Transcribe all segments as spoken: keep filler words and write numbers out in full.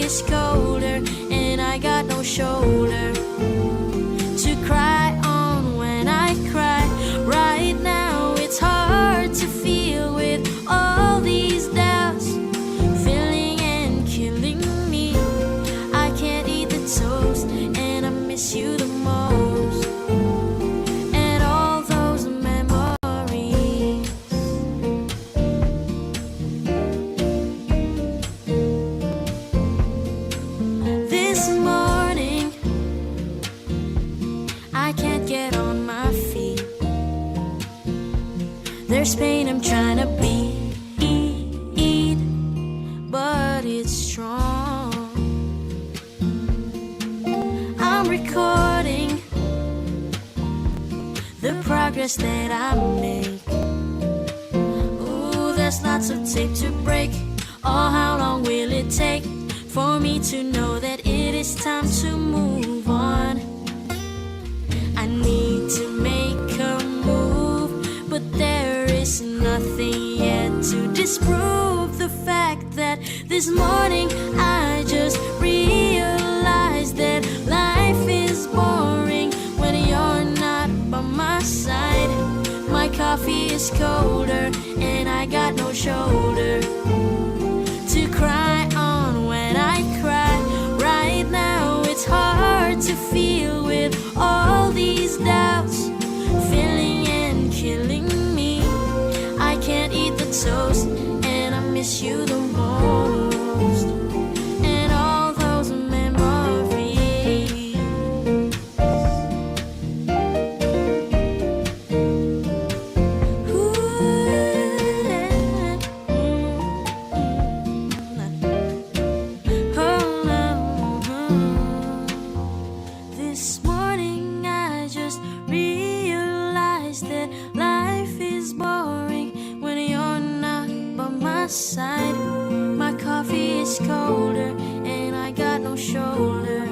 is colder, and I got no shoulder to cry on when I cry. Right now, it's hard to feel with all these doubts filling and killing me. I can't eat the toast, and I miss you the most. And all those memories. This morning, I can't get on my feet. There's pain I'm trying to beat, but it's strong. I'm recording the progress that I make. Ooh, there's lots of tape to break. Oh, how long will it take for me to know that it is time to move on? I need to make a move, but there is nothing yet to disprove the fact that this morning I just realized that life is boring when you're not by my side. My coffee is colder, and I got no shoulder to cry on when I cry. Right now, it's hard to feel with all these doubts filling and killing me. I can't eat the toast, and I miss you the most. And all those memories. Ooh, yeah. Mm, mm, mm. Oh, no, no. This morning I just realized that life is boring when you're not by my side. My coffee is colder, and I got no shoulder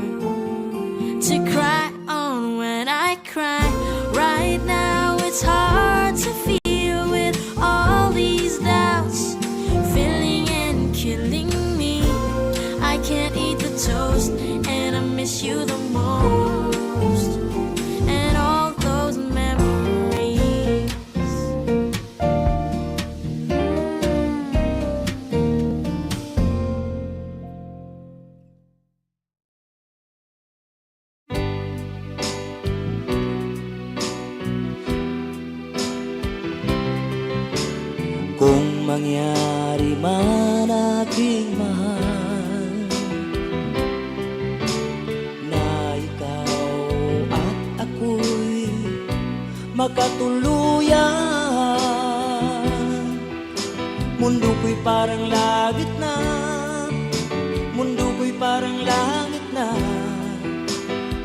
to cry on when I cry. Right now, it's hard to feel with all these doubts filling and killing me. I can't eat the toast, and I miss you the most. And all those memories. Kung mangyari man, aking mahal, na ikaw at ako'y makatuluyan, mundo ko'y parang langit na, mundo ko'y parang langit na,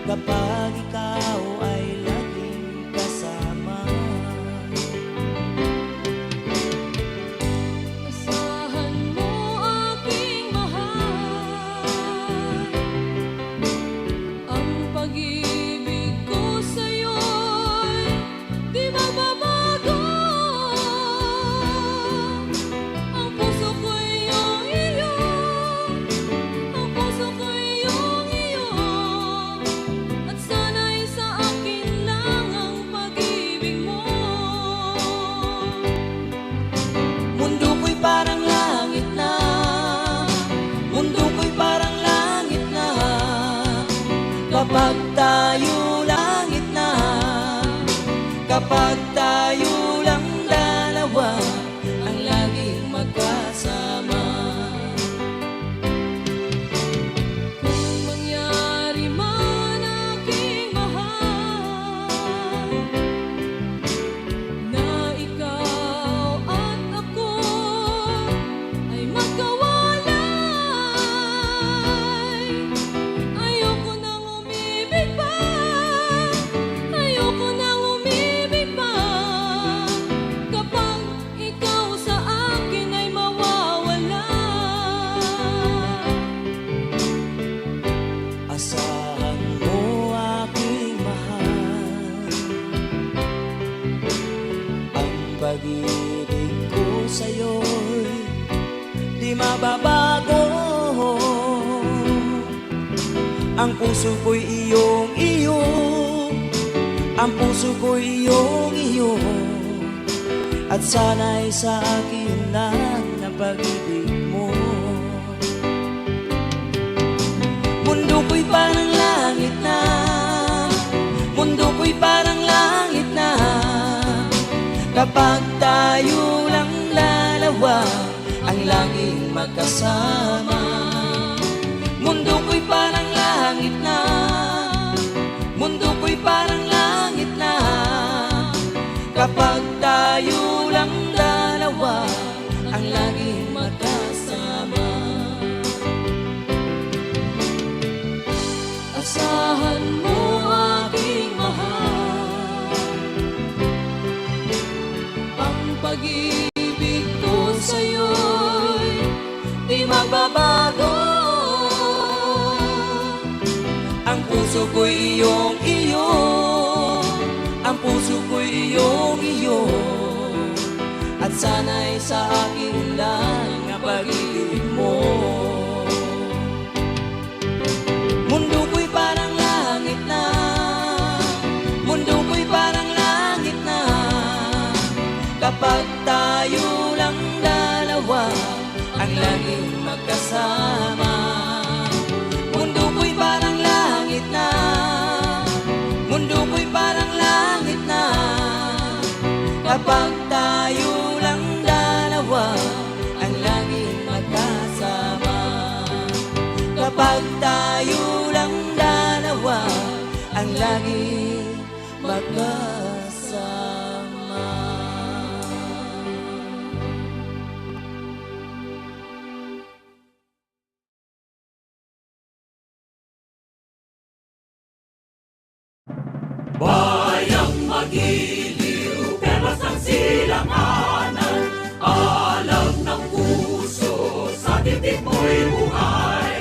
kapag ikaw ay laging kasama. Asahan mo, aking mahal, ang pag-ibig ko sa'yo'y di mababago. Ang puso ko'y iyong iyo, ang puso ko'y iyong iyo, at sana'y sa akin lang ang pag-ibig mo. Mundo ko'y parang langit na, mundo ko'y parang langit na, kapag tayo langit na, kapag tayo lang dalawa ang laging magkasama. Kung mangyari man, aking mahal, na ikaw at ako ay magkawalay, ayoko nang umibig pa, ayoko nang umibig pa, kapag ikaw sa akin ay mawawala. Asahan mo, aking mahal, ang pag-ibig ko sa'yo'y di mababago. Ang puso ko'y iyong iyo, ang puso ko'y iyong iyo, at sana'y sa akin lang ang pag-ibig mo. Mundo ko'y parang langit na, mundo ko'y parang langit na, kapag tayo lang dalawa ang laging magkasama. Mundo ko'y parang langit na, mundo ko'y parang langit na, kapag tayo lang dalawa ang laging magkasama. Asahan mo, aking mahal, ang pag-ibig ko sa'yo'y di magbabago. Ang puso ko'y iyong iyo, ang puso ko'y iyong iyo, at sana'y sa akin lang ang pag-ibig mo. Mundo ko'y parang langit na, mundo ko'y parang langit na, kapag tayo lang dalawa ang laging magkasama. Mundo ko'y parang langit na, mundo ko'y parang langit na, kapag tayo lang dalawa ang laging magkasama. Kapag tayo lang dalawa ang laging magkasama. Bayang magiliw, perlas ang silanganan, alam ng puso, sa dibdib mo'y buhay.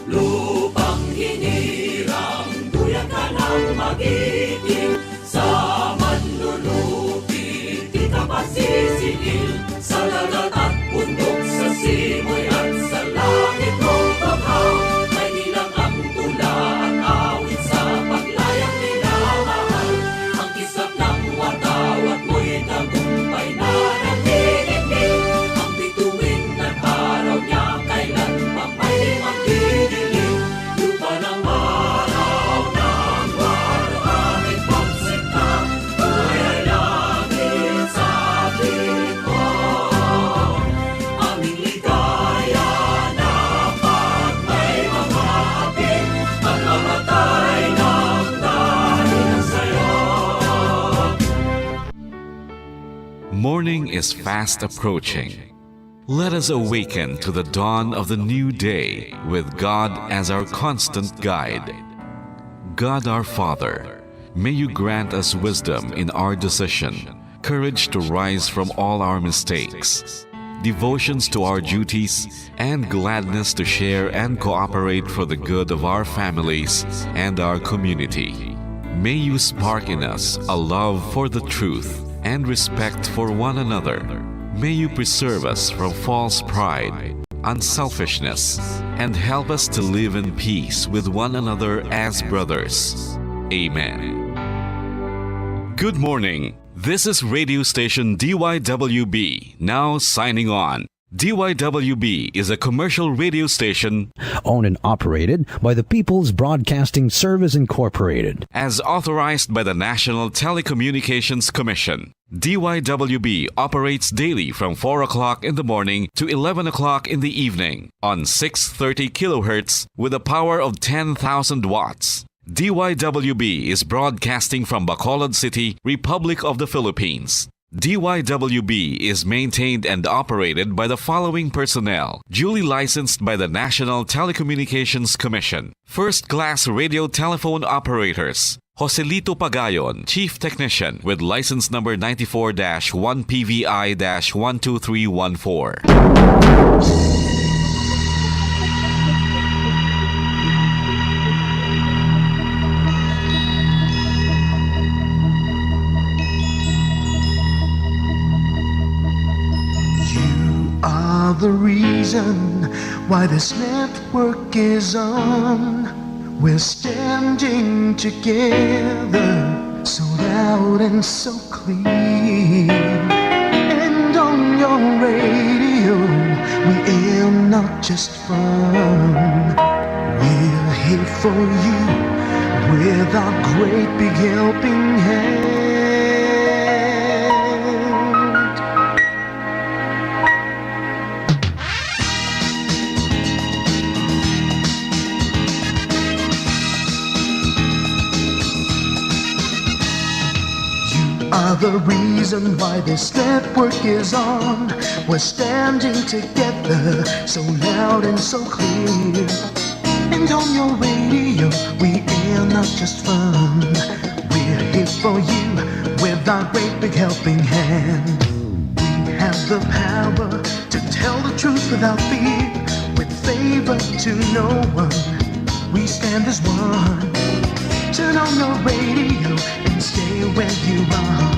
Lupang hinirang, duyan ka ng magiting, sa manlulupi di ka masisiil. Sa dagat at bundok, sa simoy at sa langit, o baka, may nilang ang tula at awit sa paglayang minamahal. Ang kislap ng watawat mo'y tagumpay na nanginginig. Ang bituin at araw niya kailan pa may di magdidilim. Lupa ng araw ng waluhangin pagsinta, buhay ay langit sa tingin mo. Aming ligaya na pag may mga hapit, pagmamatay ng dahil sa'yo. Morning is fast approaching. Let us awaken to the dawn of the new day with God as our constant guide. God our Father, may you grant us wisdom in our decision, courage to rise from all our mistakes, devotions to our duties, and gladness to share and cooperate for the good of our families and our community. May you spark in us a love for the truth and respect for one another. May you preserve us from false pride, unselfishness, and help us to live in peace with one another as brothers. Amen. Good morning. This is radio station D Y W B, now signing on. D Y W B is a commercial radio station owned and operated by the People's Broadcasting Service Incorporated. As authorized by the National Telecommunications Commission. D Y W B operates daily from four o'clock in the morning to eleven o'clock in the evening on six thirty kilohertz with a power of ten thousand watts. D Y W B is broadcasting from Bacolod City, Republic of the Philippines. D Y W B is maintained and operated by the following personnel, duly licensed by the National Telecommunications Commission. First class radio telephone operators, Joselito Pagayon, Chief Technician, with license number ninety-four dash one P V I dash one two three one four. You are the reason why this network is on. We're standing together, so loud and so clear. And on your radio, we air not just fun. We're here for you with our great big helping hand. You are the reason why this network is on. We're standing together, so loud and so clear. And on your radio, we air not just fun. We're here for you with our great big helping hand. We have the power to tell the truth without fear, with favor to no one. We stand as one. Turn on your radio and stay where you are.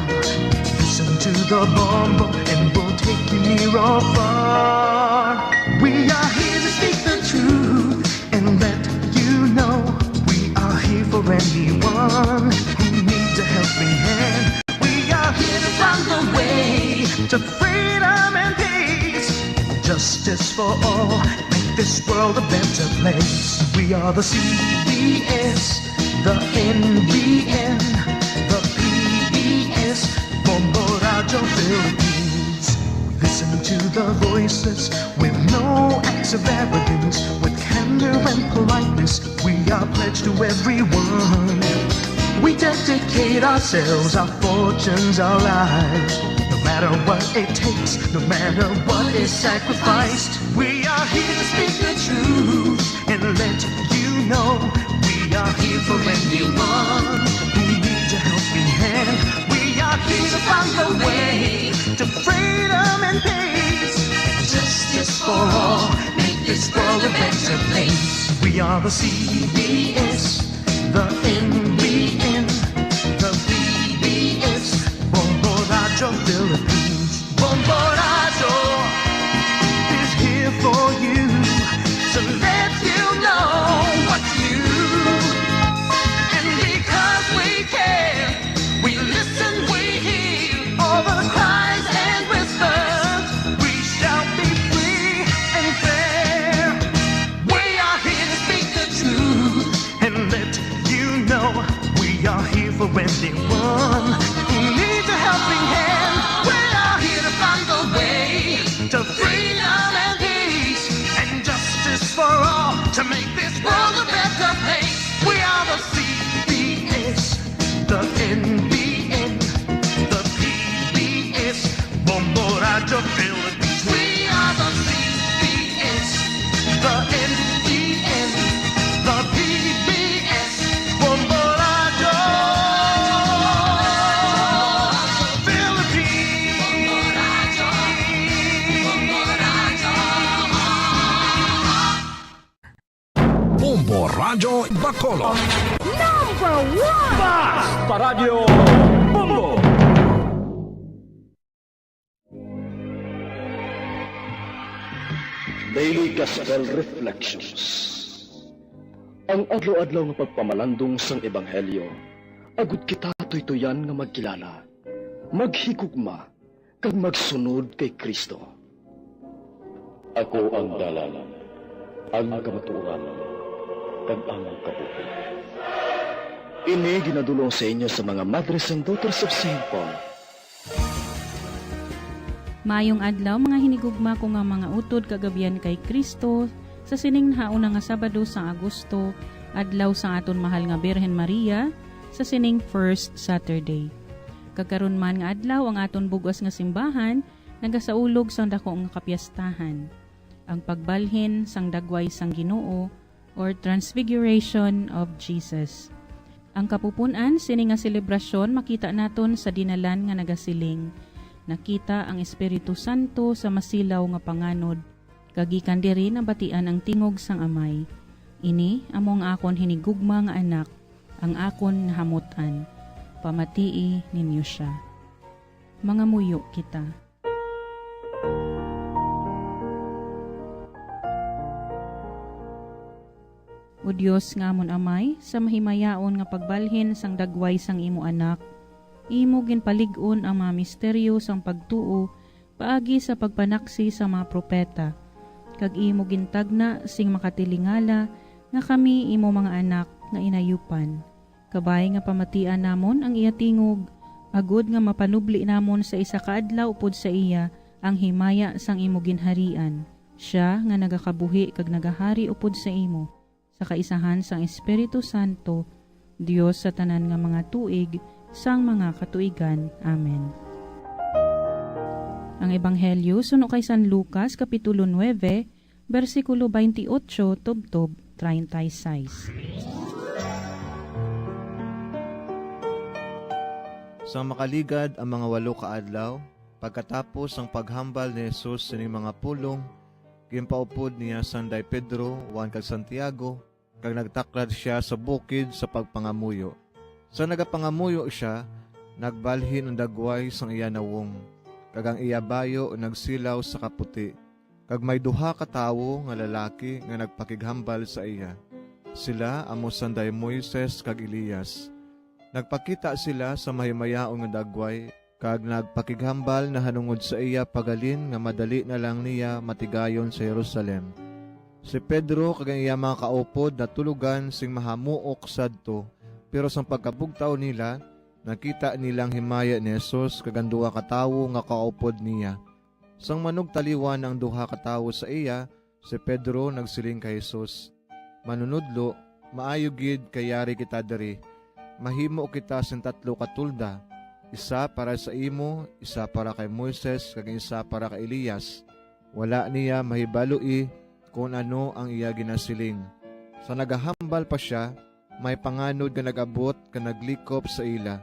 Listen to the Bombo and we'll take you near or far. We are here to speak the truth and let you know we are here for anyone who needs a helping hand. We are here to find the way to freedom and peace. Justice for all, make this world a better place. We are the C B S, the N B N, the P B S, Bombo Radyo Philippines. We listen to the voices with no acts of arrogance, with candor and politeness. We are pledged to everyone. We dedicate ourselves, our fortunes, our lives. No matter what it takes, no matter what is sacrificed, we are here to speak the truth and let you know we are here for anyone who needs a helping hand. We are here to find the way to freedom and peace. Justice for all, make this world a better place. We are the C B S, the N B N, the P B S, Bombo Radyo Philippines. Bombo Radyo is here for you to let you know what's new. And because we care, we listen, we hear all the cries and whispers. We shall be free and fair. We are here to speak the truth and let you know we are here for anyone who needs a helping hand. We are here to find the way to freedom and peace and justice for all to make this world a better place. We are the C B S, the N B N, the P B S, Bombo Radyo Philippines. We are the C B S, the N B N, the P B S, Bombo Radyo Philippines. Bombo Radyo Bacolod. Number one! Basta Radyo Bombo! Daily Gospel Reflections. Ang adlaw-adlaw nga pagpamalandong sang Ebanghelyo, agud kita tuytoyan nga magkilala, maghigugma, kag magsunod kay Cristo. Ako ang dalan, ang kamatuoran, kag ang kabuhi. Ini ginadul-ong sa inyo sa mga Madres and Daughters of Saint Paul. Maayong adlaw, mga hinigugma ko nga mga utod kag abyan kay Cristo, sa sining nahauna nga Sabado sang Agosto, adlaw sang aton mahal nga Birhen Maria, sa sining first Saturday. Kag karon man nga adlaw, ang aton bug-os nga simbahan nagasaulog sang dako nga kapyastahan, ang pagbalhin sang dagway sang Ginoo, or Transfiguration of Jesus. Ang kapupun-an sini nga selebrasyon makita naton sa dinalan nga nagasiling, "Nakita ang Espiritu Santo sa masilaw nga panganod, kag gikan diri nabatian ang tingog sang Amay, 'Ini amo ang akon hinigugma nga Anak, ang akon nahamut-an. Pamatii ninyo sia.'" Mangamuyo kita. O Dios nga amon Amay, sa mahimayaon nga pagbalhin sang dagway sang imo Anak, imo ginpalig-on ang mga misteryo sang pagtuo paagi sa pagpanaksi sa mga propeta, kag imo gintagna sing makatilingala nga kami imo mga anak nga inayupan. Kabay nga pamatian namon ang iya tingog, agod nga mapanubli namon sa isa ka adlaw upod sa iya ang himaya sang imo ginharian, sia nga nagakabuhi kag nagahari upod sa imo, sa kaisahan sang Espiritu Santo, Dios sa tanan nga mga tuig sang mga katuigan. Amen. Ang Ebanghelyo suno kay San Lucas, Kapitulo nuebe, bersikulo twenty-eight tubtob treinta y seis. Sang makaligad ang mga walo ka adlaw, pagkatapos sang paghambal ni Jesus sining mga pulong, ginpaupod niya sanday Pedro, Juan, kag Santiago, kag nagtakrad sia sa bukid sa pagpangamuyo. Sa nagapangamuyo sia, nagbalhin ang dagway sang iya nawong, kag ang iya bayo nagsilaw sa kaputi, kag may duha ka tawo nga lalaki nga nagpakighambal sa iya. Sila amo sanday Moises kag Elias. Nagpakita sila sa mahimayaon nga dagway, kag nagpakighambal nahanungod sa iya paghalin nga madali na lang niya matigayon sa Jerusalem. Si Pedro kag ang iya mga kaupod natulogan sing mahamuok sadto, pero sang pagkabugtaw nila, nakita nila ang himaya ni Jesus kag ang duha ka tawo nga kaupod niya. Sang manugtaliwan ang duha ka tawo sa iya, si Pedro nagsiling kay Jesus, "Manunodlo, maayo gid kay yari kita diri. Mahimo kita sing tatlo ka tolda, isa para sa imo, isa para kay Moises, kag isa para kay Elias." Wala niya mahibaloi kon ano ang iya ginasiling. Sa nagahambal pa sia, may panganod nga nag-abot kag naglikop sa ila.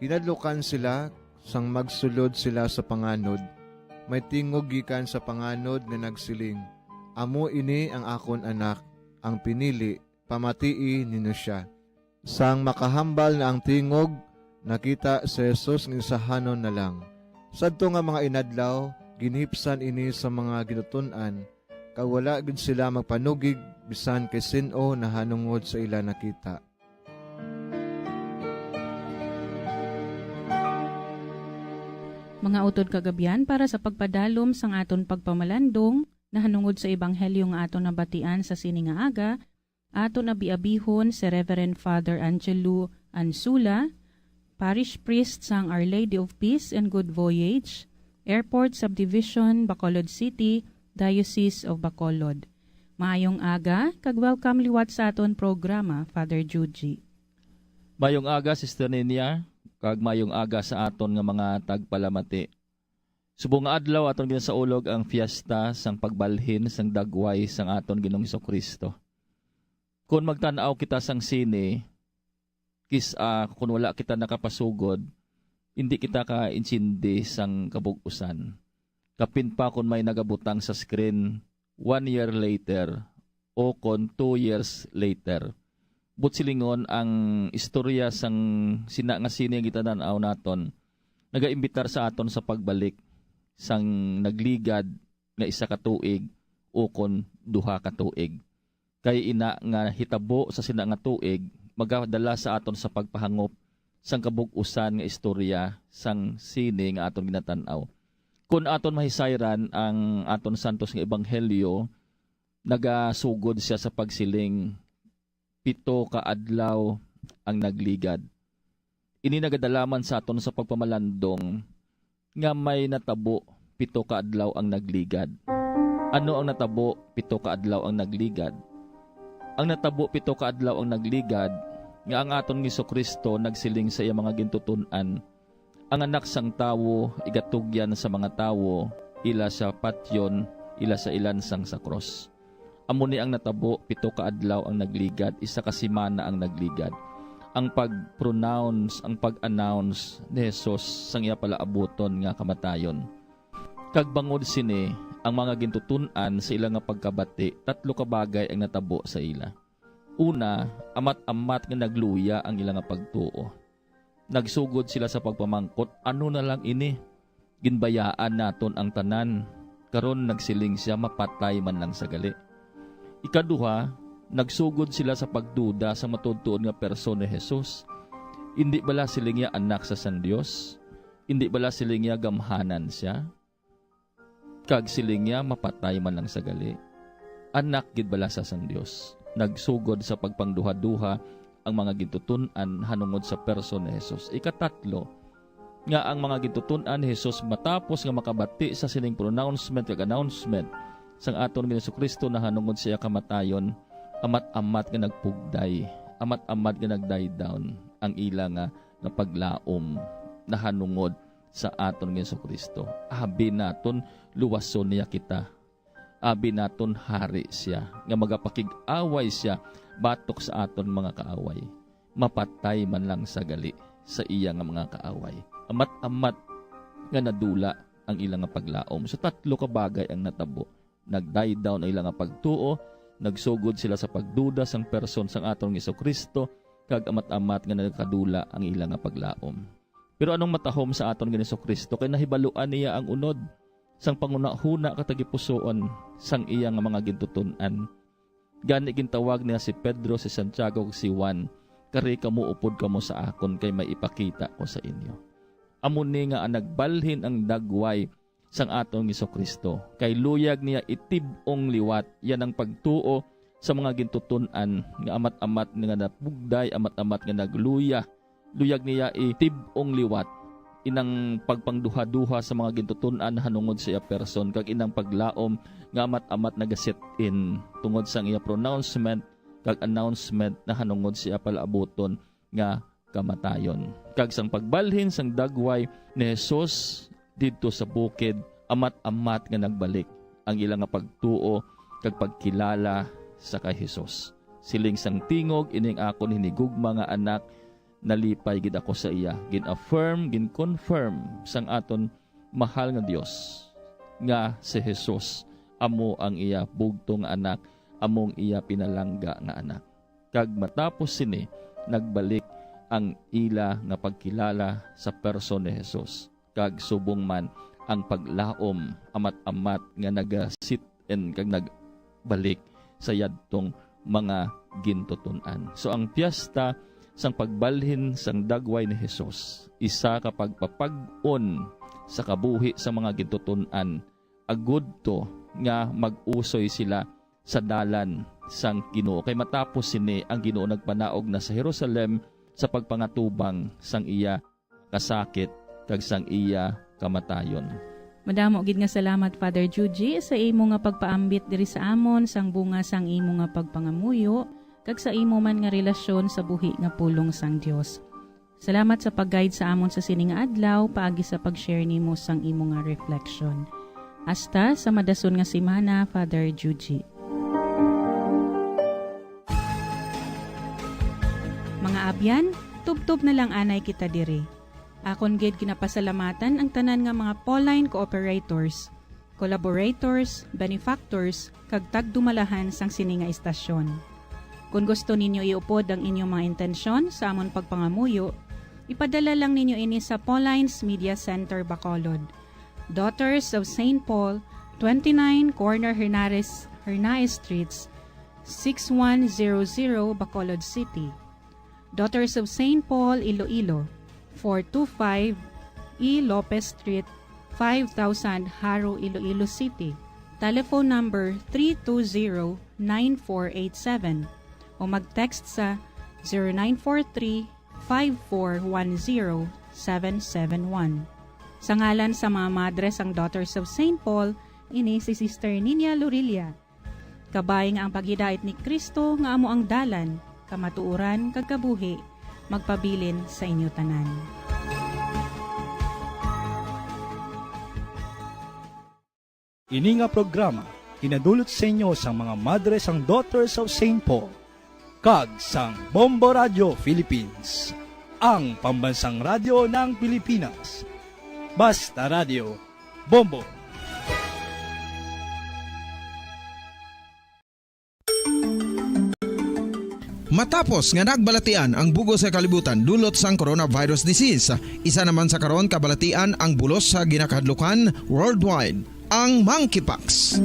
Hinadlukan sila sang magsulod sila sa panganod. May tingog gikan sa panganod nga nagsiling, "Amo ini ang akon Anak, ang pinili, pamatii ninyo sia." Sang makahambal na ang tingog, nakita si Jesus nga isahanon na lang. Sadto nga mga inadlaw, ginhipsan ini sa mga ginutun-an, kag wala gid sila magpanugig bisan kay sin-o nahanungod sa ila nakita. Mga utod kag abyan, para sa pagpadalom sang aton pagpamalandong nahanungod sa ebanghelyo nga aton nabatian sa sini nga aga, aton abi-abihon si Reverend Father Angelo Ansula, Parish Priest sang Our Lady of Peace and Good Voyage, Airport Subdivision, Bacolod City, Diocese of Bacolod. Maayong aga, kag welcome liwat sa aton programa, Father Juji. Mayong aga, Sister Ninia, kag mayong aga sa aton nga mga tagpalamati. Subong nga adlaw, aton ginasaulog ang fiesta sang pagbalhin sang dagway sang aton Ginoong Jesu-Cristo. Kon magtan-aw kita sang sine, kis-a kon wala kita nakapasugod, indi kita kaintindi sang kabug-usan. Kapin pa kon may nagabutang sa screen one year later o kon two years later. Buot silingon, ang istorya sang sina nga sine nga gitatan-aw naton nagaimbitar sa aton sa pagbalik sang nagligad nga isa ka tuig ukon duha ka tuig. Kay ina nga hitabo sa sina nga tuig magadala sa aton sa pagpahangop sang kabug-usan nga istorya sang sini nga aton ginatan-aw. Kon aton mahisayran ang aton santos nga ebanghelyo, nagasugod sia sa pagsiling, "Pito ka adlaw ang nagligad." Ini nagadala man sa aton sa pagpamalandong nga may natabo pito ka adlaw ang nagligad. Ano ang natabo pito ka adlaw ang nagligad? Ang natabo pito ka adlaw ang nagligad, nga ang aton Jesu-Cristo nagsiling sa iya mga gintuton-an, "Ang Anak sang Tawo igatugyan sa mga tawo, ila sa patyon, ila sa ilansang sa krus." Amo ni ang natabo pito ka adlaw ang nagligad, isa ka semana ang nagligad, ang pag-pronounce, ang pag-announce ni Jesus sang iya palaabuton nga kamatayon. Kag bangod sini, ang mga gintuton-an sa ila nga pagkabati, tatlo ka bagay ang natabo sa ila. Una, amat-amat nga nagluya ang ila nga pagtuo. Nagsugod sila sa pagpamangkot, "Ano na lang ini? Ginbayaan naton ang tanan. Karon nagsiling sia, mapatay man lang sa gali." Ikaduha, Nagsugod sila sa pagduda sa matuod-tuod nga person ni Jesus. Indi bala siling niya anak sa sang Dios? Indi bala siling niya gamhanan siya? Kag siling niya mapatay man lang sa gali? Anak gid bala sa sang Dios? Nagsugod sa pagpangduha-duha ang mga gintuton-an hanungod sa person ni Jesus. Ikatatlo, nga ang mga gintuton-an ni Jesus matapos nga makabati sa sining pronouncement kag announcement sang aton Ginoong Jesu-Cristo nahanungod sa iya kamatayon, amat-amat nga nagpugday, amat-amat nga nag-die down ang ila nga, nga paglaom nahanungod sa aton Ginoong Jesu-Cristo. Abi naton luwason niya kita. Abi naton hari siya, nga magapakig-away siya batok sa aton mga kaaway. Mapatay man lang sa gali sa iya nga mga kaaway. Amat-amat nga nadula ang ila nga paglaom. So, tatlo ka bagay ang natabo. Nag-die down ang ila nga pagtuo, nagsugod sila sa pagduda sang person sang aton Jesu-Cristo, kag amat-amat nga nagkadula ang ila nga paglaom. Pero anong matahom sa aton nga Jesu-Cristo? Kay nahibaluan niya ang unod sang panghunahuna kag tagipusoon sang iya nga mga gintuton-an. Gani gintawag niya si Pedro, si Santiago, kag si Juan, "Kari kamo, upod kamo sa akon, kay may ipakita ko sa inyo." Amo ni nga nagbalhin ang dagway sang aton Jesu-Cristo, kay luyag niya itib-ong liwat yan ang pagtuo sa mga gintuton-an nga amat-amat nga napugday, amat-amat nga nagluya. Luyag niya itib-ong liwat inang pagpangduha-duha sa mga gintuton-an hanungod sa iya person, kag inang paglaom nga amat-amat nagasit-in tungod sang iya pronouncement kag announcement nahanungod sa iya palaabuton nga kamatayon. Kag sang pagbalhin sang dagway ni Jesus didto sa bukid, amat-amat nga nagbalik ang ila nga pagtuo kag pagkilala sa kay Jesus. Siling sang tingog, "Ining akon hinigugma nga Anak, nalipay gid ako sa iya." Gin-affirm, gin-confirm sang aton mahal nga Dios nga si Jesus amo ang iya bugtong nga Anak, amo ang iya pinalangga nga Anak. Kag matapos sini, nagbalik ang ila nga pagkilala sa person ni Jesus, kag subong man ang paglaom amat-amat nga nagasit-in kag nagbalik sa yadtong mga gintuton-an. So, ang piyesta sang pagbalhin sang dagway ni Jesus, isa ka pagpapag-on sa kabuhi sa mga gintuton-an, agud to nga mag-usoy sila sa dalan sang Ginoo. Kay matapos sini, ang Ginoo nagpanaog na sa Jerusalem sa pagpangatubang sang iya kasakit kag sang iya kamatayon. Madamo gid nga salamat, Father Juji, sa imo nga pagpaambit diri sa amon sang bunga sang imo nga pagpangamuyo kag sa imo man nga relasyon sa buhi nga pulong sang Dios. Salamat sa pag-guide sa amon sa sini nga adlaw paagi sa pag-share nimo sang imo nga reflection. Hasta sa madason nga semana, Father Juji. Mga abyan, tubtob na lang anay kita diri. Akon gid ginapasalamatan ang tanan nga mga Pauline cooperators, collaborators, benefactors, kag tagdumalahan sang sini nga istasyon. Kon gusto ninyo iupod ang inyong mga intensyon sa amon pagpangamuyo, ipadala lang ninyo ini sa Pauline's Media Center, Bacolod, Daughters of Saint Paul, twenty-nine Corner Hernares, Hernaez Streets, six one zero zero, Bacolod City. Daughters of Saint Paul, Iloilo, four two five E Lopez Street, five thousand, Jaro, Iloilo City. Telephone number three two zero, nine four eight seven o mag-text sa zero nine four three, five four one zero, seven seven one. Sa ngalan sa mga madre sang Daughters of Saint Paul, ini si Sister Ninia Lorilla. Kabay nga ang paghidait ni Cristo nga amo ang dalan, kamatuoran, kag kabuhi, magpabilin sa inyo tanan. Ini nga programa ginadulot sa inyo sang mga madre sang Daughters of Saint Paul kag sang Bombo Radio Philippines, ang pambansang radyo ng Pilipinas. Basta Radio, Bombo. Matapos nga nagbalatian ang bug-os nga kalibutan dulot sang coronavirus disease, isa naman sa karon kabalatian ang bulos sa ginakahadlukan worldwide, ang monkeypox.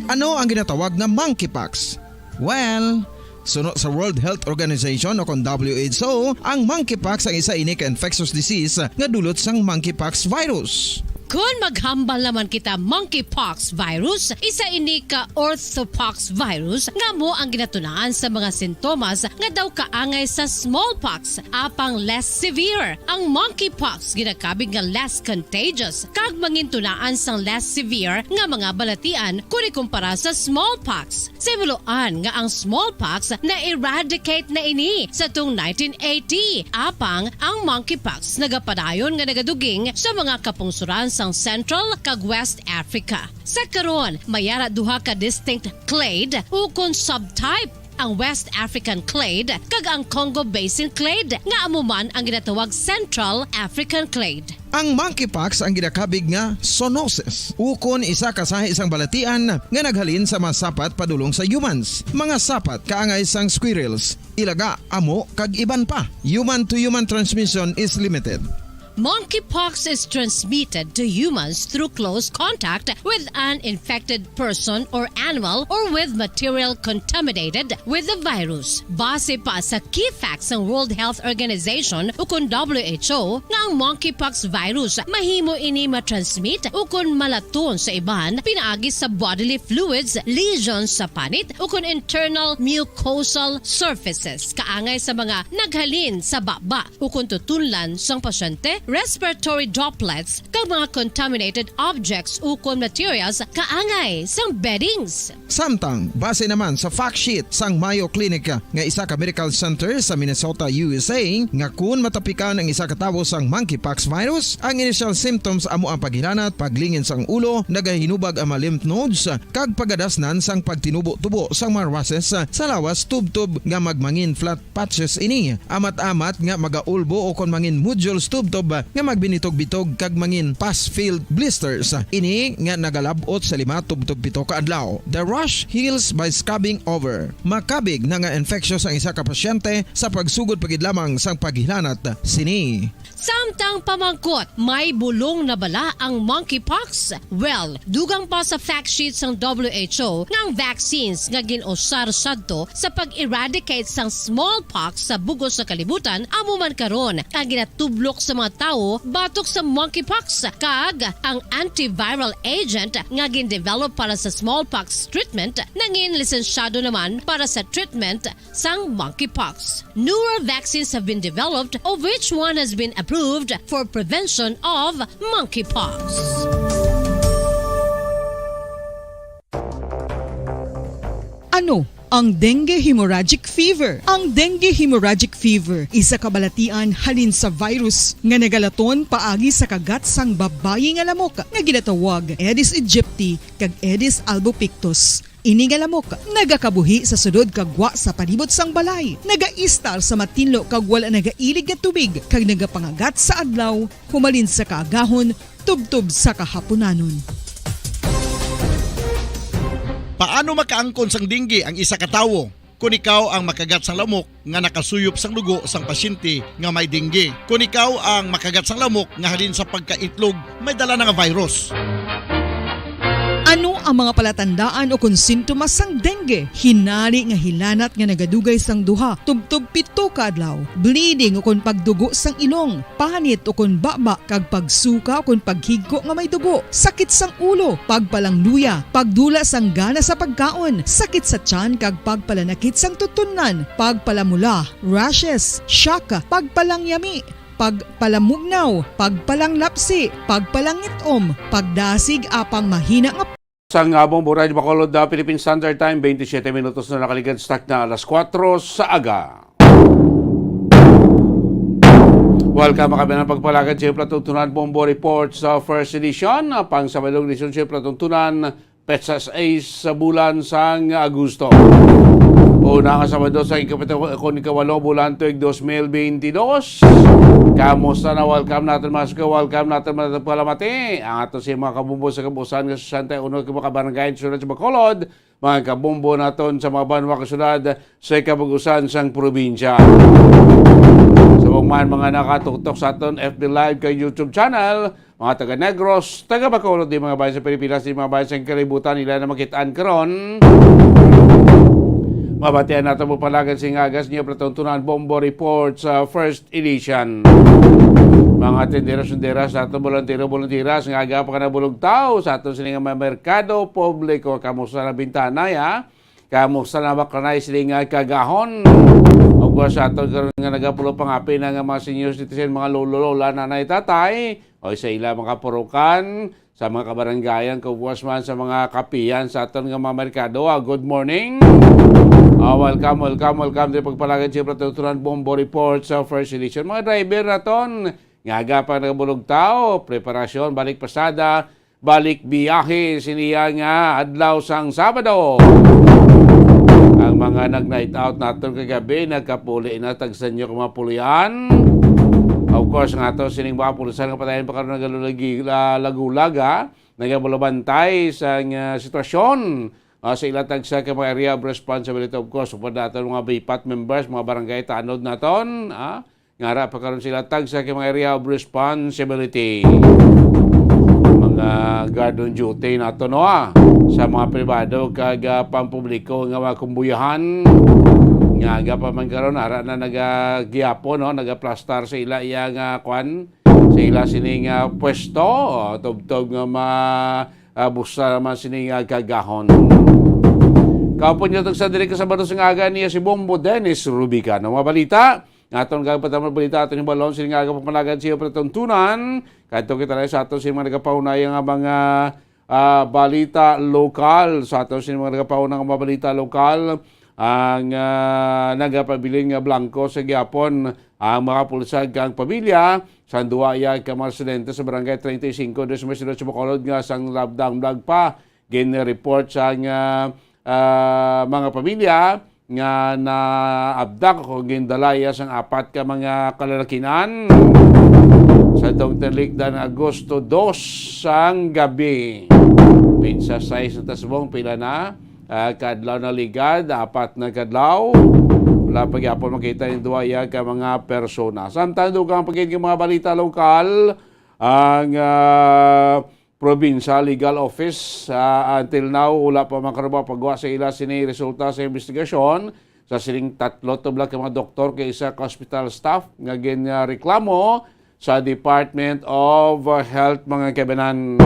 Ano ang ginatawag nga monkeypox? Well, suno sa World Health Organization o kon W H O, ang monkeypox ang isa ini ka infectious disease nga dulot sang monkeypox virus. Kon maghambal naman kita monkeypox virus, isa ini ka orthopox virus nga amo ang ginatunaan sa mga sintomas nga daw kaangay sa smallpox, apang less severe. Ang monkeypox ginakabig nga less contagious kag mangintunaan sang less severe nga mga balatian kon ikumpara sa smallpox. Sa himuloan nga ang smallpox na-eradicate na ini sa tung nineteen eighty, apang ang monkeypox nagapadayon nga nagaduging sa mga kapungsoran sang Central kag West Africa. Sa karon, may ara duha ka distinct clade ukon subtype, ang West African clade kag ang Congo Basin clade, nga amo man ang ginatawag Central African clade. Ang monkeypox ang ginakabig nga zoonosis, ukon isa ka sahi sang balatian nga naghalin sa mga sapat padulong sa humans, mga sapat kaangay sang squirrels, ilaga, amo, kag iban pa. Human to human transmission is limited. Monkeypox is transmitted to humans through close contact with an infected person or animal or with material contaminated with the virus. Base pa sa key facts sang World Health Organization ukon W H O nga ang monkeypox virus mahimo ini matransmit ukon malaton sa iban pinaagi sa bodily fluids, lesions sa panit ukon internal mucosal surfaces kaangay sa mga naghalin sa baba ukon tutunlan sang pasyente, respiratory droplets, kag mga contaminated objects ukon materials kaangay sang beddings. Samtang, base naman sa fact sheet sang Mayo Clinic nga isa ka medical center sa Minnesota, U S A, nga kun matapikan ang isa ka tawo sang monkeypox virus, ang initial symptoms amo ang paghilanat, paglingin sang ulo, nagahinubag ang mga lymph nodes, kag pagadasnan sang pagtinubo-tubo sang mga rushes sa lawas tubtob nga magmangin flat patches ini, amat-amat nga magaulbo ukon mangin nodules tubtob nga magbinitog-bitog kag mangin pus-filled blisters. Ini nga nagalab-ot sa lima tubtob pito ka adlaw. The rash heals by scabbing over. Makabig na nga infectious ang isa ka pasyente sa pagsugod pa gid lamang sang paghilanat sini. Samtang pamangkot, may bulong na bala ang monkeypox? Well, dugang pa sa fact sheet sang W H O nga ang vaccines nga gin-usar sadto sa pag-eradicate sang smallpox sa bug-os nga kalibutan amo man karon ang ginatublok sa mga tawo batok sa monkeypox, kag ang antiviral agent nga gin-develop para sa smallpox treatment nangin lisensyado naman para sa treatment sang monkeypox. Newer vaccines have been developed, of which one has been approved for prevention of monkeypox. Ano ang dengue hemorrhagic fever? Ang dengue hemorrhagic fever isa ka balatian halin sa virus nga nagalaton paagi sa kagat sang babayi nga lamok nga ginatawag Aedes aegypti kag Aedes albopictus. Ini nga lamok nagakabuhi sa sulod kag gwa sa palibot sang balay, nagaistar sa matinlo kag wala nagailig nga tubig, kag nagapangagat sa adlaw humalin sa kaagahon tubtob sa kahapunanon. Paano makaangkon sang dengue ang isa ka tawo? Kon ikaw ang makagat sang lamok nga nakasuyop sang dugo sang pasyente nga may dengue, kon ikaw ang makagat sang lamok nga halin sa pagkaitlog may dala na nga virus. Ano ang mga palatandaan o kon sintomas sang dengue? Hinari nga hilanat nga nagadugay sang duha tubtob pito ka adlaw, bleeding o kon pagdugo sang ilong, panit o kon baba, kag pagsuka o kon paghigko nga may dugo, sakit sang ulo, pagpalangluya, pagdula sang gana sa pagkaon, sakit sa tiyan, kag pagpalanakit sang tutunlan, pagpalamula, rashes, shock, pagpalangyami, pagpalamugnaw, pagpalanglapsi, pagpalangit-om, pagdasig, apang mahina nga Sang, ah, Bombo Radyo Bacolod, ah, Philippine Standard Time, twenty-seven minutos na nakaligad sa takna alas kuwatro sa aga. Welcome, mga kabayan, pagpalagad sa Platuntunan Bombo Report sa First Edition, ah, pang Sabadong edisyon sa Platuntunan, petsa sais sa bulan sang Agosto. Una nga Sabado sa ikapito kon ikawalo bulan tuig dos mil benti dos. Kamusta na? Welcome naton, mga suki. Welcome naton, mga palamati. Ang ato si mga kabombo sa kabuusan nga sesenta y uno ka mga kabarangay sa Bacolod, mga kabombo naton sa mga banwa kag syudad sa kabug-usan sang probinsya. Subong man mga nakatuktok sa aton F B Live kag YouTube channel, mga taga Negros, taga Bacolod, di mga bayan sa Pilipinas, di mga bayan sa kalibutan, nila na makit-an karon. Mabatian nato mo palagan sing agas niyo, Platon Tunan Bombo Report sa First Edition. Mga tinderos-tinderas, ato volunteero-volunteeras nga aga pa ka nabulugtaw sa aton sini nga mga merkado publiko. Kamusta na bintana, ya? Kamusta na ba kanay sini nga kagahon? Of course, sa aton karon nga nagapulo pangapin na nga mga senior citizen, mga lolo, lola, nanay, tatay, o sa ila mga purukan, sa mga kabaranggayan, kaubos man sa mga kapihan sa aton nga mga merkado. Ah, good morning. Ah, welcome, welcome, welcome. Diri pagpalagad sa Platon Tunan Bombo Report sa First Edition. Mga driver naton, nga aga pa nagabulog tao, preparasyon, balik pasada, balik biyahe siniya nga adlaw sang Sabado. Ang mga nag-night out naton kagabi, nagkapuli na, tagsa nyo ka mga pulian. Of course, nga to, sining mga pulisan nga patayan pa karon nagalulagi-, la-, lagulaga, nagabalabantay sa nga sitwasyon, ah, sa ila tagsa ka mga area of responsibility. Of course, upod naton mga bipat members, mga barangay tanod naton, ah, nga ara pa karon sila tagsa ka mga area of responsibility. Mga guard on duty nato, no, ah, sa mga pribado kag, ah, pampubliko nga mga kumbuyahan nga aga pa man karon ara na nagagiapon, no, nagaplastar sa ila iya nga kwan, sa ila sini nga pwesto, oh, tubtob nga ma-, ah, busa naman sini nga gagahon. Kaupod nyo tagsa diri ka Sabado sa nga aga niya si Bombo Dennis Rubica. Ang mga balita, nga aton gagpatama balita, aton yung balon, sini nga aga pagpanagan siya patuntunan. Kadto kita na sa aton sa mga nagapaunaya nga mga, ah, balita lokal. Sa aton sa mga nagapauna nga mga balita lokal, ang, ah, nagapabilin nga blanco sa gihapon ang mga pulsag kang pamilya sa duwa iya ka mga residente sa Barangay treinta y cinco, Dos Mesinos, Bacolod, nga sang labdang blag pa gin-report sang, ah, ah, mga pamilya nga naabdak o gindala iya sang apat ka mga kalalakinan sa dong tinlikdan Agosto dos sang gabi. Pitsa sais na tasbong, pila na? Ah, kadlaw na ligad, apat na kadlaw. Wala pa gyapon makita yung duwa iya ka mga persona. Samtang dugang pagid nga mga balita lokal, ang, ah, Provincial Legal Office, ah, until now, wala pa man karon pagwa sa ila sini resulta sa investigasyon sa sining tatlo tublag ka mga doktor kay isa ka hospital staff nga ginreklamo sa Department of Health, mga kaibanan.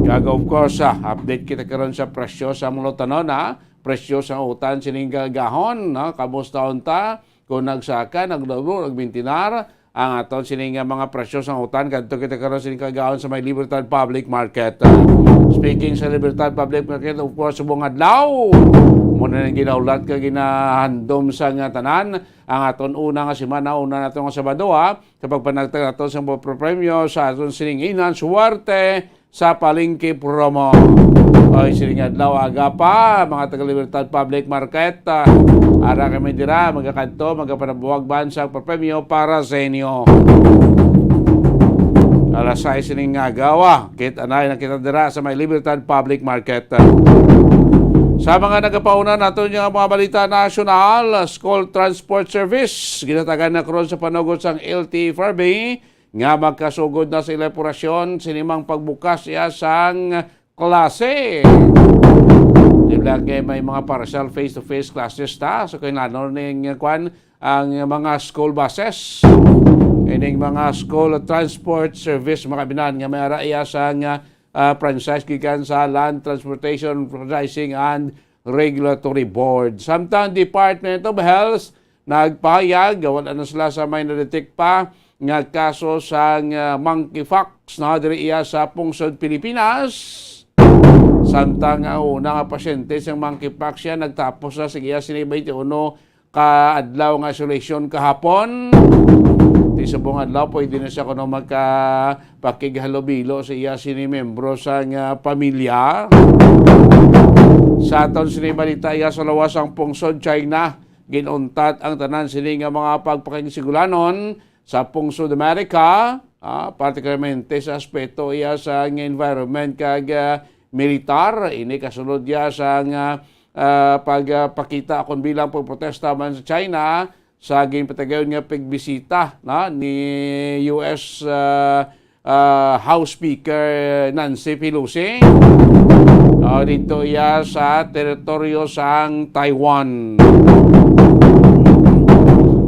Kag of course, ah, update kita karon sa presyo sa mulutanon, ah. Presyo sa utan sining gagahon, no? Kamusta unta? Kung nagsaka, nagdoblo, nagbintinar ang aton sining nga mga presyo sa utan, kadto kita karon sining kagahon sa may Libertad Public Market. Speaking sa Libertad Public Market, of course, subong adlaw, muna nang ginahulat ka ginahandom sa nga tanan ang aton una nga semana, una nato nga Sabado, ha, sa pagpanagtag nato sa mga premyo sa aton sining Inan Suwerte sa Palengke Promo. Oy, sining adlaw, aga pa, mga taga Libertad Public Market, ah, ara kami dira, magakadto, magapanabuhag ban sa premyo para sa inyo. Alas sais sining nga agawa, kit anay na kita dira sa may Libertad Public Market. Sa mga nagapauna nato nga mga balita nasyonal, school transport service, ginatagan na karon sa panugot sang L T F R B nga magkasugod na sa elaborasyon sinimang pagbukas iya sang klase. Di ba kay may mga partial face-to-face classes ta? So, kailangan ning, kwan, ang mga school buses. Ining mga school transport service, mga binan nga may ara iya sang, ah, franchise gikan sa Land Transportation Franchising and Regulatory Board. Samtang Department of Health nagpahayag, wala na sila sa may na-detect pa nga kaso sang, ah, monkeypox na diri iya sa pungsod Pilipinas. Samtang ang una nga pasyente sang monkeypox siya nagtapos na sa iya sini twenty-one ka adlaw nga isolation kahapon. Ti subong adlaw, pwede na siya kuno magka-, pakighalubilo sa iya sini membro sa nga pamilya. Sa aton sini balita, iya sa lawas ang pungsod China, ginuntat ang tanan sini nga mga pagpakigsugulanon sa pungsod Amerika, ah, partikularmente sa aspeto iya sa nga environment kag, ah, militar. Ini kasunod iya sa nga, ah, pagpakita kon bilang pagprotesta man sa China sa ginpatigayon nga pagbisita na ni U S, ah, ah, House Speaker Nancy Pelosi. O, dito iya sa teritoryo sang Taiwan.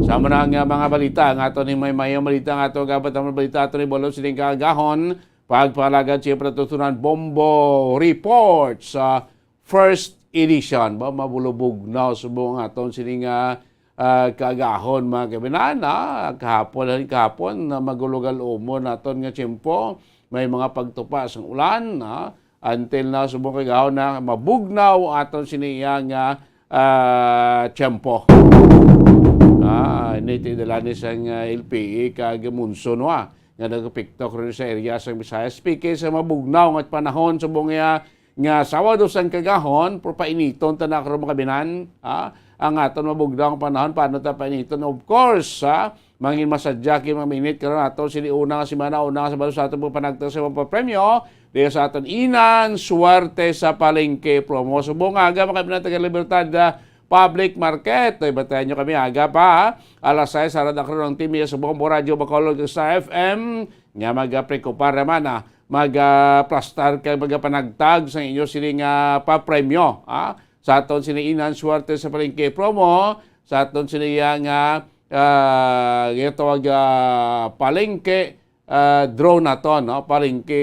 Sa muna nga mga balita, ang ato ni may mayong balita, ang ato gabat ang balita, ato ni Bolo sining kaagahon, pagpalagad siya patutunan Bombo Report sa first edition. Ba, mabulubog na subong ang aton sining ah, ah, kaagahon, mga kabinan, ah, kahapon, halin kahapon, na magulugal umon naton nga tiyempo, may mga pagtupa sang ulan, ah, until na subong kagahon na mabugnaw aton sini iya nga, ah, tiyempo. Ah, ini ti dala ni sang, ah, L P E kag monsoon, wa, nga nagapekto karon sa area sang Visayas. Speaking sa mabugnaw nga panahon subong iya nga Sabado sang kagahon, pero painiton ta na karon, mga kabinan, ah, ang aton mabugnaw nga panahon, paano ta painiton? Of course, ah, mangin masadya kay mga minit karon aton sini una nga semana, una nga Sabado sa aton pagpanagtag sa mga papremyo, diya sa aton Inan Suwerte sa Palengke promo. Subong nga aga, mga kabinan, taga Libertad, ah, Public Market. Ay, batayan nyo kami aga pa, ah. Alas sais, harap na karon ang team iya subong po Radyo Bacolod kag Star F M nga magaprekupar naman, ah, magaplastar kag magapanagtag sa inyo sini nga papremyo, ah. Sa aton sini Inan Suwerte sa Palengke promo, sa aton sini iya nga, ah, ginatawag, ah, palengke, ah, draw naton, no? Palengke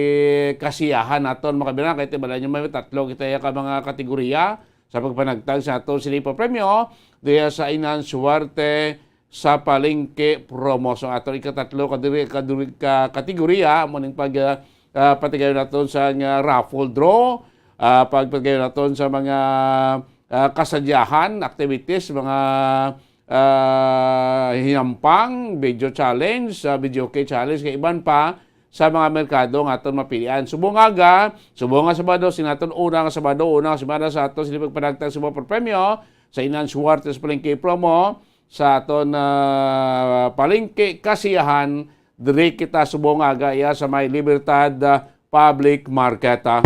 kasiyahan naton, mga kabinan. Kay tibalan nyo, may tatlo kita iya ka mga kategorya sa pagpanagtag sa aton sini papremyo diya sa Inan Suwerte sa Palengke promo. So, aton ikatatlo ka diri, ka diri, ka kategorya, amo ning pag, ah, ah, patigayon naton sa nga raffle draw, ah, pagpatigayon naton sa mga, ah, kasadyahan, activities, mga, ah, hinampang, video challenge, ah, video key challenge, kay iban pa sa mga merkado nga aton mapilian. Subong nga aga, subong nga Sabado, sini aton una nga Sabado, una nga semana sa aton sini pagpanagtag sa mga papremyo sa Inan Suwerte sa Palengke promo, sa aton, ah, palengke kasiyahan, diri kita subong nga aga iya sa may Libertad, ah, Public Market, ah.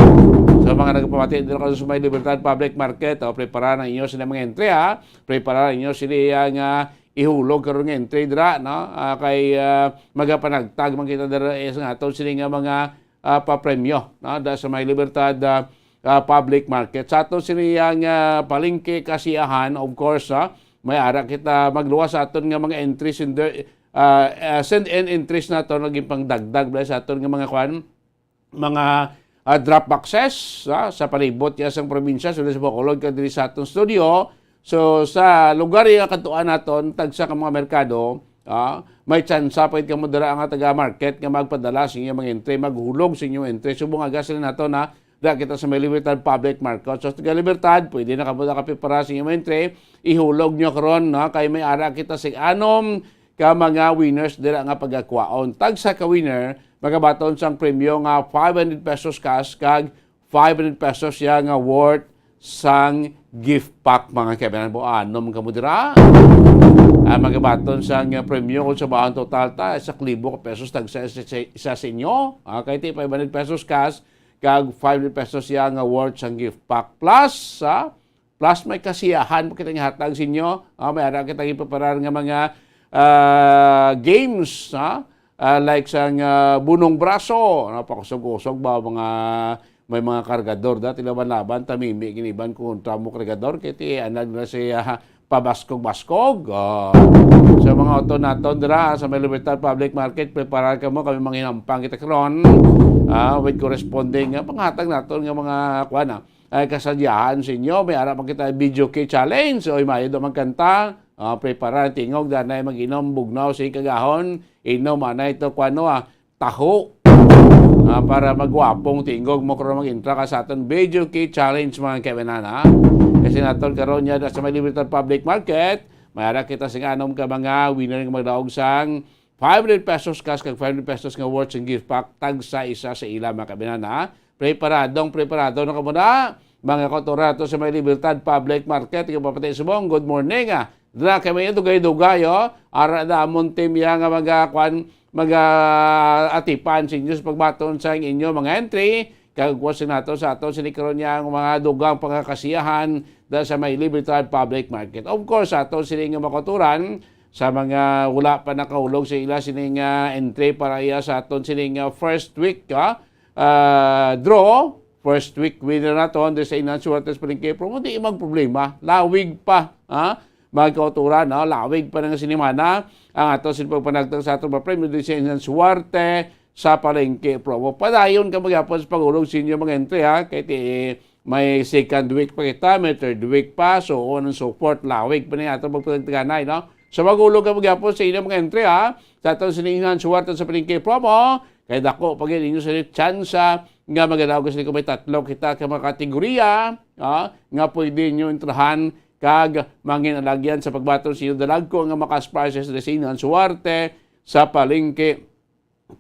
Sa mga nagpamati dito karon sa may Libertad Public Market, oh, prepara na inyo sila mga entry, ah. Prepara na inyo sila iya nga ihulog karon nga entry dira, no? Ah, kay, ah, magapanagtag man kita dira, eh, sa aton sini nga mga, ah, papremyo, no? Da sa may Libertad, ah, ah, Public Market. Sa aton sini iya nga palengke kasiyahan, of course, ah, may ara kita magluwas sa aton nga mga entries in the, ah, ah, send in entries naton, naging pangdagdag bala sa aton nga mga kwan, mga, ah, drop boxes, ah, sa palibot iya sang probinsya, sulod sa Bacolod, kag diri sa aton studio. So, sa lugar nga katuan naton, tagsa ka mga merkado, ah, may tsansa pa gid kamo dira nga taga-market nga magpadala sa inyo mga entry, maghulog sa inyo entry. Subong nga gasolin nato na da kita sa may Libertad Public Market. So, taga Libertad, pwede na kamo nakapipara sa inyo mga entry. Ihulog nyo karon, no? Kay may ara kita sa anom ka mga winners dira nga pagakwaon. Tagsa ka winner, magabaton sang premyo nga five hundred pesos cash kag five hundred pesos siya nga worth sang gift pack, mga kaibigan. Bo, anom kamo dira. Ah, magabaton sang premyo kung sa bahang total ta, isa ka libo ka pesos tagsa isa, isa, isa sa inyo. Ah, kay ti five hundred pesos cash, kag five hundred pesos siya nga worth sang gift pack. Plus, ah, plus may kasiyahan pa kita nga hatag sa inyo. Ah, may ara kita gipaparar nga mga, ah, games, ha? Ah, like sang, ah, bunong braso, no? Pakusog-usog ba, mga, may mga kargador da, tilaban-laban, tamimi giniban kung unta mo kargador, kay ti anag na siya pabaskog-baskog. Oh. Sa mga auto naton dira sa may Libertad Public Market, preparar kamo, kami manghinampang kita karon. Ah, with corresponding nga panghatag naton nga mga kuan, ah, ay kasadyahan sa inyo. May ara pa kita video key challenge. Oy, mayo do magkanta. Ah, prepara ang tingog, danay mag-inom, bugnaw sa kagahon. Inom, anay to, kuano, ah, taho. Ah, para magwapong tingog mo karon mag-intra ka sa aton video key challenge, mga kaibigan, ha? Kasi naton karon niya sa may Libertad Public Market, may ara kita sing anom ka mga winner nga magdaog sang five hundred pesos cash kag five hundred pesos nga worth sang gift pack, tagsa isa sa ila, mga kaibigan, ha? Preparadong preparado na kamo na, mga kautoran nato sa may Libertad Public Market, nga papatay subong. Good morning, ah. Dra kay may dugay-dugay, oh. Ara na amon team ya nga mga, kwan, mga atipan sa inyo sa pagbaton sa inyo mga entry. Kag kuwasin nato sa ato sini karon niya ang mga dugang pangakasiyahan da sa may Libertad Public Market. Of course, sa ato sini nga mga kautoran, sa mga wala pa nakahulog sa ila sini nga entry para iya sa aton sini nga first week, ah, ah, draw, first week winner naton diri sa Inland Suerte sa Palengke Promo, di magproblema. Lawig pa, ha? Mga kauturan, no? Lawig pa nga sinimana ang ato sin pagpanagtag sa aton mga premyo diri sa Inland Suerte sa Palengke Promo. Padayon ka magyapon sa pagulog sa inyo mga entry, ha? Kay ti, may second week pa kita, may third week pa, so on and so forth. Lawig pa ni ato pagpanagtaganay, no? So magulog ka magyapon sa inyo mga entry, ha? Sa aton sini Inland Suerte sa Palengke Promo, kay dako pa gid inyo sa tsansa nga magadaog sila kung may tatlo kita ka mga kategorya, ah, nga pwede nyo intrahan kag mangin alagyan sa pagbaton sa inyo dalagko nga mga cash prizes diri sa Inland Suerte sa Palengke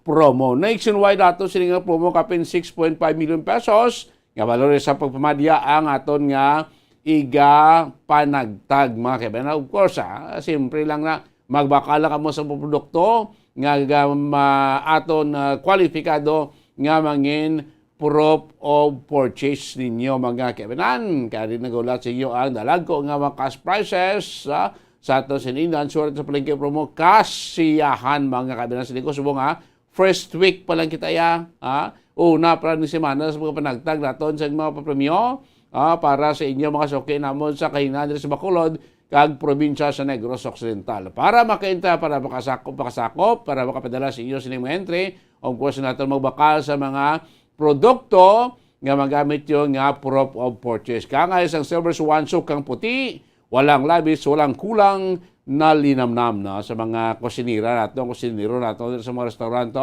Promo. Nationwide ato sini nga promo kapin six point five million pesos nga valor sa pagpamadya ang aton nga iga panagtag, mga kaibanan. Of course, ah, simple lang na magbakal lang kamo sa produkto nga, nga ma-, aton, ah, kwalipikado nga mangin proof of purchase ninyo, mga kaibanan. Kaya rin nagulat sa inyo ang dalagko nga mga cash prizes, ah, sa aton sinindan, suwerte sa palengke promo, kasiyahan, mga kaibanan. Sa ko subong, ha, first week pa lang kita, ya, ha? Una pa lang ni semana sa mga panagtag naton sa mga papremyo, ah, para sa inyo mga suki namon sa kahinan diri sa Bacolod kag probinsya sa Negros Occidental. Para makainta, para makasakop, makasakop, para makapadala sa inyo sining mga entry, of course, naton magbakal sa mga produkto nga magamit nyo nga proof of purchase. Kangay sang Silver Swan, sukang puti, walang labis, walang kulang, na linamnam na sa mga kusinera nato, kusinero nato sa mga restaurant,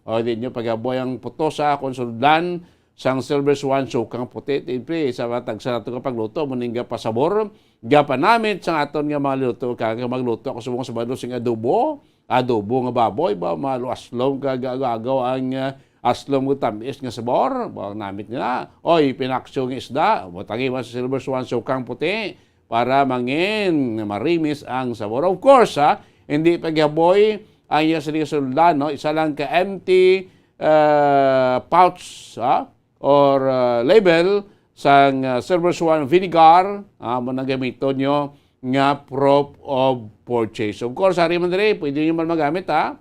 o di nyo pagaboy ang putosa kung sudlan sang Silver Swan, sukang puti, siyempre, sa mga tagsa nato nga pagluto, mo ning gapasabor, gapanamit sa aton nga mga luto, kag magluto ako sa mga sabado sing adobo, adobo nga baboy, ba, maluaslom kag agaw-agaw ang, ah, aslom nga tamis nga sabor, ba, namit nila. Oy, pinaksyo nga isda, butangi man sa Silver Swan, sukang puti, para mangin marimis ang sabor. Of course, ha, hindi pagyaboy ang iya sa suldan, no? Isa lang ka empty, ah, pouch, ha, or, ah, label sang, ah, Silver Swan vinegar, ah, mo nang gamiton nyo nga proof of purchase. Of course, hari man diri, pwede nyo man magamit, ha,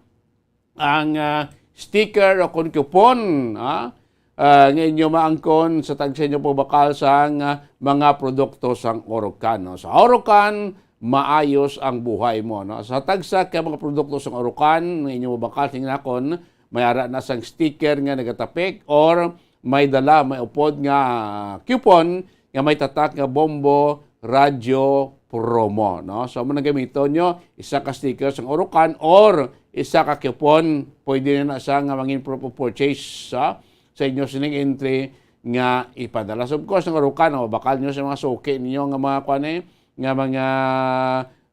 ang, ah, sticker o kon coupon, ah, ah, nga inyo maangkon sa tagsa inyo pagbakal sang, ah, mga produkto sang Orocan, no? Sa Orocan, maayos ang buhay mo, no? Sa tagsa ka mga produkto sang Orocan nga inyo mabakal, tingnan kon may ara na sang sticker nga nagatapik or may dala, may upod nga, ah, coupon nga may tatak nga Bombo Radyo Promo, no? So, mo na gamiton nyo, isa ka sticker sang Orocan or isa ka coupon, pwede na na siya nga mangin proof of purchase, ah, sa inyo sining entry nga ipadala. So, of course, ang Orocan, no, bakal nyo sa mga suki ninyo nga mga, kwan, eh, nga mga,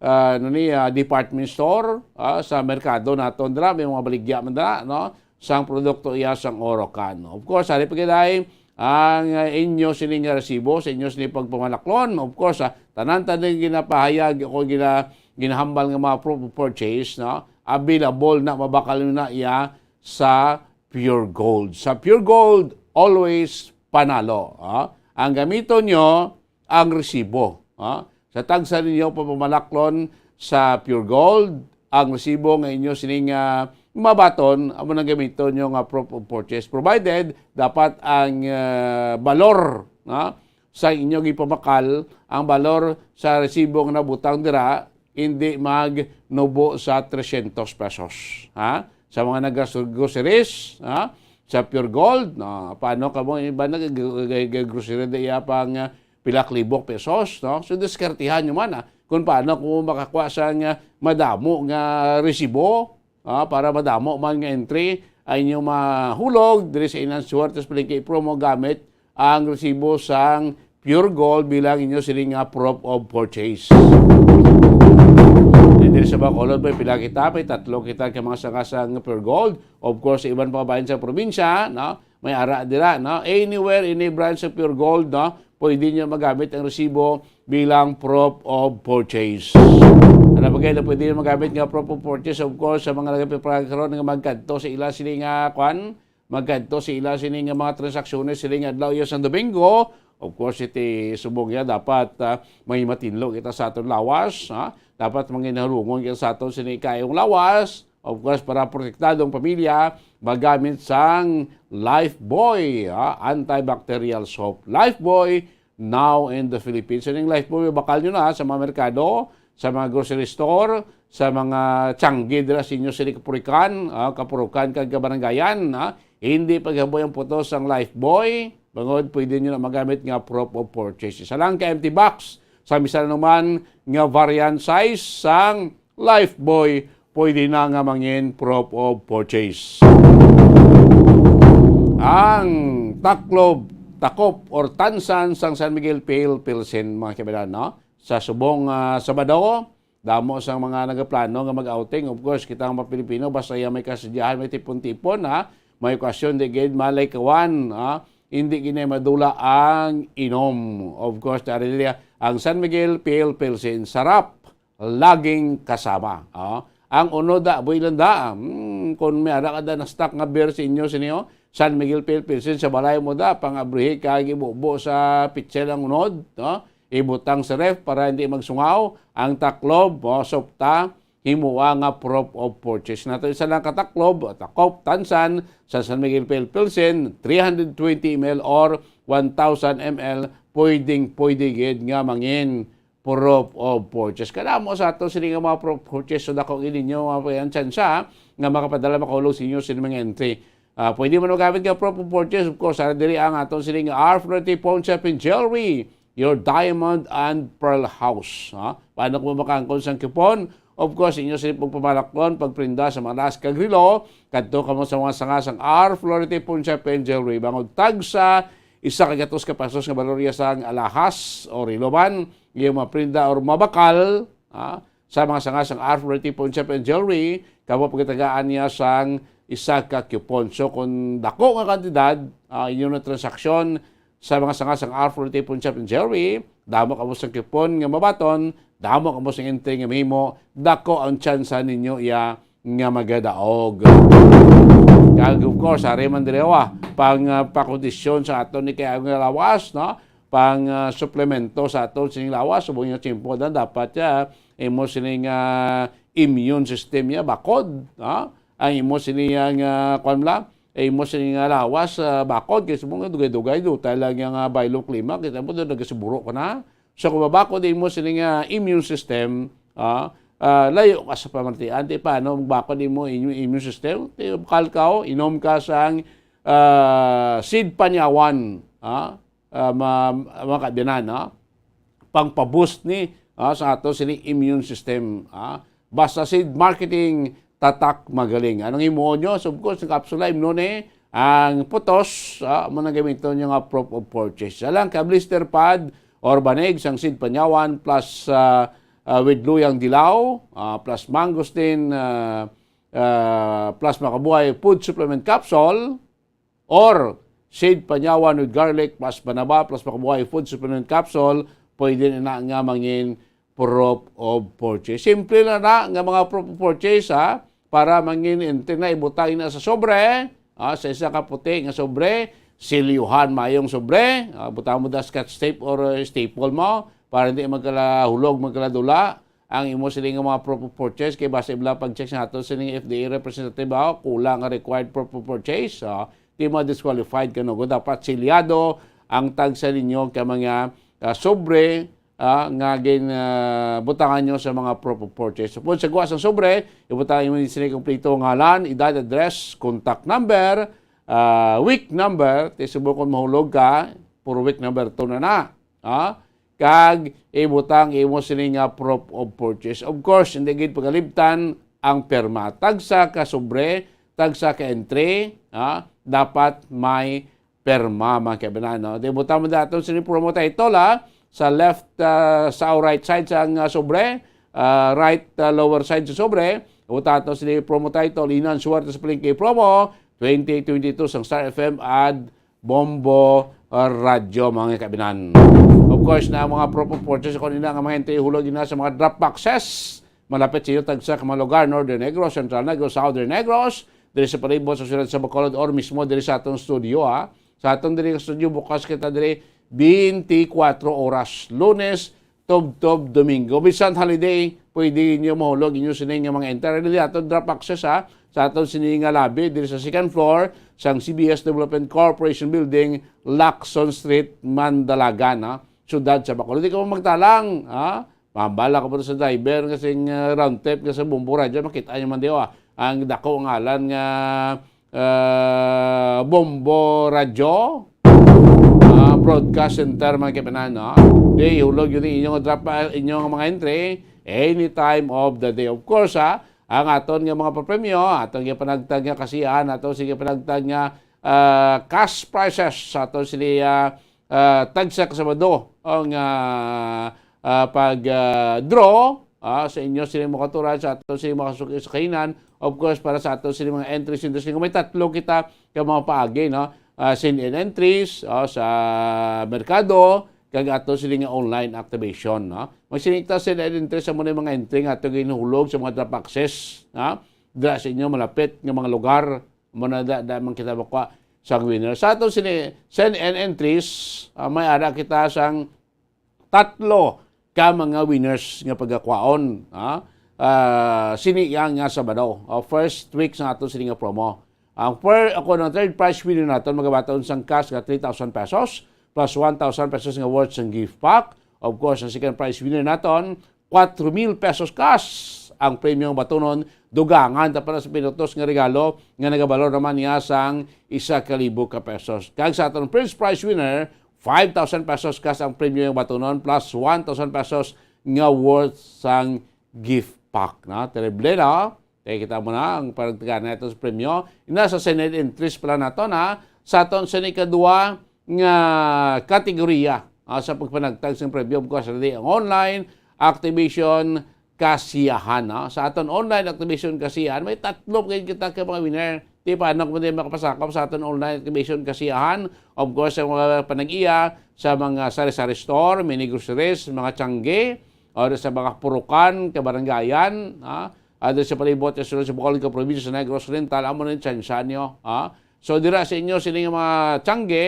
ah, ano ni, ah, department store, ah, sa merkado naton dira, may mga baligya man dira, no? Sang produkto iya sang Orocan. Of course, hari pa gid ay ang, ah, inyo sini nga resibo sa inyo sini pagpamalaklon. Of course, ah, tanan tanan ginapahayag o gina-, ginahambal nga mga proof of purchase, no? Available na, mabakal na iya sa Pure Gold. Sa Pure Gold, always panalo, ah. Ang gamiton nyo, ang resibo, ah. Sa tagsa ninyo pagpamalaklon sa Pure Gold, ang resibo nga inyo sining, ah, mabaton, amo nang gamiton nyo nga proof of purchase. Provided, dapat ang, ah, balor, ah, sa inyo gipabakal, ang balor sa resibo nga nabutang dira, hindi magnubo sa trescientos pesos, ha? Sa mga nag-groceries, ha? Sa Pure Gold, no? Paano ka mo, iba nag-, nag-, nag-, grocery da iya pang, ah, pila ka libok pesos, no? So, diskartihan nyo man, ah, kung paano ko makakuha sa nga madamo nga resibo, ah, para madamo man nga entry, ay inyo mahulog diri sa Inland Suerte sa Palengke Promo gamit ang resibo sang Pure Gold bilang inyo sini nga proof of purchase. And diri sa Bacolod, may pila kita, may tatlo kita ka mga sanga sang Pure Gold. Of course, sa iban pa bahin sa probinsya, no? May ara dira, no? Anywhere, any branch sa Pure Gold, no? Pwede nyo magamit ang resibo bilang proof of purchase. Ano ba kayo na pwede nyo magamit nga proof of purchase? Of course, sa mga nagpipirang karon nga magkadto sa ila sini nga, kwan, magkadto sa ila sini nga mga transaksyones sini nga adlaw iya sang Domingo. Of course, iti subong iya dapat, ah, may matinlo kita sa aton lawas, ha? Dapat manginahulungon kita sa aton sini kayong lawas. Of course, para protektado ang pamilya, magamit sang Lifebuoy, ah, antibacterial soap. Lifebuoy, now in the Philippines. So, ning Lifebuoy, bakal nyo na sa mga merkado, sa mga grocery store, sa mga tiyanggi dira sa inyo sini kapurikan, ah, kapurukan kag kabarangayan, ah. Hindi paghaboy ang putos sang Lifebuoy, bangod pwede nyo na magamit nga proof of purchase. Isa lang ka empty box sa bisan anuman nga variant size sang Lifebuoy, pwede na nga mangin proof of purchase. Ang taklob, takop, or tansan sang San Miguel Pale Pilsen, mga kabayan, no? Sa subong, ah, Sabado, damo sang mga nagaplano nga mag-outing. Of course, kita nga mga Pilipino, basta iya may kasadyahan, may tipon-tipon, ha? May okasyon, di gid malikawan, ha? Hindi gid na madula ang inom. Of course, dari nila ang San Miguel Pale Pilsen, sarap, laging kasama. Oh. Ang unod, da, aboy lang da. Hmm, kung may ara ka da na stock nga beer sa inyo, sa inyo, San Miguel Pale Pilsen, sa balay mo da, pang-abrihi ka, gibubo sa pitsil ang unod, no? Ibutang sa ref para hindi magsungaw. Ang taklob, oh, sopta, himoa nga proof of purchase. Nato isa lang ka taklob, takop, tansan, sa San Miguel Pale Pilsen, three hundred twenty M L or one thousand M L, pwedeng, pwede gid nga mangin proof of purchase. Kadamo sa ato sini nga mga proof of purchase, so dako gid ninyo mga payan tsansa nga makapadala, makahulog sa inyo sini mga entry. Ah, pwede man magamit nga proof of purchase, of course, ara diri ang aton sini nga R Flority Pawn Shop and Jewelry, your diamond and pearl house. Ha? Paano ko makangkon sang coupon? Of course, inyo sini pagpamalaklon, pagprinda sa mga alahas kag relo, kadto kamo sa mga sanga sang R Flority Pawn Shop and Jewelry. Bangod tagsa, isa ka gatos ka pesos nga balorya sang alahas o relo man, iyang maprinda or mabakal, ha? Sa mga sanga sang R Flority Pawn Shop and Jewelry, kamo pagkatagaan niya sang isa ka coupon. So, kung dako nga kantidad, ah, inyo na transaksyon sa mga sanga sang R Flority Pawn Shop and Jewelry, damo kamo sang coupon nga mabaton, damo kamo sang entry nga mahimo, dako ang tsansa ninyo iya nga magadaog. Kag, of course, ari man diri, wa, pang, ah, pakondisyon sa aton ni kay nga lawas, no? Pang, ah, suplemento sa aton sining lawas, subong nga tiyempo na dapat, ah, imo sining, ah, immune system niya bakod, ha? Ang imo sini nga, kuwan la, imo sini nga lawas, ah, bakod, kay subong nga dugay-dugay, dutay lang yang, ah, baylong klima, kita mo, doon nagasiburo ka na. So, kung mabakod imo sini nga immune system, ah, ah, layo ka sa pamantian, ti paano magbakod imo immune, immune system? Ti bakal ka, oh, inom ka sang, ah, seed panyawan, ah, ah, ma-, mga kaabyanan, no? Pangpa-boost ni, ah, sa ato sini immune system, ah. Basta Seed Marketing, tatak magaling. Anong himuon nyo? So, of course, ang kapsula, imnon eh, ang putos, ah, mo nang gamiton nyo nga proof of purchase. Isa lang ka blister pad or banig sang Seed Panyawan plus, ah, ah, with luyang dilaw, ah, plus mangosteen, ah, ah, plus Makabuhay food supplement capsule, or Seed Panyawan with garlic plus Banaba plus Makabuhay food supplement capsule, pwede na nga mangin proof of purchase. Simple na na nga mga proof of purchase, ha, para mangin entry na, ibutang na sa sobre, ha, sa isa ka puti nga sobre, silyuhan mayong sobre, ha, butang mo da scotch tape or, uh, staple mo para hindi magkalahulog, magkaladula ang imo sini nga mga proof of purchase, kay basta ibla pag-check sa ato sining F D A representative, ah, kulang ang required proof of purchase, ah, di ma-disqualified ka, no? Dapat silyado ang tagsa ninyo ka mga, ah, sobre, ah, nga gin, ah, butangan nyo sa mga proof of purchase. So, kung sa guwa sang sobre, ibutang imo sini kompleto ngalan, edad, address, contact number, ah, week number, ti subong kon mahulog ka, puro week number two na na. Ha? Kag ibutang imo sini nga proof of purchase. Of course, hindi gid pagalibtan ang pirma. Tagsa ka sobre, tagsa ka entry, ha? Dapat may pirma, mga kaibanan, no? Di butang mo daton sini promo title, ha? Sa left, ah, sa right side sa ang, ah, sobre, ah, right, ah, lower side sa sobre, butang to sini promo title, Inan Suwerte sa Palengke promo, twenty twenty-two sang Star F M ad Bombo, uh, Radyo, mga kabinan. Of course, na ang mga proof of purchase, kung nila nga mga entry, hulog na sa mga drop boxes, malapit sa iyo, tagsa ka mga lugar, Northern Negros, Central Negros, Southern Negros, diri sa palibot sa siyudad sa Bacolod, or mismo diri sa atong studio, ha. Sa atong diri nga studio, bukas kita diri twenty-four oras, Lunes, tubtob Domingo. Bisan holiday, pwede ninyo mahulog inyo sini nga mga entry. Dili ato drop access, ha, sa aton sini nga lobby diri sa second floor sang C B S Development Corporation Building, Lacson Street, Mandalagan, ha, siyudad sa Bacolod. Di ka mo magtalang, ha? Mambala ko po sa driver nga sing, uh, round trip nga sa Bombo Radyo, makita niyo man diyo, ah, ang dako ngalan nga, uh, Bombo Radyo, ah, Broadcast Center, mga kababayan, no? Di, hulog yun ang inyong drop, ah, inyong mga entry any time of the day. Of course, ha, ang aton nga mga papremyo, aton nga panagtag nga kasiyahan, aton sige panagtag nga, ah, cash prizes, sa aton sini, ah, ah, tagsa ka Sabado ang, ah, ah, pag, ah, draw, ah, sa inyo sini makaturan, sa aton sini makasuki sa kahinan. Of course, para sa aton sini mga entries, industry, kung may tatlo kita ka mga paagi, no? Ah, send-in entries, ah, sa merkado, kag ato sini nga online activation, no? Magsinita send-in entries sa muna mga entry nga ato ginhulog sa mga drop access, no? Dira sa inyo malapit nga mga lugar, muna da, da man kita makuha sa winner. Sa ato sini send-in entries, ah, may ara kita sang tatlo ka mga winners nga pagakwaon, ha? Ah, sini yang nga Sabado, ah, first week sa ato sini nga promo. Ang per, ako, ang third prize winner naton magabaton sang cash nga three thousand pesos plus one thousand pesos nga worth sang gift pack. Of course, ang second prize winner naton, kwatro mil pesos cash ang premyo nga batunon, dugangan ta pa na sa pinutos nga regalo nga nagabalor naman niya sang isa ka libo ka pesos. Kag sa aton first prize winner, five thousand pesos cash ang premyo nga batunon plus one thousand pesos nga worth sang gift pack, no? Terrible, no? Kaya kita mo na ang panagtagana ito sa premyo. Ina sa send-in entries pala nato na sa aton sa ikadua nga kategorya, ah, sa pagpanagtag sa premyo. Of course, ready ang online activation kasiyahan, no? Sa aton online activation kasiyahan, may tatlo pa kita ka mga winner. Di pa, ano kung di makapasakop sa aton online activation kasiyahan? Of course, ang mga panag-iya sa mga sari-sari store, mini groceries, mga tiyangge, o sa mga purukan, kabarangayan, ha? Ada sa palibot sa sulod sa Bacolod nga probinsya sa Negros Oriental, amo na yung tsansa nyo, ha? So, dira sa inyo, sini nga mga tiyangge,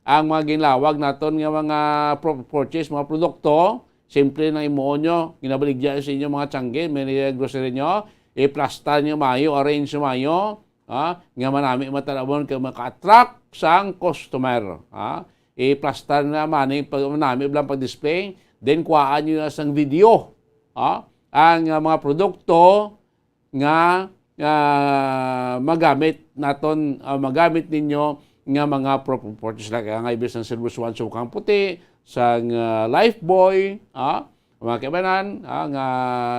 ang mga ginlawag naton nga mga pro-, purchase, mga produkto, simple na imuon nyo, ginabaligya sa inyo mga tiyangge, may grocery nyo, iplastar nyo mayo, arrange nyo mayo, ha? Nga manami matalabon kay maka-attract sang customer, ha? Iplastar na mani pag manami lang pag-display, then kuhaan nyo na sang video, ha? Ang, ah, mga produkto nga, ah, magamit naton, ah, magamit ninyo nga mga pro-, purchase, like ang ibis ng Silver Swan, Sukang Puti, sang, ah, Lifebuoy, ah, mga kaibanan, ah, nga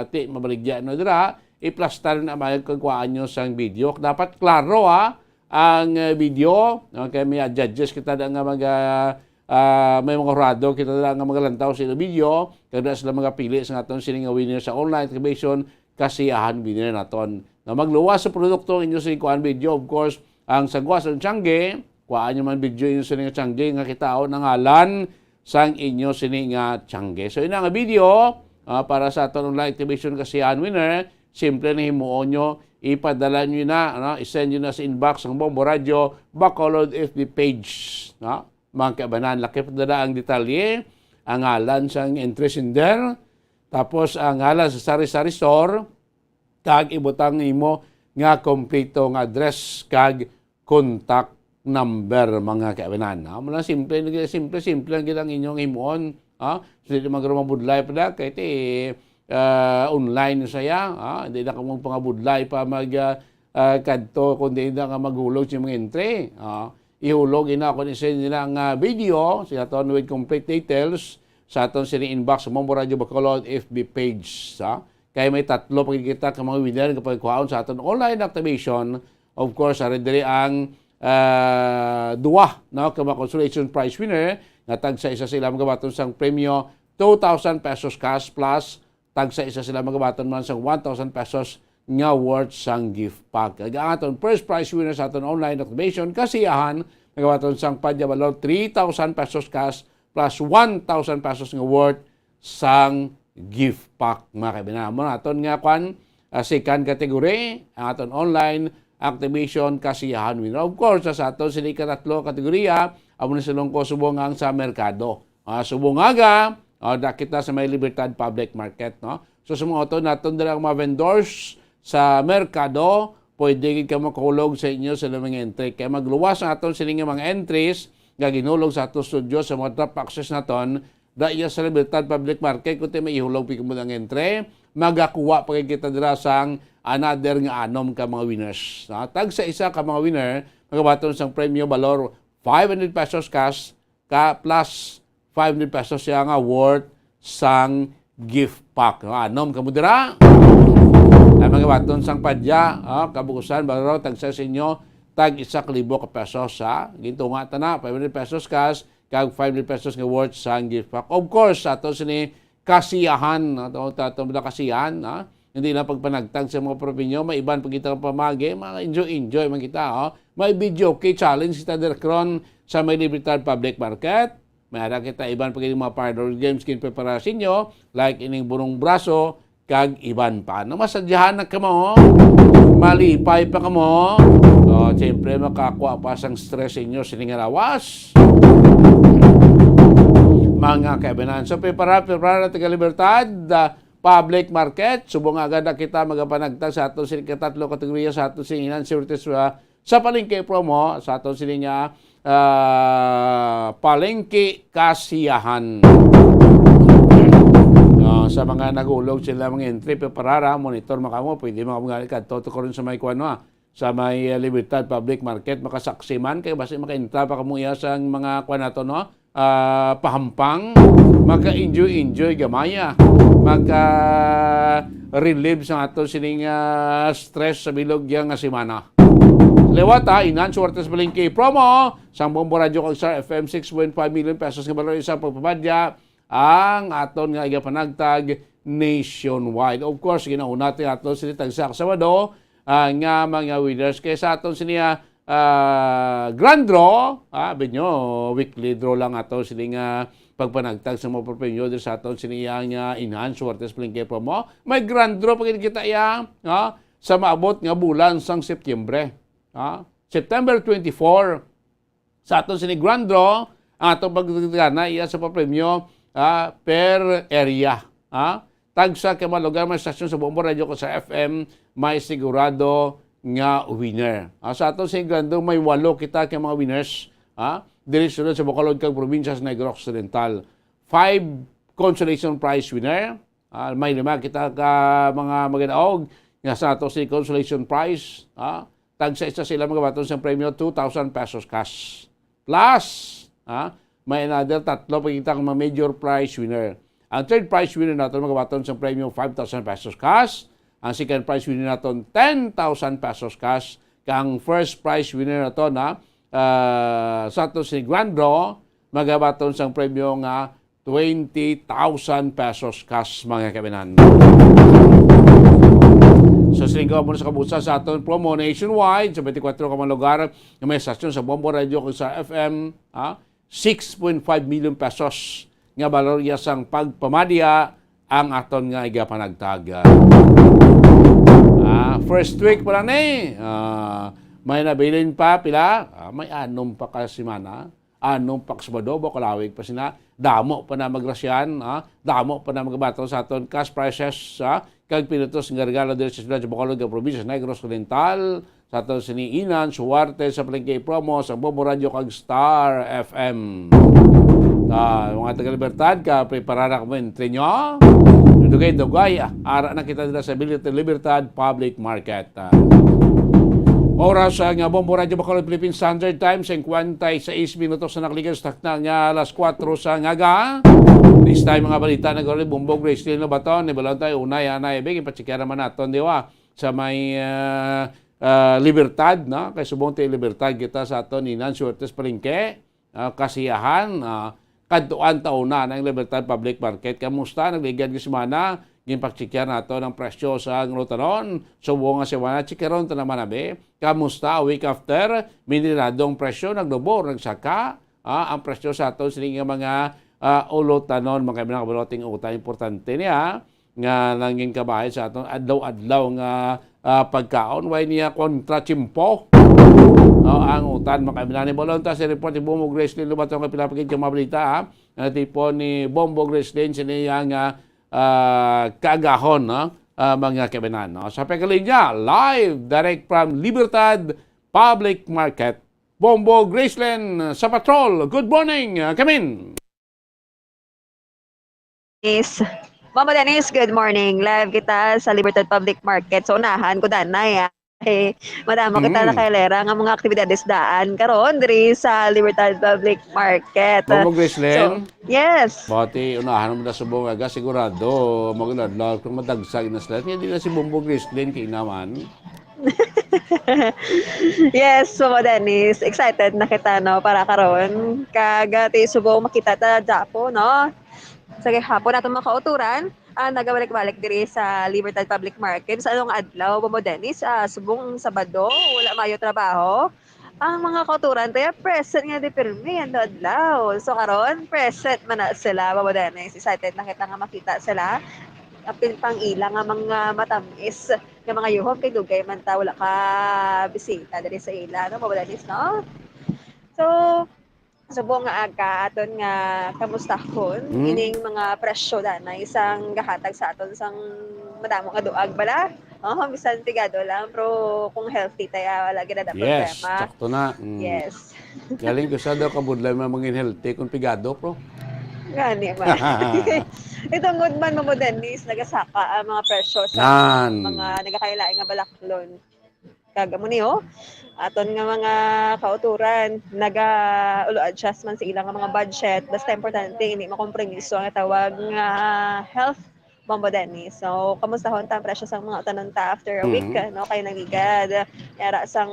ti mabaligya no dira, iplastar na mayag kagwaan nyo sang video. Dapat klaro, ah, ang, ah, video. Okay, may judges kita da nga mag, ah, ah, may mga hurado kita da nga magalantaw sa ilang video. Kag da sila magapili sa aton sini nga winner sa online activation, kasiyahan winner naton. Na magluwas sa produkto ang inyo sa ikuan video, of course, ang sagwa sa tiyangge, kuhaan nyo man video inyo sini nga tiyangge nga kitaon ang ngalan sang inyo sini nga tiyangge. So, ina nga video, ah, para sa aton online activation kasiyahan winner, simple na himuon nyo, ipadala nyo na, ano, isend nyo na sa inbox ng Bombo Radio, Bacolod F B page, no? Mga kaibanan, laki pa dala ang detalye, ang ngalan sang entry sender, tapos ang ngalan sa sari-sari store, kag ibutang nimo nga kompleto nga address kag contact number, mga kaibanan. Ha? Muna simple, simple, simple lang gid ang inyong himuon. Ha? So, di magro mabudlay pa da, kay ti, ah, online saya. Ha? Di na ka magpangabudlay pa mag, ah, ah, kadto, kundi na ka maghulog sa mga entry. Ha? Ihulog ina ko ni sa nila nga video, sa aton with complete details, sa aton sini inbox, Bombo Radio Bacolod F B page. Ha? Kay may tatlo pa gid kita ka mga winner nga pagkuhaon sa aton online activation. Of course, ari diri ang, ah, duwa, no, ka mga consolation prize winner nga tagsa isa sila magabaton sang premyo two thousand pesos cash plus tagsa isa sila magabaton man sang one thousand pesos nga worth sang gift pack. Kag ang aton first prize winner sa aton online activation kasiyahan magabaton sang padya balor three thousand pesos cash plus one thousand pesos nga worth sang gift pack, mga kaibigan. Amo na aton nga kwan, ah, second category, ang aton online activation kasiyahan winner. Of course, sa, sa aton sini katatlo kategorya, amo ni sa Lungko Subong ang sa merkado. Ah, subong aga, O, da kita sa may Libertad Public Market, no? So, sa mga auto naton dira ang mga vendors sa merkado, pwede gid ka makulog sa inyo sa ilang mga entry. Kaya magluwas ang aton sini nga mga entries nga ginulog sa aton studio sa mga drop boxes naton, da iya sa Libertad Public Market, kung may ihulog pa ang entry, magakuha pa gid kita dira sang another nga anom ka mga winners. No? Tag sa isa ka mga winner, magabaton sang premyo balor five hundred pesos cash, ka plus five hundred pesos siya nga worth sang gift pack. No? Anom kamo dira. Ay mga baton sang padya, ah, kabuusan, baro, tagsa sa inyo, tag isa ka libo ka pesos, ha? Gintunga ta na, five hundred pesos cash, kag five hundred pesos nga worth sang gift pack. Of course, ato sini kasiyahan, ato, ato, ato, kasiyahan, ha? Hindi lang pagpanagtag sa mga propinyo, may iban pa kita pamagi, mga enjoy-enjoy man kita, oh. May video key challenge kita, Direk Ron, sa may Libertad Public Market. May ara kita iban pa gid mga parlor games ginprepara sa inyo, like ining burong braso, kag iban pa. Namasadyahan na kamo, malipay pa kamo. O, siyempre, makakuha pa sang stress sa inyo sining nga lawas. Mga kaibanan. So, prepara, prepara na taga Libertad, ah, Public Market. Subong nga agad na kita magapanagtag sa aton sini katatlo kategorya sa aton sini inan, surtis, ah, sa palengke promo, sa aton sini nga, ah, palengke kasiyahan. Ah, sa mga nagulog sila mga entry, preparara, monitor makamo, pwede mga mga kadto to karon sa may kuwan, ah, sa may, ah, Libertad Public Market, makasaksi man, kay basi makaintra pa kamo iya sa mga kuwan nato, no? Ah, pahampang, maka-enjoy-enjoy gamaya, maka-relieve sa ato sining, ah, stress sa bilog iya nga semana. Liwat, ha, Inan Suartes Palengke promo sang Bombo Radyo kag Star F M, six point five million pesos nga balor isa pagpapadya ang aton nga igapanagtag nationwide. Of course, ginauna ti ato sini tagsa ka Sabado, ah, nga mga winners kay sa aton sini, ah, ah, grand draw, ah, binyo, weekly draw lang ato sini nga pagpanagtag sa mga propinyo diri sa aton sini iya nga Inan Suartes Palengke promo. May grand draw pa gid kita iya, ah, sa maabot nga bulan sang Setyembre. Ah, September twenty-four, sa aton sini grand draw, ang atong pagtagana iya sa papremyo, ah, per area. Ah, tagsa ka mga lugar, may stasyon sa Bombo Radyo kag sa F M, may sigurado nga winner. Ah, sa aton sini grand draw, may walo kita ka mga winners. Ah, diri sunod sa Bacolod kag probinsya sa Negros Occidental. Five consolation prize winner. Ah, may lima kita ka mga maginaog nga sa ato si consolation prize. Ah, tagsa isa sila magabaton sa premyo, two thousand pesos cash. Plus, ah, may another tatlo pa kita nga mga major prize winner. Ang third prize winner naton magabaton sa premyo, five thousand pesos cash. Ang second prize winner naton, ten thousand pesos cash. Kang first prize winner naton, ah, ah, sa ato si grand draw, magabaton sang premyo nga twenty thousand pesos cash, mga kaibanan. So, sa linggo mo sa kabusa sa aton promo nationwide, sa twenty-four ka mga lugar, nga may stasyon sa Bombo Radio kag sa F M, ha? Six point five million pesos nga balor iya sang pagpamadya ang aton nga igapanagtag. Ah, first week pa lang ni. Ah, may nabilin pa, pila? Ah, may anom pa ka semana. Anong paksbado, Bacolawig pa sina, damo pa na magrasyan, ha? Damo pa na magabaton sa aton cash prizes, ha? Kag pinutos nga regalo diri sa siyudad sa Bacolod nga probinsya sa Negros Occidental, sa aton sini Inan Suwarte sa Palengke promo sa Bombo Radio kag Star F M. Ah, mga taga Libertad, ka prepara na kamo entry nyo. Dugay-dugay, ah, ara na kita dira sa Libertad Public Market. Ah. Oras sa nga Bombo Radio Bacolod Philippine Standard Time, singkwenta y seis minutos na nakaligas takna nga alas kuwatro sa ngaga. This time, mga balita, nagawali Bombo Grace Lino Baton, ni Balantay, Unay, Anay, Big, ipatsikya naman naton, di ba? Sa may, ah, ah, Libertad, no? Kay subong ti Libertad kita sa aton, Inan Suertes Palengke. Ah, kasiyahan, ah, kadtuan taon na ang Libertad Public Market. Kamusta? Nagligad nga semana, ginpakchikya nato ang presyo sa ngulutanon. Subong nga semana, chikaron ta naman, abi. Kamusta? A week after, minirado ang presyo, nagdubo, nagsaka. Ah, ang presyo sa aton, sini nga mga, ah, ulutanon, mga kaibigan, kabuloting utang, importante niya. Nga nangin kabahin sa aton adlaw-adlaw nga, ah, pagkaon, way niya kontra tiyempo. Oh, ang utan, mga kaibigan, ni Bolonta, si report ni Bumo Grace Lin Lubaton, kay pila pa gid ka mga balita, ha? natipon ni Bombo Gracelyn sa iya nga, ah, kaagahon, no? Ah, mga kaibanan, no? Sa pagkalinya, live, direct from Libertad Public Market, Bombo Gracelyn sa Patrol. Good morning, ah, Kamin! Is, Mama Dennis, good morning. Live kita sa Libertad Public Market. So, unahan ko danay, ah. Eh, madamo kita Mm. nakailera nga mga aktibidades daan karon diri sa Libertad Public Market. Mama Gracelyn? So, yes. Bati, unahan mo na subong aga, sigurado, mag-adlaw kung madagsa na sila. Hindi na si Bombo Gracelyn, kay naman. Yes, Mama Dennis, excited na kita, no, para karon. Kag, ah, ti subong makita ta gyapo, no? Sa gihapon naton mga kauturan, ah, nagabalik-balik diri sa Libertad Public Market. Sa anong adlaw, Mama Dennis, ah, subong Sabado, wala maayo trabaho. Ang mga kauturan, kaya present nga di pirmi, ano, adlaw. So, karon, present man na sila, Mama Dennis. Excited na kita nga makita sila. Apil pang ila nga mga matamis nga mga yuhom kay dugay man ta wala ka bisita diri sa ila, no, Mama Dennis, no? So, subong nga aga aton nga kamustahon Mm. ining mga presyo danay sang gahatag sa aton sang madamo nga duag bala. Oh, bisan pigado lang, pero kung healthy tayo, wala gid na Yes, problema. Sakto na. Mm. Yes. Galing ko sa daw kabudlay man mangin healthy kung pigado, bro. Gani man. Itungod man, Mama Dennis, nagasaka ang mga presyo sa Nan. mga nagakailaing nga balaklon. Kag amo ni, oh, aton nga mga kauturan, naga-, ulo adjust man sa ilang mga budget. Basta importante, hindi makompromiso ang tawag nga health, Bombo Dennis. So, kamustahon ta ang presyo sang mga utanon ta after a week, Mm. no? Kay nagligad. Yara sang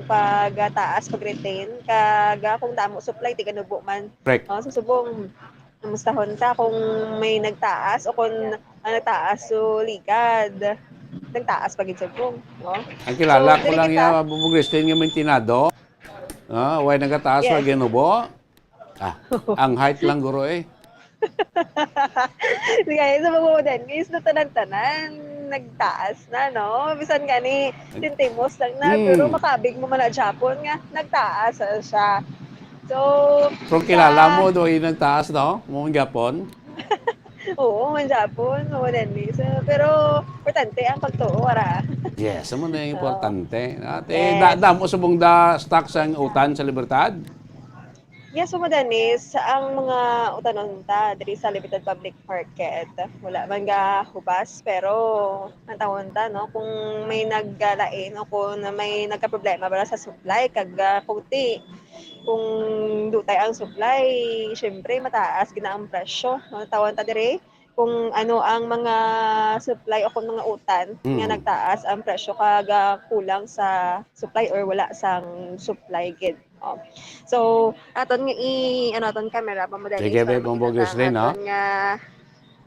pagtaas, pag-retain, kag, ah, kung damo supply, tiganubo man. Correct. Oh, so, subong, kamustahon ta kung may nagtaas o kung ang nagtaas, so, ligad. Nagtaas pa gid subong, no? Ang kilala So, ko diri lang kita. ya, Bombo Gracelyn, nga mintinado. Ah, way nagataas Yes. sa ginubo. Ah, ang height lang, guro, eh. Sige, sa mga Mama Dennis, na tanan-tanan nagtaas na, no? Bisan gani, Nag- sentimos lang na, Hmm. pero makabig mo man na Japon nga, nagtaas na siya. So, Pero kilala sa mo, do, yung nagtaas, no? Mo ang Japon? Oo, man Japon, Mama Dennis. So, pero, importante ang pagtuo, ara. Yes, amo na yung So, importante. At, eh, yes. da-, damo subong da stocks ang utan sa Libertad? Yes, Mama Dennis, ang mga utanon ta diri sa Libertad Public Market, wala man gahubas, pero natawon ta, no, kung may naggalain o kung may nagkaproblema bala sa supply, kag, ah, kung ti-, kung dutay ang supply, syempre, mataas gid na ang presyo, no? Natawon ta diri kung ano ang mga supply o kung mga utan nga Mm. nagtaas ang presyo kag, ah, kulang sa supply or wala sang supply gid. Oh. So, aton nga i-, ano, aton camera, Mama Dennis, Sige, para be, Bombo makita ta Gracelyn, ang no? aton nga,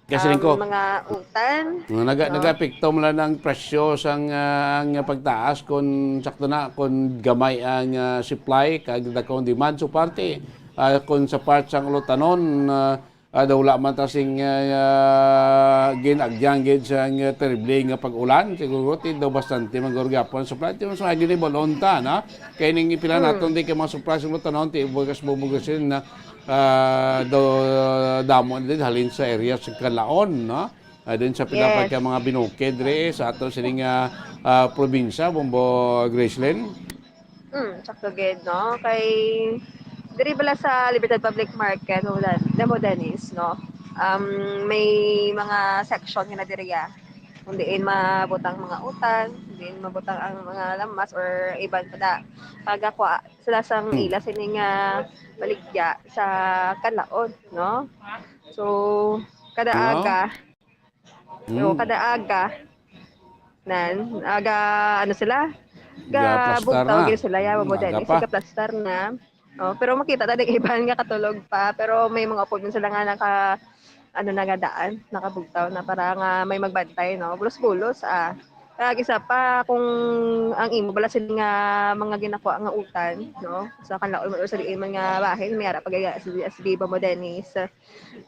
Kasi um, ko, mga utan, nga naga-, no? nagapekto man lang ang presyo sang, ah, ang pagtaas kung sakto na, kung gamay ang, ah, supply, kag dako ang demand. So, parte, ah, kung sa part sang ulutanon, ah, ah, daw wala man ta sing, ah, ah, gin-agyang gid sang, ah, terrible nga pag-ulan. Siguro, ti daw bastante man guro gyapon ang supply. Ti mas maayo ni balon ta, na? Kay ning ipila Hmm. naton di kay mga supply sa ulutanon, ti bugas bubugasin na, ah, daw, damo na din halin sa area sa Kalaon, no? Ah, din sa pila pa Yes. ka mga binukid diri sa ato sining, ah, ah, probinsya, Bombo Gracelyn. Mm, sakto gid, no? Kay diri bala sa Libertad Public Market, Mama Den-, Mama Dennis, no? Um, may mga section nga na diri, ah. Kung diin mabutang mga utan, kung diin mabutang ang mga lamas or iban pa da. Pagakuha sila sang Hmm. ila sini nga baligya sa Kalaon, no? So, kada No? aga, So, Mm. kada aga, nan, aga, ano sila? Ga-plastar Gabugtaw na. gid sila, ya, Mm, Mama aga Dennis, pa. Gaplastar na. Oh, pero makita ta ding iban nga katulog pa, pero may mga upod man sila nga naka, ano, nagadaan, nakabugtaw na para nga may magbantay, no? Bulos-bulos, ah. Kag isa pa, kung ang imo bala sila nga mga ginakuha nga utan, no? Sa Kalaon man o sa diin man nga bahin, may ara pa gaya si, si Viva Mama Dennis.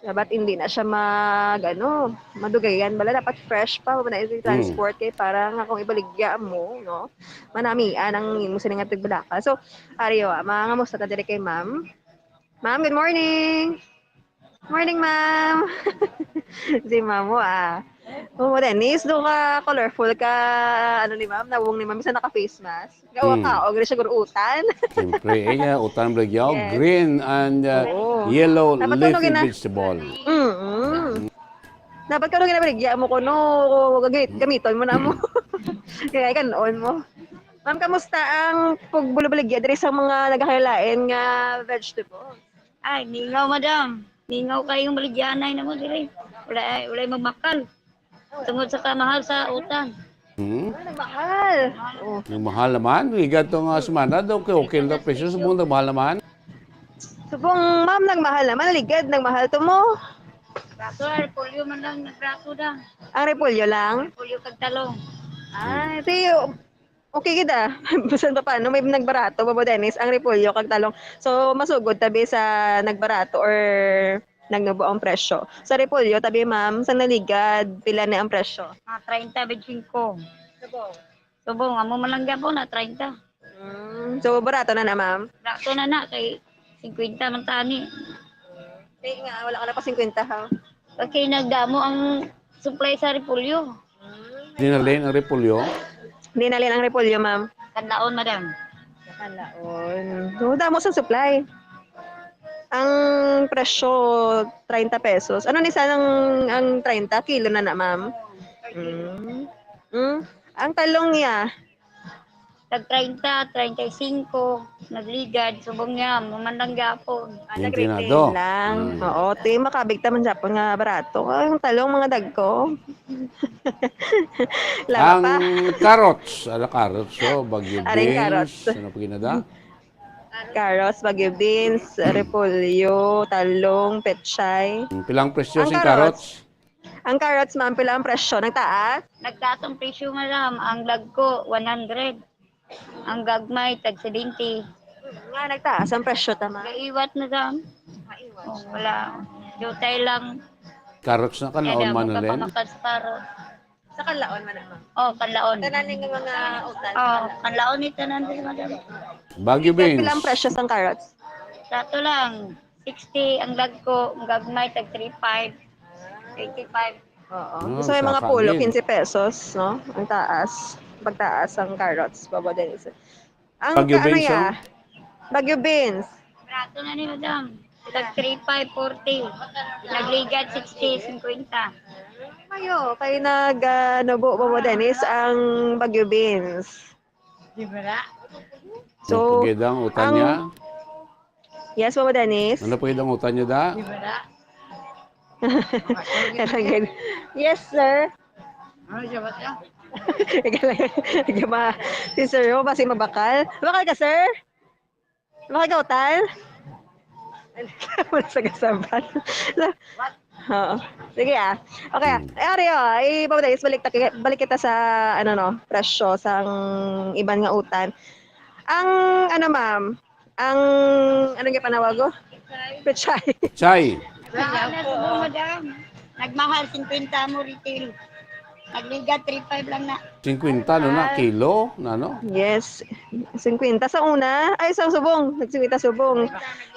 Dapat hindi na siya mag, ano, madugayan. Bala, dapat fresh pa. Huwag na Mm. i-transport kay para nga kung ibaligya mo, no? Manamian ang imo sini nga tigbalaka. So, ari, oh, mangamusta ta diri kay ma'am. Ma'am, good morning. Morning, ma'am. Si ma'am mo, ah. Oh, Dennis, do ka colorful ka, ano ni ma'am, nawong ni ma'am, isa naka-face mask. Gawa Hmm. ka, og siya gurutan. Siyempre, eh, nga, utan baligya, Yes. green and, uh, Oo. yellow Dapat leafy ano gina- vegetable. Mm-mm. Dapat kano ginabaligya mo kuno, gamit, gamiton mo na mo. Kaya kan-on mo. Ma'am, kamusta ang pagbulabaligya diri sa mga nagakalain nga vegetables? Ay, ningaw, madam. Ningaw kayong baligyanay na mo diri. Wala, wala magmakal. Tungod sa kamahal sa utan. Hmm? Ah, nagmahal. Oh. Nagmahal naman. Ligad to nga semana daw, okay, okay lang presyo. Subong nagmahal naman. Subong, ma'am, nagmahal naman. Ligad, nagmahal to mo. Braso, repolyo man lang, nagbraso da. Ang repolyo lang? Repolyo kag talong. Ah, Hmm. di, okay gid ah. Bisan pa paano, may nagbarato, Bobo Dennis, ang repolyo kag talong. So, masugod tabi sa nagbarato or nagnubo ang presyo. Sa repolyo, tabi, ma'am, sa naligad, pila ni ang presyo? Mga treinta, veinticinco. Subong? Subong, amo man lang gyapon na treinta. Mm. So, barato na na, ma'am? Barato na na, kay singkwenta man tani. Kaya nga, wala ka na pa singkwenta, ha? Okay, nagdamo ang supply sa repolyo. Dinalin ang repolyo? Dinalin ang repolyo, ma'am. Kanlaon, madam. Kanlaon. So, damo sa supply. Ang presyo, treinta pesos. Ano ni sana ang, ang treinta? Kilo na na, ma'am? Mm. Mm. Ang talong niya? Tag treinta, treinta y cinco, nagligad, subong niya, maman lang gyapon. Ah, Yung nag-retail tinado. lang. Mm. Oo, ti, makabig ta man gyapon nga barato. Ang talong, mga dagko. Laba pa. Ang carrots, ala carrots, so, Baguio Aring beans, carrots. Ano pa ginada? Carrots, Baguio beans, repolyo, talong, pechay. Ang pilang presyo Ang sing carrots? carrots? Ang carrots, ma'am, pila ang presyo? Nagtaas? Nagtaas ang presyo, madam. Ang dagko, one hundred. Ang gagmay, tag seventy. Nga nagtaas ang presyo, tama? Gaiwat na, madam. Maiwat. Oh, wala. Dutay lang. Carrots na kan Kaya laon damo man ka na rin? pamakas sa carrot. Sa kanlaon man na, ma'am? Oh, kanlaon. Tanan ning mga utan, Oh, kanlaon. kanlaon ni tanan din, madam. Baguio Sir, beans. pila ang presyo sang carrots? Sa ato lang, sixty ang dagko, ang gagmay, tag three five, twenty-five. Oo. Ah, So, may mga saka pulo, din. quince pesos, no? Ang taas. Pagtaas ang carrots, Bobo Dennis. Ang Baguio ka-, ano beans, ya? oh? Baguio beans. Barato na ni madam. Tag three five, forty. Nagligad, sixty, fifty. Ayo, kay nag, ah, nubo, Bobo Dennis, ang Baguio beans. Di ba na? So, Ano pa gid ang utan ang niya? Yes, Mama Dennis? Ano pa gid ang utan niya, da? Di ba na? Yes, sir. Ano siya ba siya? Ikaw lang, ikaw ba? Si sir, oh, basi mabakal. Bakal ka, sir? Bakal ka, utan? Wala sa gasaban. Oo. Sige, ah. Okay, ah. Hmm. Eh, ari, oh, eh, Mama Dennis, balik, ta-, balik kita sa, ano, no, presyo sang iban nga utan. Ang, ano, ma'am, ang, ano nga panawag, oh? Pechay. Pechay. Wala na, subo, madam. Nagmahal, singkwenta mo retail. Nagligad, three five lang na. Singkwenta, no, na Ah. kilo, na, no? Yes. Singkwenta sa una. Ay, sa subong. Nagsingkwenta subong.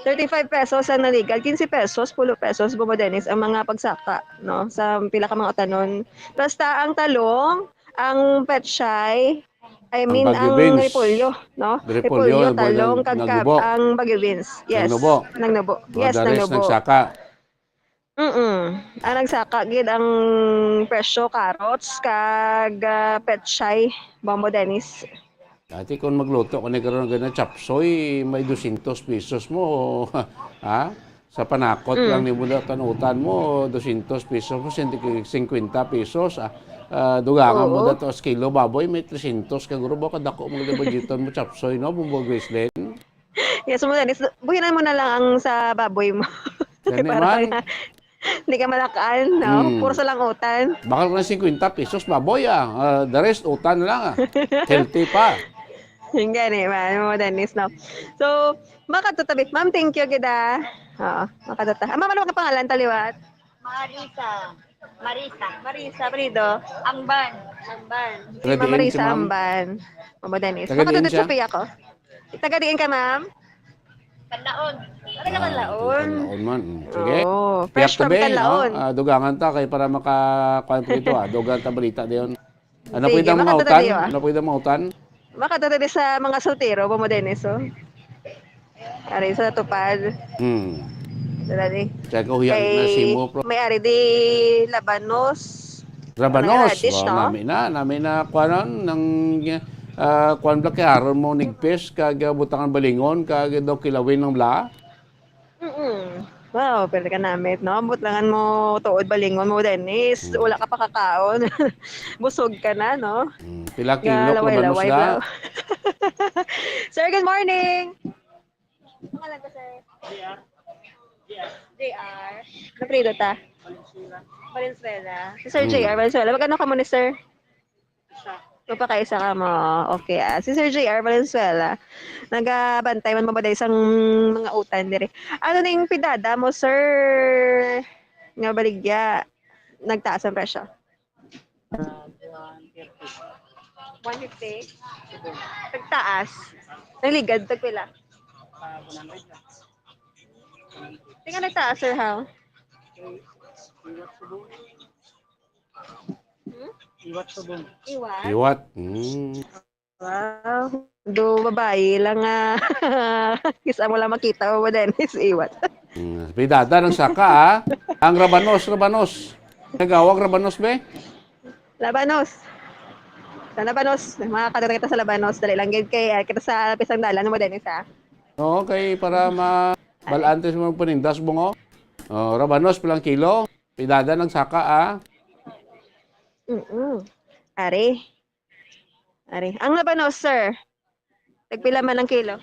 Thirty-five pesos ang naligal. Quince pesos, pulo pesos, Bobo Dennis, ang mga pagsaka, no? Sa pila ka mga utanon. Basta ang talong, ang pechay, I Ang mean, Baguio ang beans. repolyo, no? Repolyo, Repolyo, ang talong, nag-, kag kab-, nagnubo. ang Baguio beans. Yes. Nagnubo. Nagnubo. Yes, Madalis nagnubo. nagsaka. Mm-mm. Ang nagsaka gid ang presyo, carrots, kag, ah, pechay, Bombo Dennis. Dati kung magluto ko ni karon gana chapsoy, may dosyentos pesos mo, ha? Sa panakot Mm. lang nimo na tanutan mo, dosyentos pesos mo, singkwenta pesos, ah, ah, dugangan mo Oo. dato sa kilo baboy, may tresyentos ka guro, baka dako mo budgeton mo chapsoy, no, Bombo Gracelyn? Yes, mo, Dennis, buhinan mo na lang ang sa baboy mo. Gani Para man. nga, hindi ka malakaan, no? Hmm. Puro sa lang utan. Bakal ko na singkwenta pesos baboy, ah. Ah, the rest, utan na lang, ah. Healthy pa. Yung gani man, mo, Dennis, no? So, makatutabi. Ma'am, thank you, gid, ah. Oo, makatuta. Ah, ma'am, ano ka pangalan, taliwat? Marisa. Marisa. Marisa, Brido. Amban. Amban. Si Taga Ma'am diin si Marisa Ma'am? Amban. Ma'am Dennis. Taga diin Makatutod siya? sa piya ko. Taga diin ka, ma'am? Kanlaon. Talaga ka laon. Laon man. Mm. Sige. Oo. Pihak Fresh from tabi, Canlaon. Ah, dugangan ta kay para maka kuan pa ito, ah. Dugangan ta balita dayon. Ano Sige, pwede ang mga makadto utan? tayo, ah. Ano pwede ang mga utan? Makadto tayo sa mga soltero, Bobo Dennis, oh. Ari sa tupad. Hmm. Dali. Kaya ko huyang na Kay simo, pro. May ari di labanos. Rabanos, May radish, oh, no? Nami na, nami na kuanon ng ah, kuan bla kay aron mo nigpis kag ah, butangan balingon kag daw kilawin ng bla. Mm. Wow, pero ka namit, no? Butangan mo tuod balingon mo, Dennis. Hmm. Wala ka pa kakaon. Busog ka na, no? Hmm, pila kilo rabanos Laway-laway da? daw. Sir, good morning. Pangalan ko, sir? J R. Naprido ta? Valenzuela. Si Sir Hmm. J R Valenzuela. Magkano ka mo ni sir? Magpakaisa ka mo. Okay, ah. Si Sir J R Valenzuela. Nagabantay man mo ba dahil sang mga utan diri? Ano ning pidada mo, sir? Nga baligya, nagtaas ang presyo? One fifty? Nagtaas. Nagligad, tagpila? Tingnan nagtaas, sir, ha? Hmm? Iwat subong. Iwat? Iwat. Mm. Wow. Do babayi lang nga. Kisa mo lang makita mo, Dennis, iwat. Mm. Pidada ng saka, ha? Ang rabanos, rabanos. Nagawag rabanos, be? Labanos. Sa Labanos. Mga kadto kita sa Labanos. Dali lang gid kay ah, kita sa pisang dalan mo, Dennis, ha? Oo, kay para ma balantes mo panindas bungo. Oh, rabanos, pilang kilo? Pidada ng saka, ah. Mm-mm. Ari. Ari. Ang labanos, sir. Tagpila man ang kilo?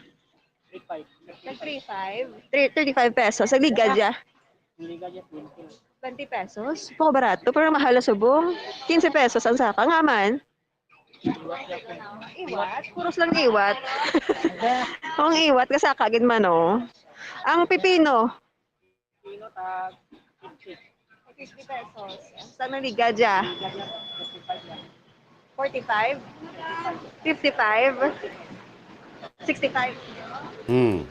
Tag three five. Three- thirty-five pesos. Ang ligad ya. Ang liga dyan, twenty. Twenty pesos? Pako barato, pero mahal na subong. Quince pesos ang saka. Nga man. Iwat? Puros lang iwat. Ang iwat, kasaka gid man, oh. Ang pipino? Pino tag fifty. Fifty pesos. Sa naliga dya? Liga dyan, fifty-five lang. Forty-five? Fifty-five? Sixty-five? Hmm.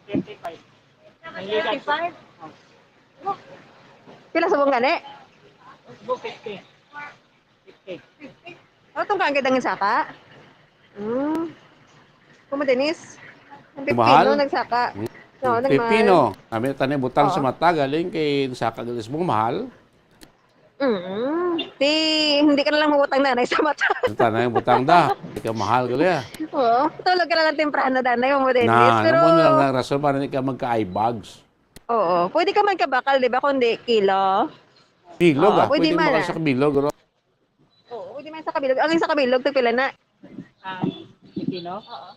Fifty-five. Ang liga dyan. Fifty-five? Pila subong gani? Go fifty. Fifty. O, itong kaagad ang saka? Hmm. Kuma, Dennis? Ang Mahal? pipino, nagsaka. Hmm. No, nagmahal. Pipino. Kami tani butang sa Oo. mata, galing kay saka galis mo mahal. Mm. Di, hindi ka na lang mabutang nanay sa mata. Ang tanay butang da. Ikaw mahal gali, ah. Oo. Tulog ka na lang temprano, danay mo, Dennis. Na, Pero, ano mo na lang ang rason para hindi ka magka-eye bags. Oo. Pwede ka man kabakal, di ba? Kundi kilo. Bilog, Oo, ah. pwede Pwede man, mo ah. sa kabilog, ro. Oo, pwede man sa kabilog. Ang sa kabilog, tagpila na? Ang pipino? Oo.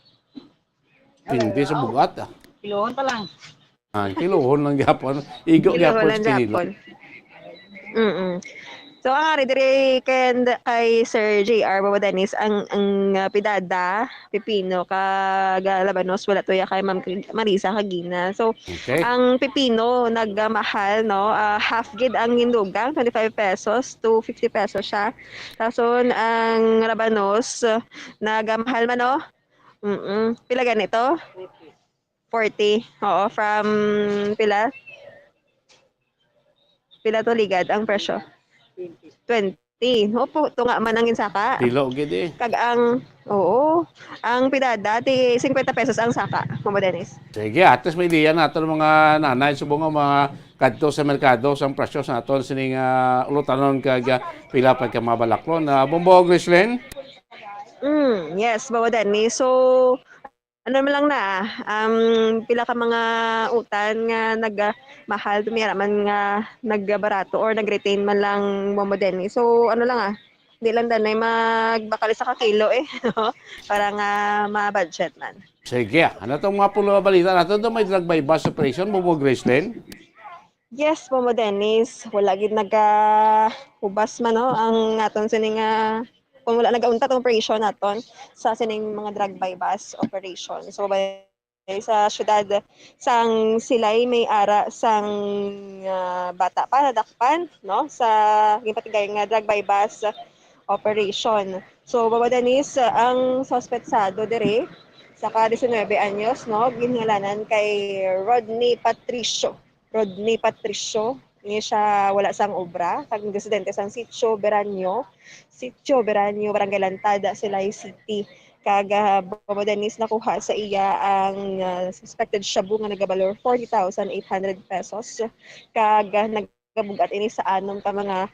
Hindi sa bugat, ah. Kilohon pa lang. Ah, kilohon lang gyapon. Igo Kilohon gyapon lang sa kilo. gyapon. Mm. So, ang ari diri kay, kay Sir J R Baba Dennis, ang, ang ah, pidada, pipino, kag ah, labanos, wala to ya kay Ma'am Marisa Kagina. So, Okay. ang pipino nagmahal, no? Ah, half gid ang hindugang, twenty-five pesos to fifty pesos siya. Tapos ang labanos nagmahal man, no? Mm. Pila ganito? Forty. Oo, from pila? Pila to ligad ang presyo? Twenty. Opo, tunga man ang insaka. Pilo gid eh. Kag ang, oo, ang pidada, ti fifty pesos ang saka, Mama Dennis. Sige, at least may idea naton mga nanay subong nga mga kadto sa merkado sang presyo sa aton sining ah, ulutanon kag ah, pila pa ka mga balaklon. Ah, Bombo Grislin? Mm, yes, Mama Dennis. So, ano man lang na, um, pila ka mga utan nga nagmahal, tumira man nga nagbarato or nag-retain man lang, Mama Dennis. So, ano lang ah, di lang danay magbakal sa kakilo eh, no? Para nga ma-budget man. Sige, ano tong mga pulo nga balita naton? Ito may drug buy-bust operation, Bombo Grislin? Yes, Momo Dennis, wala gid nagahubas man, no, ang aton sini nga, kung wala nagauntat ang operation naton sa sining mga drug buy-bust operation. So, ba, sa syudad sang Silay may ara sang ah, bata pa nadakpan, no, sa ginpatigay nga drug buy-bust operation. So, Momo Dennis, ang suspetsado diri Saka diecinuebe anyos, no, ginhingalanan kay Rodney Patricio. Rodney Patricio, ini siya wala sang obra, kag residente sang Sitio Beranyo, Sitio Beranyo, Barangay Lantad, Silay City. Kag, ah, Bobo Dennis, nakuha sa iya ang, ah, suspected shabu nga nagabalor forty thousand eight hundred pesos. Kag, ah, nagabug-at ini sa anom ka mga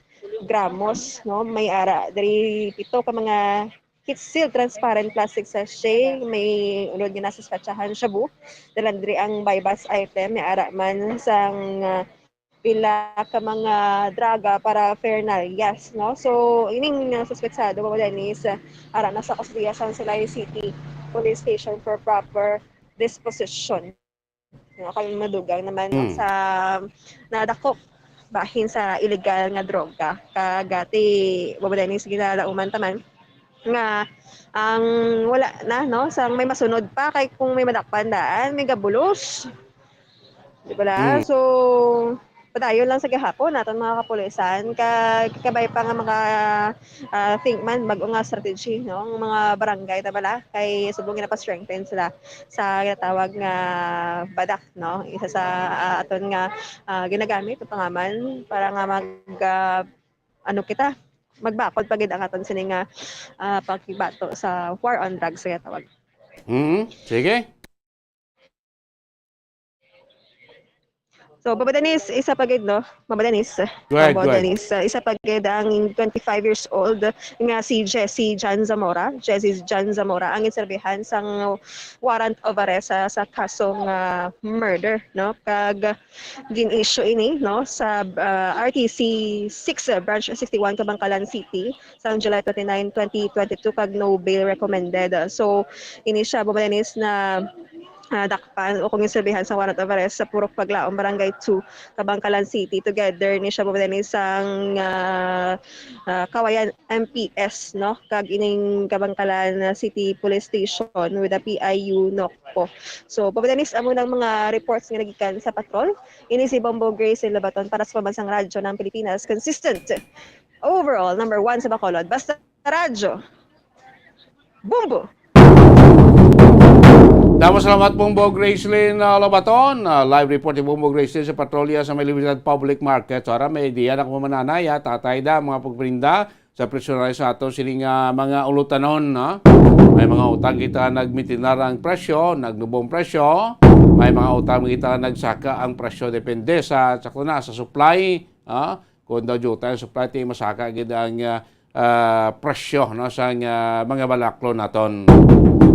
gramos, no? May ara diri pito ka mga heat-sealed transparent plastic sachet, may unod nga nasuspetsahan shabu. Dala diri ang buy-bust item, may ara man sang, ah, pila ka mga droga, paraphernalias, no? So, ining, ah, suspetsado, Bobo Dennis, ah, ara na sa kustodiya sang Silay City Police Station for proper disposition. No, kami madugang naman, no, Mm. sa nadakop bahin sa illegal nga droga. Kag ati, Bobo Dennis, ginalauman taman nga ang wala na, no, sang may masunod pa, kay kung may madakpan daan, may gabulos. Di ba la? Mm. So, padayon lang sa gihapon naton mga kapulisan, kag kabay pa nga mga, ah, think man, bag-o nga strategy, no, ang mga barangay, ta bala, kay subong ginapastrengthen sila sa ginatawag nga BADAC, no? Isa sa, ah, aton nga, ah, ginagamit o pangaman para nga mag, ah, ano kita, magbakod pa gid ang aton sini nga, ah, pagbato sa war on drugs sa ginatawag. Mm, sige. So, Bobo Dennis, isa pa gid, no? Bobo Dennis, Go ahead, Bobo go ahead. Dennis, ah, isa pa gid ang twenty-five years old nga si Jesse Jan Zamora, Jesse Jan Zamora, ang inserbihan sang warrant of arrest sa, sa kasong, ah, murder, no? Kag gin-issue ini, no, sa, ah, R T C six, ah, Branch sixty-one, Kabankalan City, sang July twenty-nine, twenty twenty-two, kag no bail recommended. So, ini siya, Bobo Dennis, na, ah, dakpan o kung inserbihan sa warrant of arrest sa Purok Paglaom, Barangay two, Kabankalan City. Together ni siya, Bobo Dennis, sang, ah, ah, Kawayan M P S, no? Kag ining Kabankalan City Police Station with the P I U Nocpo. So, Bobo Dennis, amo nang mga reports nga nagikan sa patrol. Ini si Bombo Grace Lobaton para sa Pambansang Radyo ng Pilipinas. Consistent. Overall, number one sa Bacolod. Basta Radyo. Bombo! Damo salamat, Bombo Gracelyn, ah, Lobaton. Ah, live report ni Bombo Gracelyn sa patrolya sa may Libertad Public Market. So, ara, may idea na kung mananay, ah, tatay da, mga pagprinda sa presyo na sa ato sining, ah, mga ulutanon, no? May mga utang kita nagmintinar ang presyo, nagnubong presyo. May mga utang kita nagsaka ang presyo, depende sa, sakto na, sa supply, ah. Kung daw diutay ang supply, ti masaka gid ang, ah, ah, presyo, no, sa, ah, mga balaklon naton.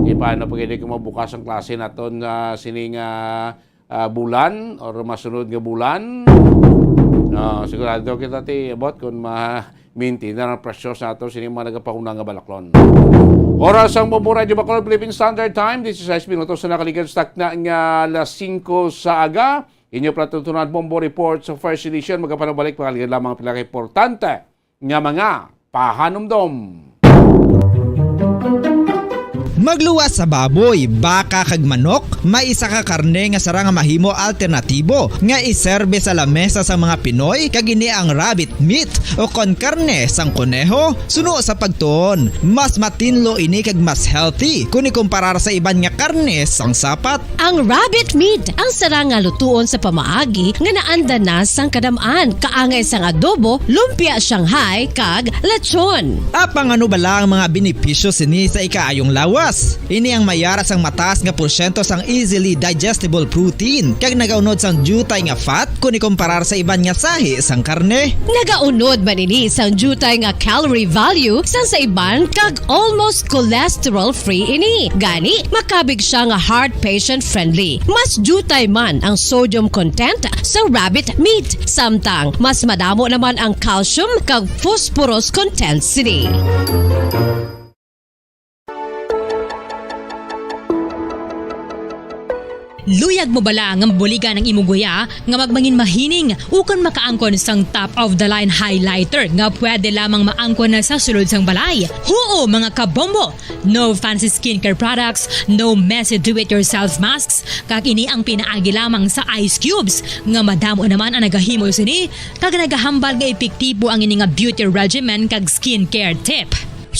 Di pa, ano, pag hindi ko mabukas ang klase naton, ah, sining, ah, ah, bulan or masunod nga bulan. Ah, sigurado kita ti abot kung ma-maintain na ang presyo sa ato sini mga nagapahuna nga balaklon. Oras ang Bombo Radyo Bacolod, Philippine Standard Time, disisais minutos na nakalikan sa takna nga alas singko sa aga. Inyo palatuntunan Bombo Report sa first edition. Magapanubalik, pangalingan lamang pila ka importante nga mga pahanumdom. Magluwas sa baboy, baka kag manok, may isa ka karne nga sara nga mahimo alternatibo nga iserbe sa lamesa sang mga Pinoy, kag ini ang rabbit meat o kon karne sang koneho. Suno sa pagtuon, mas matinlo ini kag mas healthy kon ikumparar sa iban nga karne sang sapat. Ang rabbit meat ang sara nga lutuon sa pamaagi nga naandan na sang kadam-an, kaangay sang adobo, lumpia Shanghai, kag lechon. Apang ano bala ang mga benepisyo sini sa ikaayong lawas? Ini ang mayara sang mataas nga porsyento sang easily digestible protein, kag nagaunod sang diutay nga fat kon ikumparar sa iban nga sahi sang karne. Nagaunod man ini sang diutay nga calorie value sang sa iban, kag almost cholesterol-free ini. Gani, makabig siya nga heart patient-friendly. Mas diutay man ang sodium content sa rabbit meat, samtang mas madamo naman ang calcium kag phosphorus content sini. Luyag mo bala nga mabuligan ang imong guya nga magmangin mahining ukon makaangkon sang top-of-the-line highlighter nga pwede lamang maangkon na sa sulod sang balay? Huo, mga kabombo! No fancy skincare products, no messy do-it-yourself masks, kag ini ang pinaagi lamang sa ice cubes nga madamo naman ang nagahimo sini kag nagahambal nga epektibo ang ini nga beauty regimen kag skincare tip.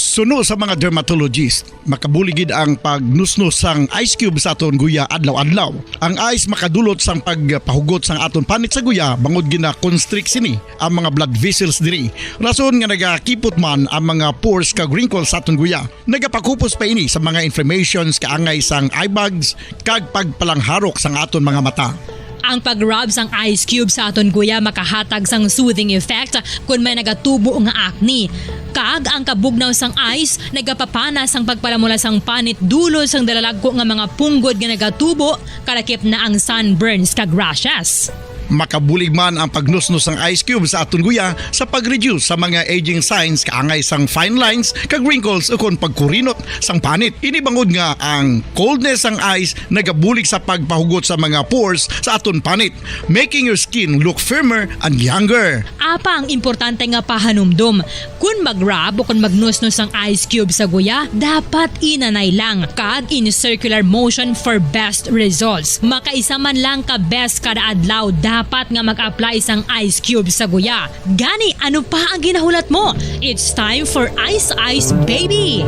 Suno sa mga dermatologist, makabulig gid ang pagnusnos sang ice cube sa aton guya adlaw-adlaw. Ang ice makadulot sang pagpahugot sang aton panit sa guya bangod gina-constrict sini ang mga blood vessels diri. Rason nga nagakipot man ang mga pores kag wrinkles sa aton guya. Nagapakupos pa ini sa mga inflammations kaangay sang eye bags kag pagpalangharok sang aton mga mata. Ang pag-rub sang ice cube sa aton guya makahatag sang soothing effect kon may nagatubo nga acne. Kag ang kabugnaw sang ice nagapapana sang pagpalamula sang panit dulot sang dalalagko nga mga punggod nga nagatubo, kalakip na ang sunburns kag rashes. Makabulig man ang pagnusnos sang ice cube sa aton guya sa pag-reduce sa mga aging signs kaangay sang fine lines kag wrinkles ukon pagkurinot sang panit. Ini bangod nga ang coldness sang ice nagabulig sa pagpahugot sa mga pores sa aton panit, making your skin look firmer and younger. Apang importante nga pahanumdom, kon mag-rub o kon magnusnos ang ice cube sa guya, dapat inanay lang kag in circular motion for best results. Makaisa man lang ka beses kada adlaw dapat nga mag-apply sang ice cube sa guya. Gani, ano pa ang ginahulat mo? It's time for Ice Ice Baby!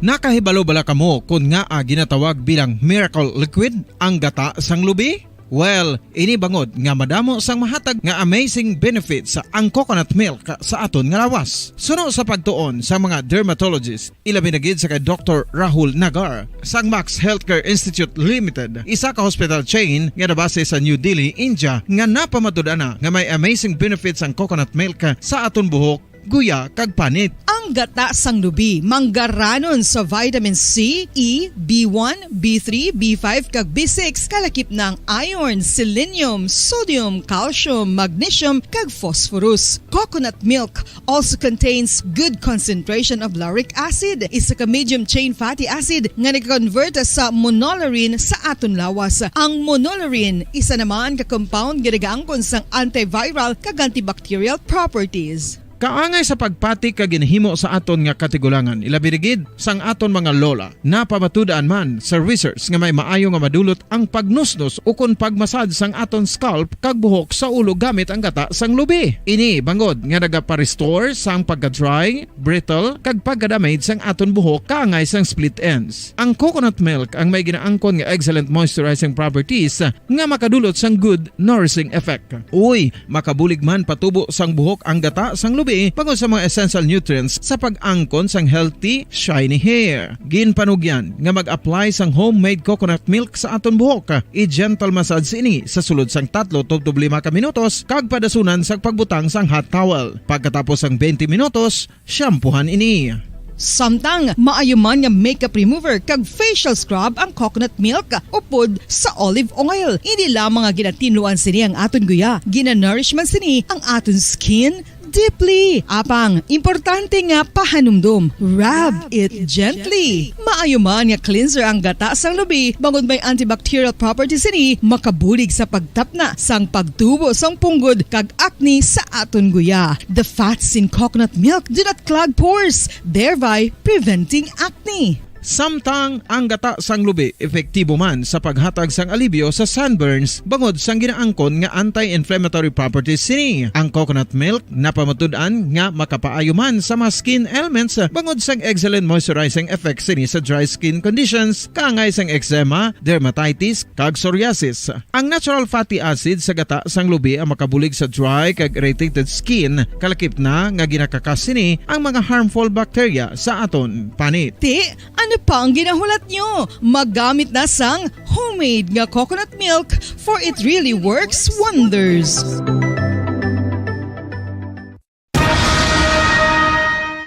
Nakahibalo bala kamo kon ngaa ginatawag bilang miracle liquid ang gata sang lubi? Well, ini bangod nga madamo sang mahatag nga amazing benefits ang coconut milk sa aton nga lawas. Suno sa pagtuon sa mga dermatologist, ilabi na gid sa kay Doktor Rahul Nagar sang Max Healthcare Institute Limited, isa ka hospital chain nga nabase sa New Delhi, India, nga napamatud-an na nga may amazing benefits ang coconut milk sa aton buhok, guya, kag panit. Ang gata sang lubi manggaranon sa vitamin C, E, B one, B three, B five, kag B six, kalakip na ang iron, selenium, sodium, calcium, magnesium, kag phosphorus. Coconut milk also contains good concentration of lauric acid, isa ka medium chain fatty acid nga nag-convert sa monolaurin sa aton lawas. Ang monolaurin isa naman ka compound nga nagaangkon sang antiviral kag antibacterial properties. Kaangay sa pagpati kag ginhimo sa aton nga katigulangan, ilabi na gid sang aton mga lola. Napamatud-an man sa research nga may maayo nga madulot ang pagnusnos ukon pagmasad sang aton scalp kag buhok sa ulo gamit ang gata sang lubi. Ini bangod nga nagapa-restore sang pagka-dry, brittle, kag pagka-damage sang aton buhok kaangay sang split ends. Ang coconut milk ang may ginaangkon nga excellent moisturizing properties nga makadulot sang good nourishing effect. Uy, makabulig man patubo sang buhok ang gata sang lubi bangod sa mga essential nutrients sa pag-angkon sang healthy, shiny hair. Ginpanugyan nga mag-apply sang homemade coconut milk sa aton buhok. I-gentle massage ini sa sulod sang tatlo tubtob lima ka minutos kag padasunan sa pagbutang sang hot towel. Pagkatapos sang twenty minutos, shampoohan ini. Samtang maayo man nga makeup remover kag facial scrub ang coconut milk upod sa olive oil. Hindi lamang nga ginatinluan sini ang aton guya, ginanourish man sini ang aton skin deeply. Apang, importante nga pahanumdom, rub it gently. Maayo man nga cleanser ang gata sang lubi, bangod may antibacterial properties sini, makabulig sa pagtapna sang pagtubo sang punggod kag acne sa aton guya. The fats in coconut milk do not clog pores, thereby preventing acne. Samtang ang gata sang lubi epektibo man sa paghatag sang alibyo sa sunburns bangod sang ginaangkon nga anti-inflammatory properties sini. Ang coconut milk napamatud-an nga makapaayo man sa mga skin ailments bangod sang excellent moisturizing effect sini sa dry skin conditions kaangay sang eczema, dermatitis, kag psoriasis. Ang natural fatty acid sa gata sang lubi ang makabulig sa dry kag irritated skin, kalakip na nga ginakakas sini ang mga harmful bacteria sa aton panit. Ti, ano pa ang ginahulat nyo? Magamit na sang homemade nga coconut milk, for it really works wonders.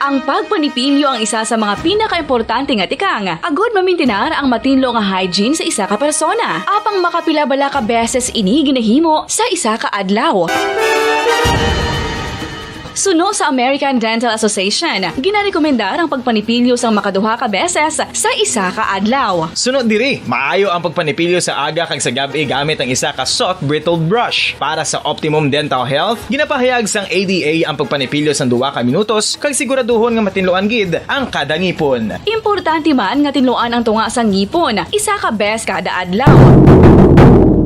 Ang pagpanipilyo ang isa sa mga pinakaimportante nga tikang agud mamintinar ang matinlo nga hygiene sa isa ka persona. Apang makapila bala ka beses ini ginahimo sa isa ka adlaw? Suno sa American Dental Association, ginarekomendar ang pagpanipilyo sang makaduha ka beses sa isa ka adlaw. Suno diri, maayo ang pagpanipilyo sa aga kag sa gab-i gamit ang isa ka soft bristled brush. Para sa optimum dental health, ginapahayag sang A D A ang pagpanipilyo sang duha ka minutos kag siguraduhon nga matinluan gid ang kada ngipon. Importante man nga tinluan ang tunga sang ngipon isa ka beses kada adlaw.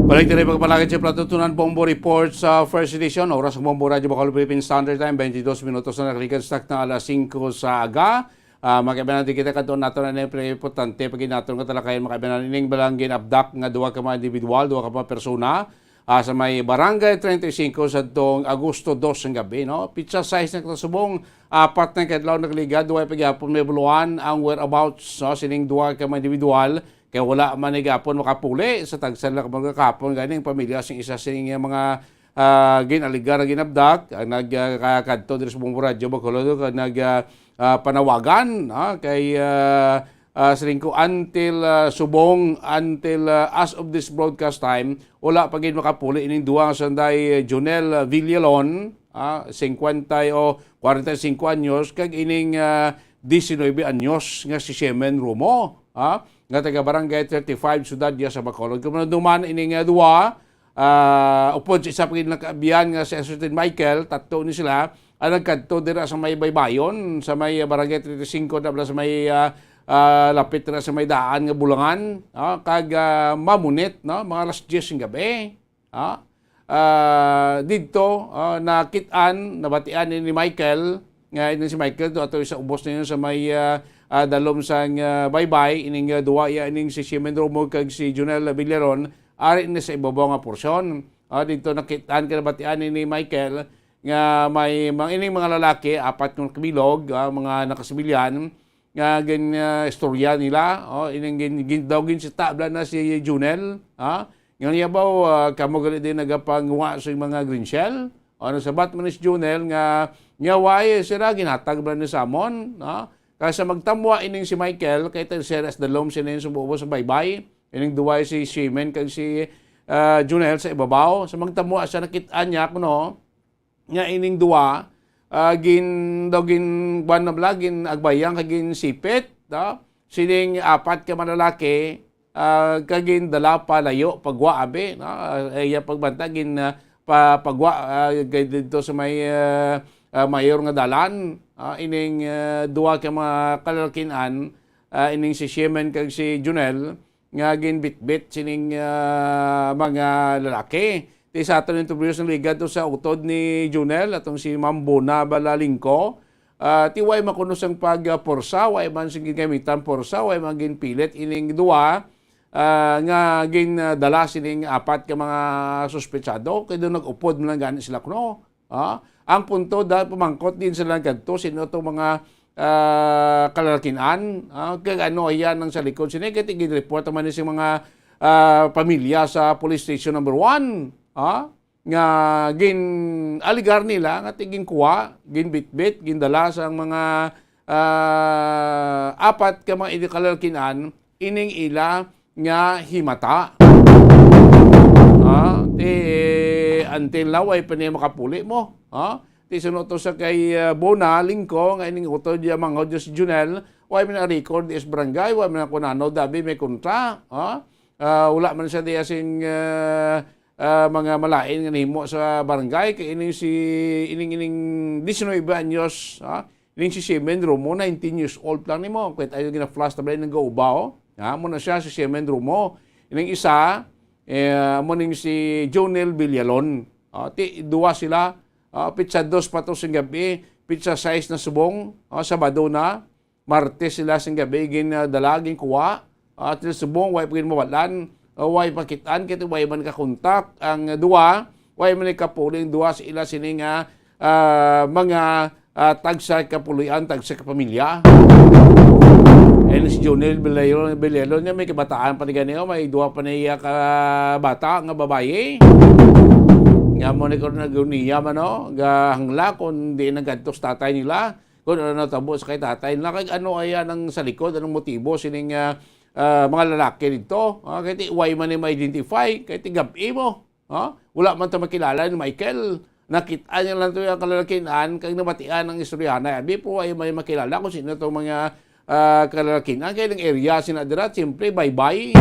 Balik diri pagpalagad sa Platutunan Bombo Report sa First Edition. Oras ng Bombo Radyo Bacolod Philippine Standard Time, twenty-dos minutos na nakaligad sa takna alas singko sa aga. Ah, mga kaibanan, di kita kadto nato na yung importante pag nato nga talakayan, mga kaibanan, ining balang ginabdak nga duha ka mga individual, duha ka mga persona, ah, sa may Barangay treinta y cinco sa tong Agosto dos ng gabi, no? Pitsa sais na kasubong, apat na kadlaw nagligad, duha pa gyapon may buluhan ang whereabouts, no, sining duha ka mga individual. Kay wala man ni gapon makapuli sa tagsa nila ka mga kahapon ganing pamilya sing isa sing mga, ah, ginaligar nga ginabdak ang nag, ah, ka-, kadto diri sa Bombo Radyo Bacolod kag nag, ah, ah, panawagan, ah, kay, ah, ah, siling ko, until, ah, subong, until, ah, as of this broadcast time, wala pa gid makapuli ining duha nga sanday Jonel Villalon, ah, singkwenta o kwarenta y singko anyos, kag ining, ah, diecinuebe anyos nga si Shemen Romo, ah, nga taga Barangay thirty-five, Ciudad Diaz sa Bacolod. Kung maduman ini nga duha, ah, upod sa isa pa gid nakaabiyan nga si Certain Michael, tatlo ni sila, ang nagkadto dira sa may baybayon, sa may Barangay thirty-five, na sa may, ah, ah, lapit na sa may daan nga bulangan, ah, kag, ah, mamunit, no, mga alas diyes ng gabi. Ah, ah, didto, ah, nakit-an, nabatian ni, ni Michael, nga ini si Michael, to ato sa ubos ninyo sa may, ah, ah, dalom sang, ah, baybay, ining, ah, duwa, iya, ining si Shemen Romo kag si Jonel Villaron, ari ni sa ibabaw nga porsyon. Ah, didto nakit-an, kag nabatian ni, ni Michael nga may mga, ining mga lalaki, apat nga nakabilog, ah, mga nakasibilyan, nga gin, ah, istorya nila, oh, ining gin, gin, daw ginsita bala na si Junel, ha? Nga niya ba, ah, kamo gali din nagapanguha sa mga green shell? O, nagsabat man ni si Junel nga, nga why sila ginhatag bala ni sa amon, ha? Kay sa magtamwa ining si Michael, kay ta-, siya sa dalom siya na yung sububo sa baybay, ining duway si Shemen kag si, ah, Junel sa ibabaw. Sa magtamwa siya, nakit-an niya kuno, nga ining duwa, ah, gin-, daw gin-, kuwan na bala, gin-agbayang kag ginsipit, no? Sining apat ka mga lalaki, ah, kag gindala pa layo, pagwa, abi, no? Ah, iya pagbanta, gin, ah, pa-, pagwa, ah, kay didto sa may, ah, ah, mayor nga dalan, ah, ining, ah, duwa ka mga kalalakin-an, ah, ining si Shemen kag si Junel, nga ginbitbit sining, ah, mga lalaki. Ti sa aton interview sa ligad to sa utod ni Junel, atong si Ma'am Bona Balalingco, ah, ti way makuno sang pag, ah, porsa, way man sing gamitan porsa, way man ginpilit ining duwa, ah, nga gindala sining apat ka mga suspetsado, kay daw nag-upod man lang gani sila kuno. Ha? Ang punto, dahil pamangkot din sila kadto, sino itong mga, ah, kalalakinan, ah, kag ano iya nang sa likod sini, kay ginreport naman ni sa mga, ah, pamilya sa police station number one, ha? Nga gin-aligar nila nga ti ginkuha, ginbitbit, gindala sa mga, ah, apat ka mga kalalakinan, ining ila nga himata. Ha? Ti, until now, way pa niya makapuli mo. Ha? Ti suno to sa kay, ah, Bona Lingko, nga ining utod niya, mga audio si Junel, way man na-record is barangay, way man na kunano, dabi may kontra. Ha? Ah, wala man siya diya sing, ah, ah, mga malain nga nahimo sa barangay, kay ining si, ining, ining diecinuebe anyos, ha? Ining si Shemen Romo, nineteen years old lang nimo. Kaya tayo gina-flash na ba yung nag-ubaw? Ha? Muna siya si Shemen Romo. Ining isa, eh, amo ning si Jonel Villalon. Ah, ti, duwa sila. Ah, pitsa dos pa to sing gabi, pitsa sais na subong, ah, Sabado na. Martes sila sing gabi, gin, ah, dala, ginkuha. Ah, til subong, way pa gid mawalan. Ah, way pakit-an, kay way man kakontak ang duwa. Way man ikapuling duwa sa ila sini nga, ah, mga, ah, tagsa ka pulian, tagsa ka pamilya. And si Junel Bilero, Bilero niya, may kabataan pa ni gani, oh, may duwa pa niya ka bata nga babayi. Nga mo ni ko naguniya man, oh, gahangla kung di nagkadtos tatay nila. Kung ano natabo sa kay tatay nila, kay ano aya nang sa likod, anong motibo sining, ah, ah, mga lalaki dito. Ah, kay ti way man ni ma-identify, kay ti gab-i mo. Ha? Wala man ta makilala ni Michael. Nakit-an niya lang to yung kalalakihan, kag nabatian ang istoryahanay. Abi po, ay may makilala kung sino tong mga, ah, kalalakihan. Kaya ng area, sina dira, siyempre, baybay.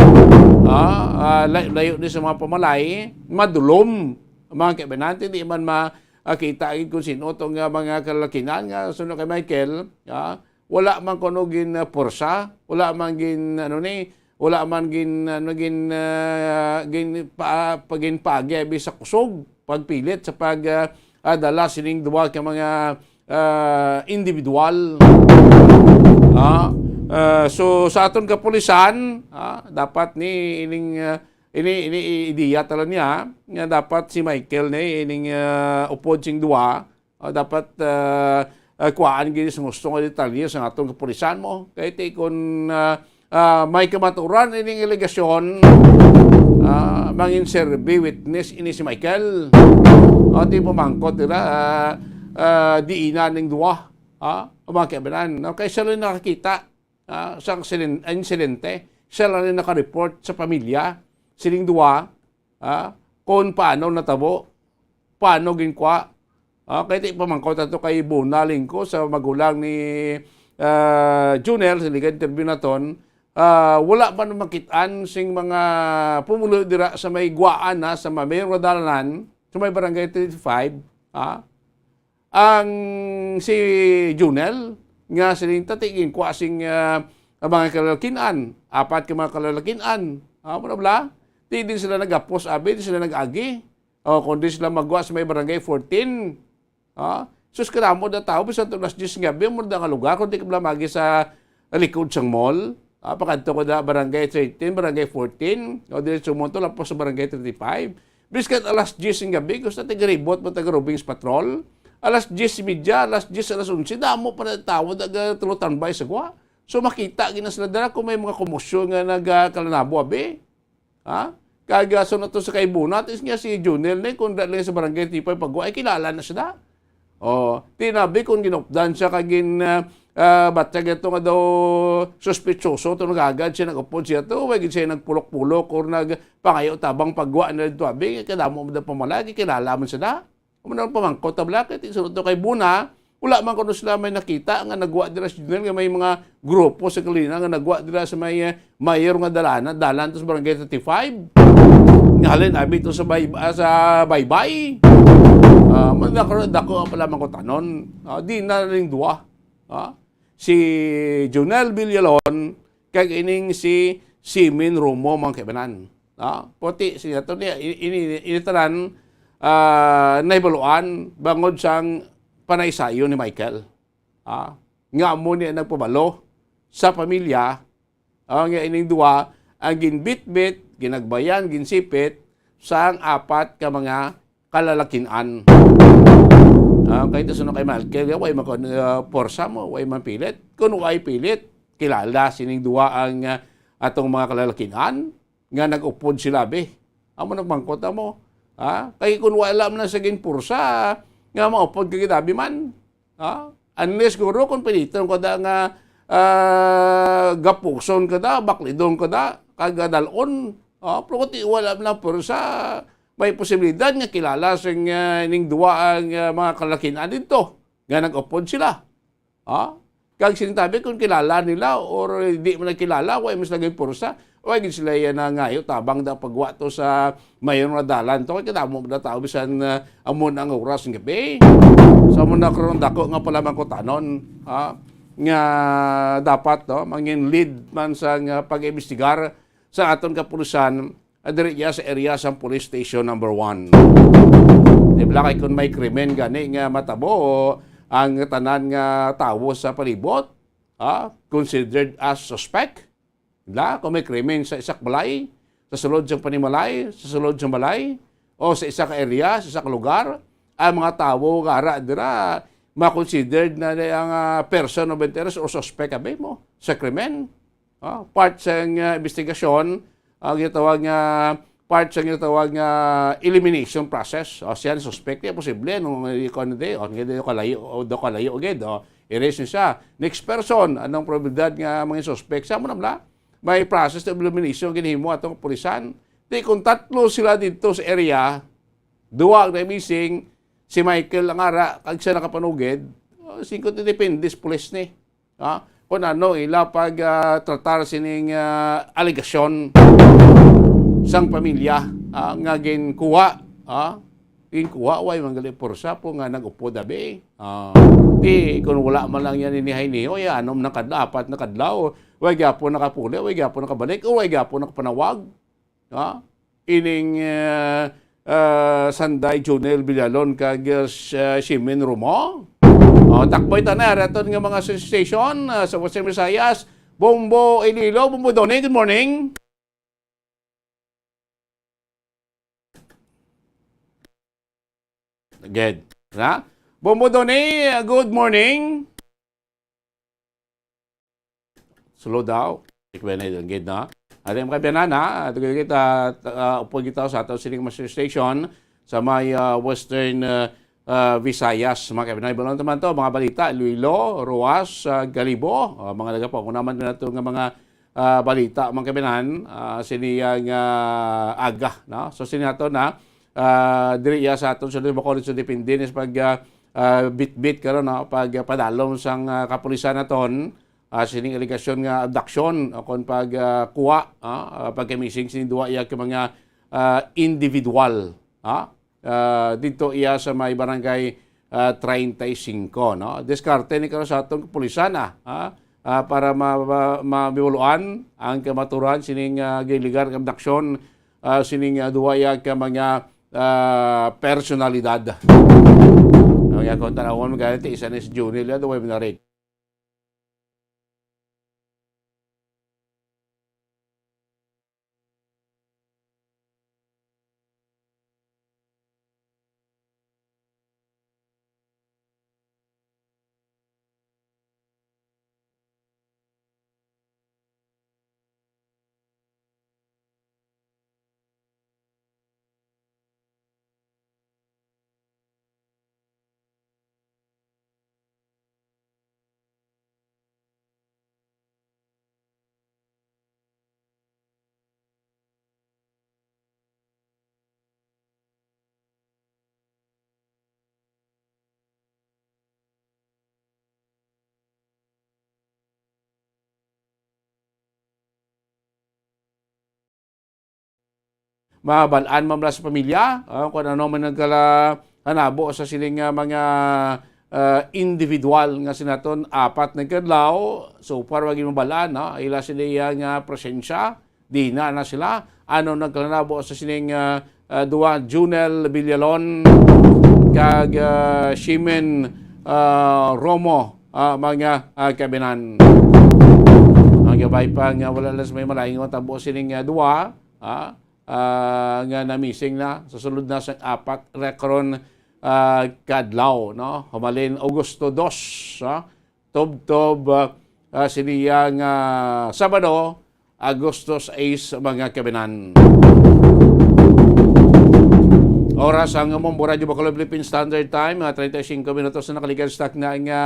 Ah, ah, lay-, layo ni sa mga pamalay, madulom. Mga kaibanan, hindi man ma-, ah, kita gid kung sino tong, ah, mga kalalakihan nga sunod kay Michael, ah, wala man kuno gin, ah, porsa, wala man gin, ano ni, wala man gin, ano, gin, ah, gin pa-, paginpagi abi sa kusog, pagpilit sa pag, ah, ah, dala sining duha ka mga, ah, individual. Ah, ah, so sa aton kapulisan, ah, dapat ni ining, ah, ini, ini i-, ideya tala niya nga dapat si Michael ni ining, ah, upod sing duha, ah, dapat, ah, ah, kuhaan gid sa gusto nga detalye sa aton kapulisan mo. Kay ti kun, ah, ah, may kamaturan ining alegasyon, ah, mangin serbi witness ini si Michael. O, ti pamangkot nila, ah, ah, diinan ning duha, ah, ang mga kaibanan, no? Kay sila nakakita, ah, sa aksiden-, insidente, sila rin naka-report sa pamilya, sining duha, ah, kung paano natabo, paano ginkuha. Ah, kay ti pamangkot ato kay Bona Lingko sa magulang ni, ah, Junel, sa liga interview naton, ah, wala man makit-an sing mga pumulo dira sa may guwaan, ha, sa may mayor nga dalanan, sa may barangay thirty-five, ha. Ang si Junel, nga siling tati, ginkuha sing, ah, ang mga kalalakin-an, apat ka mga kalalakin-an. Ah, muna bala? Di din sila nagapos, abi, di sila nag-agi. O, kundi sila magwa sa may barangay fourteen. Ah, sus, kadamo na tao, bisan to alas diyes nga gabi, mo na nga lugar, kundi ka bala magi sa likod sang mall. Ah, pakadto ko na barangay thirteen, barangay fourteen, o diretso mo to, lapos sa barangay thirty-five. Biskan alas diyes nga gabi, gusto taga-ribot mo taga Robings Patrol. Alas diyes y media, alas diyes, alas onse, damo pa na tao nagatulo tambay sa gwa. So, makita gina sila dala kung may mga komosyon nga nagkalanabo, abi. Ha? Kag, ah, so na to sa kay Bona, is nga si Junel ni, kung dali sa barangay Tipay Pagwa, ay kilala na sila. Oh, tinabi kung ginupdan siya kag gin, ah, ah, batya gato nga daw suspetsoso to, nagagad siya, nag-upod siya to, way gid siya nagpulok-pulok or nagpangayo tabang pagwa na dito, abi, kadamo man daw pamalagi, kilala man sila. Amo na ang pamangkot ta, bala, kay ti sunod to kay Bona, wala man kuno sila may nakita nga nagwa dira sa Junel nga may mga grupo sa Kalina nga nagwa dira sa may, eh, mayor nga dalana, dalan to sa barangay thirty-five. Nga halin, abi to sa bay-, ah, sa Baybay. Ah, man, dako, dako ang pala mangkutanon. Ah, di na ring duwa. Ah, si Junel Villalon, kag ining si Simin Romo, mga kaibanan. Ah, puti siya to niya, ini, ini, ini tanan, ah, nahibaluan bangod sang panaysayon ni Michael. Ah, nga amo ni ang nagpabalo sa pamilya, ah, nga ining duwa ang ginbitbit, ginagbayan, ginsipit sang apat ka mga kalalakin-an. Ah, kay ito sunod kay Michael, way man kon, ah, porsa mo, way man pilit. Kung way pilit, kilala sining duwa ang, ah, atong mga kalalakin-an nga nag-upod sila, be. Amo nagmangkot amo. Ha? Kay kung wala man sa ginpursa, nga maupod ka gid, abi man. Ha? Unless, guro, kung piliton ka da nga, ah, gapuson ka da, baklidon ka da, kag dalon. Ha? Pero kung ti-, wala man ang pursa, may posibilidad nga kilala sing, ah, ning duwa ang, ah, mga kalakin-an didto nga nag-upod sila. Ha? Kag sintabi kung kilala nila or di man nagkilala, wa man sila ginpursa. Wa gid sila yan nangayo tabang da pagwa to sa mayor nga dalan to. Kay kadamo na tao bisan, ah, amo na ang oras ng gabi. Sa amo na karon dako nga pala mangkutanon, ha? Nga dapat, no, mangin lead man sa nga pag-imbestigar sa aton kapulisan, ah, diri iya sa area sang Police Station Number One. Di ba, kay kung may krimen gani nga matabo, ang tanan nga tawo sa palibot, ah, considered as suspect. Di ba? Kung may krimen sa isak balay, sa sulod sang panimalay, sa sulod sang balay, o sa isa ka area, sa isa ka lugar, ang mga tawo nga ara dira, ma-considered na, na ang, ah, person of interest or suspect, abi mo, sa krimen. Ah, part sang, ah, investigasyon, ang ginatawag nga, part sang ginatawag nga elimination process. O, siya ang suspect, di posible, nung ikaw na di, o, hindi kalayo, o, do kalayo, gid, o, erase niya siya. Next person, anong probabilidad nga mga suspect? Sa mo na bla? May process of elimination ginhimo atong kapulisan. Di kung tatlo sila dito sa area, duwa ang na-missing, si Michael ang ara, kag siya nakapanugid, o, singko depende sa pulis ni. Ah, kung ano ila pag, ah, tratar sining, ah, alegasyon sang pamilya, ah, nga ginkuha, ah, Ginkuha, way man gali porsa po nga nag-upod abi. Ah, di, kung wala man lang yan inihay niyo, ya, anom na kadlaw, apat na kadlaw, way gyapon nakapuli, way gyapon nakabalik, o way gyapon nakapanawag. Ha? Ining, eh, eh, Sanday Junel Villalon kag, eh, Sh-, Shimin Romo. Oh, takboy ta na, raton nga mga station, ah, sa Western Visayas. Bombo Iloilo, Bombo Donny, good morning. Good. Na? Bombo Donny, good morning. Slow daw. Ikwenay, good na. Ate, mga kabiyanan, ha? Ito kita, ah, upod kita sa ato sining master station sa may, ah, Western, ah, ah, Visayas. Mga kabiyanan, iba lang naman to. Mga balita, Iloilo, Roxas, ah, Galibo. Ah, mga nagapanguna man nato nga mga, ah, balita, mga kabiyanan, ah, sini nga aga, no? So, sini ato na, ah, diri iya sa aton sa Bacolod sa depende ni sa pag, ah, ah, bitbit karon, no? Pag, ah, padalom sang, ah, kapulisan naton, ah, sining alegasyon nga abduction o kon pag, ah, kuha, ah, ah, pagka-missing sining duha iya ka mga, ah, individual, ah, ah, dito iya sa may barangay, ah, treinta y cinco, no? Diskarte ni karon sa atong kapulisan, ah, ah, ah, para ma-, ma-, mabiwaloan ang kamaturan sining, ah, giligar nga abduction, ah, sining, ah, duha iya ka mga, ah, personalidad. Ang iya kung tanawon, magkano ti isa ni si Junil, ah, duha yung narik. Mabal-an man lang sa pamilya, ah, kung ano man nagkala-, hanabo sa sining, ah, mga, ah, individual nga sinaton apat na kadlaw. So far, wagi mabal-an, no? Ila sila iya nga presensya, di na na sila. Ano nagkalanabo sa sining, ah, ah, duwa, Junel Villalon kag, ah, Shimen, ah, Romo, ah, mga, ah, kabinan. Ang gabay pa nga wala lang sa may malayo nga tabo sining, ah, duwa, ah, ah, nga na-missing na sa sulod na sa apat ra karon, ah, kadlaw, no? Humalin Agosto dos, ah, tubtob, ah, ah, sini nga Sabado, Agosto sais, mga kabinan. Oras ang Bombo Radyo Bacolod Philippine Standard Time, ah, treinta y cinco minutos na nakaligad sa takna nga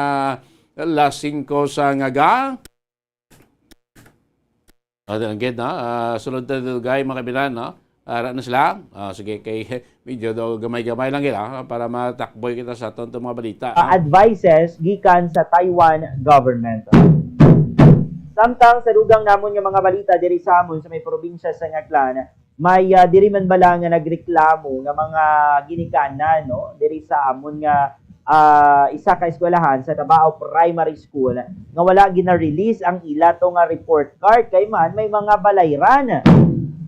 alas singko sa ngaga. Ah, ang gid, no? Ah, sulod ta dugay, mga kabinan, no? Ara na sila. Ah, sige, kay medyo daw gamay-gamay lang gid, ah, para matakboy kita sa aton mga balita, ah, ah. Advices gikan sa Taiwan government. Samtang sa dugang namon nga mga balita diri sa amon sa may probinsya sa Ngaklan, may, ah, diri man bala nga nagreklamo nga mga ginikanan, no, diri sa amon nga, ah, isa ka eskwelahan sa Davao Primary School nga wala gina-release ang ila to nga report card kay man may mga balayran.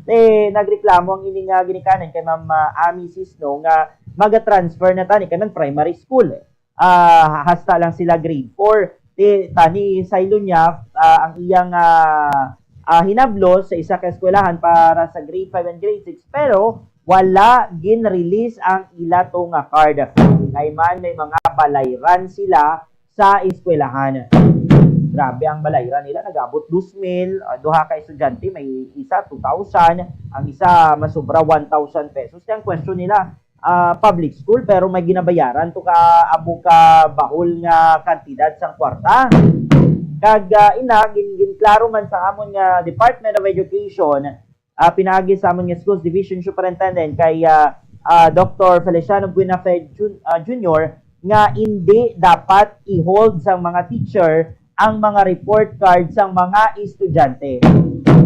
Eh, nagreklamo ang ini nga ginikanan kay Ma'am, ah, Ami Sisno nga maga-transfer na tani kay man primary school. Ah, hasta lang sila grade four. Ti-, tani, saylo niya, ah, ang iyang, ah, ah, hinablos sa isa ka eskwelahan para sa grade five and grade six, pero wala gin-release ang ila to nga card. Kay man may mga balayran sila sa eskwelahan. Grabe ang balayran nila, nag-abot dos mil, ah, duha ka estudyante, may isa two thousand, ang isa masobra one thousand pesos. Kaya ang question nila, ah, public school, pero may ginabayaran to ka amo ka bahol nga kantidad sang kwarta. Kag, ah, ina, gin-, ginklaro man sa amon nga Department of Education, ah, pinaagi sa amon nga Schools Division Superintendent kay, ah, ah, Doktor Feliciano Buenafe Jun-, ah, Junior, nga indi dapat i-hold sang mga teacher ang mga report card sang mga estudyante.